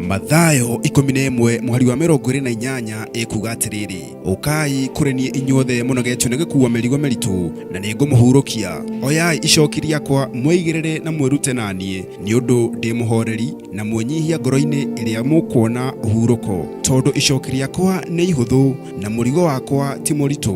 Mathayo 11 mũhari wa 28 ĩkuga atĩrĩrĩ, ũkai kũrĩ niĩ inyuothe mũnogetio nĩ gĩkuua mĩrigo mĩritũ, na nĩ ngũmũhurũkia. Oyai icoki rĩakwa mwĩigĩrĩre na mwĩrute na niĩ, nĩ ũndũ ndĩ mũhoreri na mwĩnyihia ngoro-inĩ, ĩrĩa mũkuona ũhurũko, tondũ icoki rĩakwa nĩ ihũthũ na mũrigo wakwa ti mũritũ.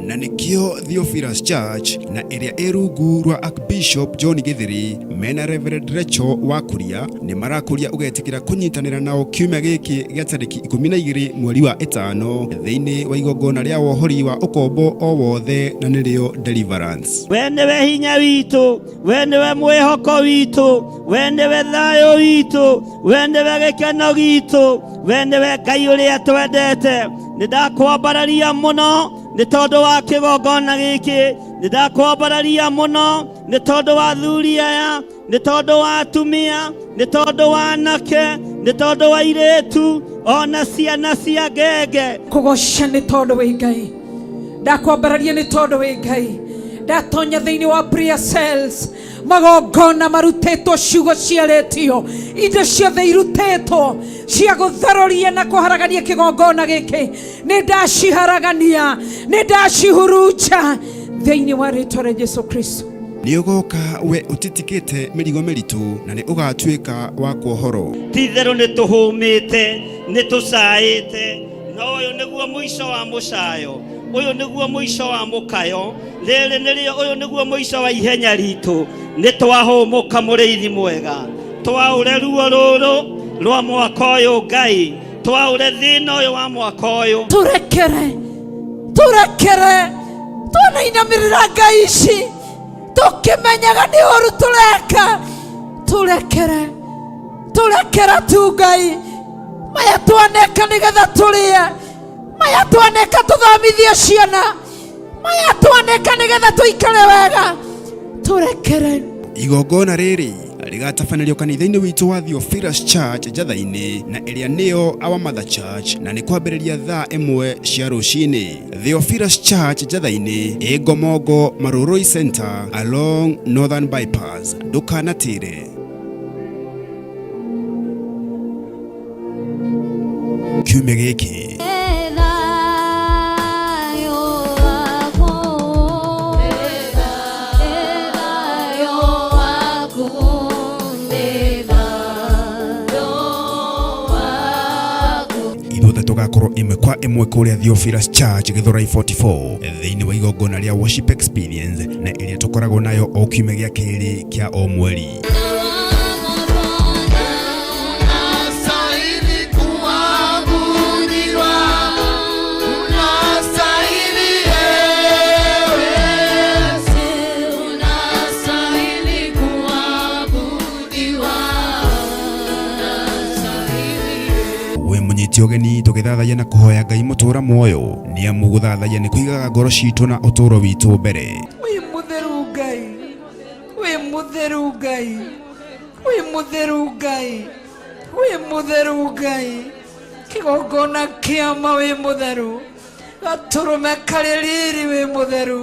Na nĩkĩo Theophilus Church na ĩrĩa ĩ rungu rwa Archbishop John Gĩthĩri mena Reverend Rachel wa Kuria nĩ marakũria ũgetĩkĩra kũnyitanĩra nao kiumia gĩkĩ gĩa tarĩki 12 mweri wa ĩtano thĩinĩ wa igongona rĩa wohori wa ũkombo o wothe na nĩrĩo Deliverance. We nĩwe hinya witũ, we nĩwe mwĩhoko witũ, we nĩwe thayũ witũ, we nĩwe gĩkeno gitũ, we nĩwe Ngai ũrĩa twendete. Nĩ ndakwambararia mũno nĩ tondũ wa kĩgongona gĩkĩ, nĩ ndakwambararia mũno nĩ tondũ wa athuri aya, nĩ tondũ wa atumia, nĩ tondũ wa anake, nĩ tondũ wa airĩtu, ona ciana cia ngenge. Kũgoca nĩ tondũ wĩ Ngai, ndakwambararia nĩ tondũ wĩ Ngai. Ndatonya thĩinĩ wa prayer cells, magongona marutĩtwo, ciugo ciarĩtio, indo ciothe irutĩtwo cia gũtharũria na kũharagania kĩgongona gĩkĩ, nĩ ndaciharagania, nĩ ndacihurunja thĩinĩ wa rĩtwa rĩa Jesu Kristo. Nĩ ũgoka we ũtitikĩte mĩrigo mĩritũ, na nĩ ũgatuĩka wa kuohorwo. Ti-itherũ nĩ tũhũmĩte, nĩ tũcaĩte, no ũyũ nĩguo mũico wa mũcayo, ũyũ nĩguo mũico wa mũkayo, rĩrĩ nĩrĩo, ũyũ nĩguo mũico wa ihenya ritũ. Nĩ twahũmũka mũrĩithi mwega, twaũre ruo rũrũ rwa mwaka ũyũ Ngai, twaũre thĩna ũyũ wa mwaka ũyũ. Tũrekere, tũrekere, twanainamĩrĩra Ngai ici tũkĩmenyaga nĩ ũru tũreka. Tũrekere, tũrekere tu Ngai, maya twaneka nĩgetha tũrĩe, maya twaneka tũthomithie ciana, maya twaneka nĩgetha tũikare wega. Tũrekere. Igongona rĩrĩ rĩgatabanĩrio kanitha-inĩ witũ wa Theophilus Church Njatha-inĩ, na ĩrĩa nĩyo Our Mother Church, na nĩ kwambĩrĩria thaa 1 cia rũcinĩ. Theophilus Church Njatha-inĩ ĩ Ngomongo Marurui Center along Northern Bypass. Ndũkanatĩre. Kiumia gĩkĩ ithuothe tũgakorwo ĩmwe kwa ĩmwe kũrĩa Theophilus Church Gĩthũrai 44 thĩinĩ wa igongona rĩa worship experience, na ĩrĩa tũkoragwo nayo o kiumia gĩa kerĩ kĩa o mweri. Unastahili kuabudiwa, unastahili ewe, Unastahili kuabudiwa, unastahili. We mũnyiti ũgeni tũgĩthathaiya na kũhoya Ngai mũtũra muoyo, nĩ amu gũthathaiya nĩ kũigaga ngoro citũ na ũtũũro witũ mbere. Wĩ mũtheru Ngai, wĩ mũtheru Ngai, wĩ mũtheru Ngai, wĩ mũtheru Ngai, kĩgongona kĩama wĩ mũtheru, gatũrũme karĩ riri wĩ mũtheru,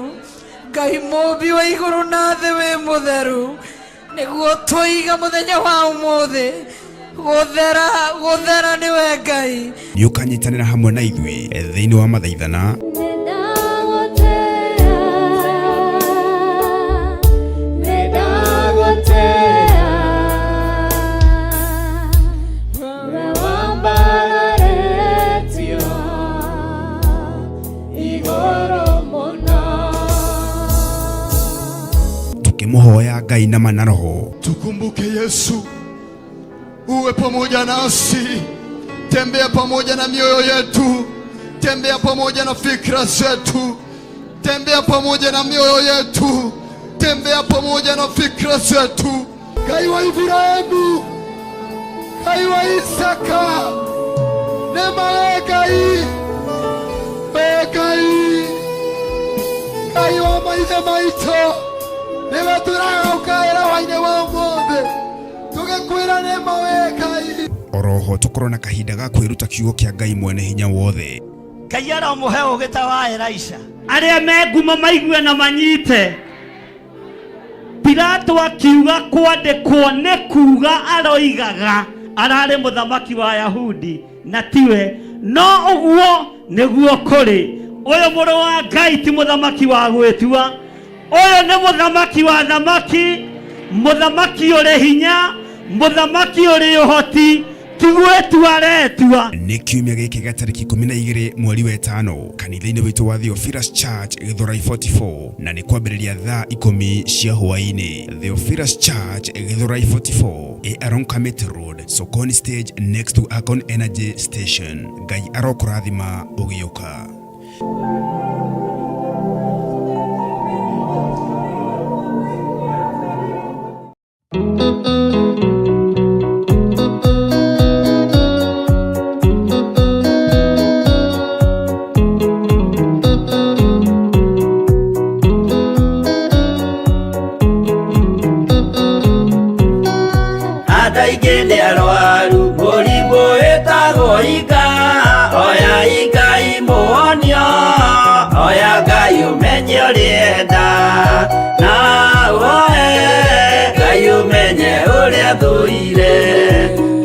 Ngai mũmbi wa igũrũ na thĩ wĩ mũtheru, nĩguo tũiga mũthenya wa ũmũthĩ gũthera, gũthera nĩwe Ngai. Nĩ ũkanyitanĩra hamwe na ithuĩ thĩinĩ wa mathaithana, tukĩmũhoya Ngai na ma na roho. Tukumbuke Yesu, uwe pamoja nasi, tembea pamoja na mioyo yetu, tembea pamoja na fikra zetu, tembea pamoja na mioyo yetu, tembea pamoja na fikra zetu. Ngai wa Ibrahimu, Ngai wa Isaka, nema we Ngai, we Ngai, Ngai wa maithe maitũ, nĩwe tũragũkaĩra hwainĩ wa ũmũthĩ, tũgĩkwĩra nĩma we Ngai. Oroho tũkorwo na kahinda ga kwĩruta kiugo kĩa Ngai mwene hinya wothe. Ngai aromũhe ũũgĩ ta wa Elisha. Arĩa me ngumo maigue na manyite. Pilato akiuga kwandĩkwo nĩ kuga aroigaga Ararĩ mũthamaki wa Ayahudi na tiwe. No ũguo nĩguo kũrĩ. Ũyũ mũrũ wa Ngai ti mũthamaki wa gwĩtua. Ũyũ nĩ mũthamaki wa thamaki, mũthamaki ũrĩ hinya, mũthamaki ũrĩ ũhoti, ti gwĩtua aretua. Nĩ kiumia gĩkĩ gĩa tarĩki 12 mweri wa ĩtano kanitha-inĩ witũ wa Theophilus Church Gĩthũrai 44 na nĩ kwambĩrĩria thaa 10 cia hwaĩ-inĩ. Theophilus Church Gĩthũrai 44 ĩ along Kamiti Road, Sokoni Stage next to Akon Energy Station. Ngai arokũrathima ũgĩũka. Andũ aingĩ nĩ arwaru mũrimũ wĩtagwo inga, oya Ngai mũhonio, oya Ngai ũmenye ũrĩenda, na ũhoe Ngai ũmenye ũrĩa thũire.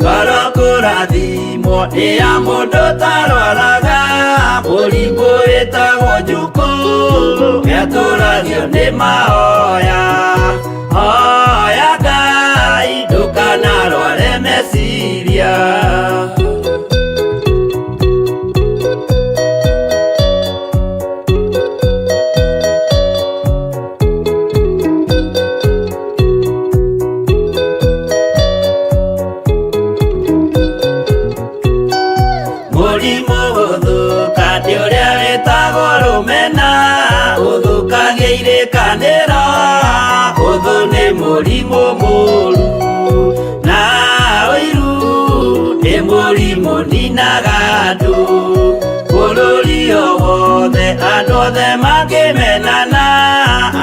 Ngoro kũrathimwo nĩ ya mũndũ ũtarwaraga, mũrimũ wĩtagwo njukũ, nĩatũragio nĩ mahoya. Hoya Ngai ndũkanarware meciria. Mũrimũ gũthũka nĩ ũrĩa wĩtagwo rũmena, ũthũkagia irĩkanĩro, ũthũ nĩ mũrimũ mũru, na ũiru nĩ mũrimũ ninaga andũ. Bũrũri o wothe andũ othe mangĩmenana,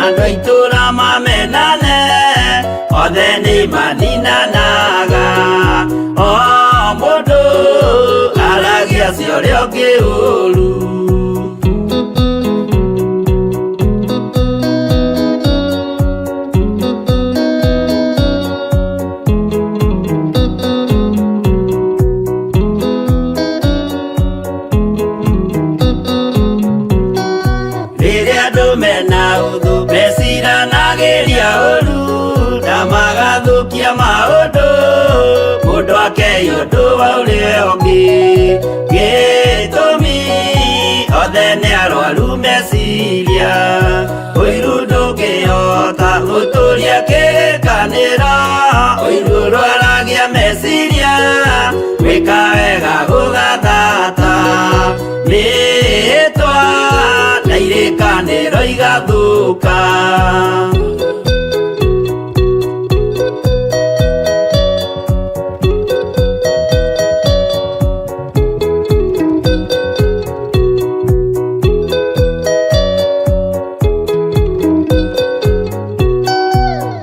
andũ a itũũra mamenane, othe nĩ maninanaga. O mũndũ aragia cia ũrĩa ũngĩ ũru. Rĩrĩa andũ mena ũthũ meciranagĩria ũru, na magathũkia maũndũ, mũndũ akei ũndũ wa ũrĩa ũngĩ. Gĩtũmi othe nĩ arwaru meciria, ũiru ndũngĩhota gũtũria kĩrĩkanĩro, ũiru ũrwaragia meciria, gwĩka wega gũgathata. Mĩhĩtwa na irĩkanĩro igathũka.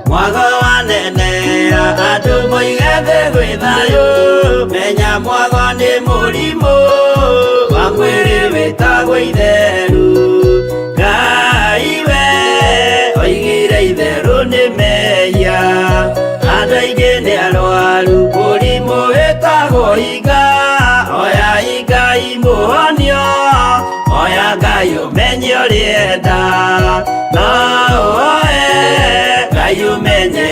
Mwago wanenea andũ moige thĩ gwĩ thayũ, menya mwago nĩ mũrimũ wa mwĩrĩ wĩtagwo itheru. Ngai we oigire itherũ nĩ mehia, andũ aingĩ nĩ arwaru mũrimũ wĩtagwo inga, oya Ngai mũhonio, oya Ngai ũmenye ũrĩenda, na ũhoe Ngai ũmenye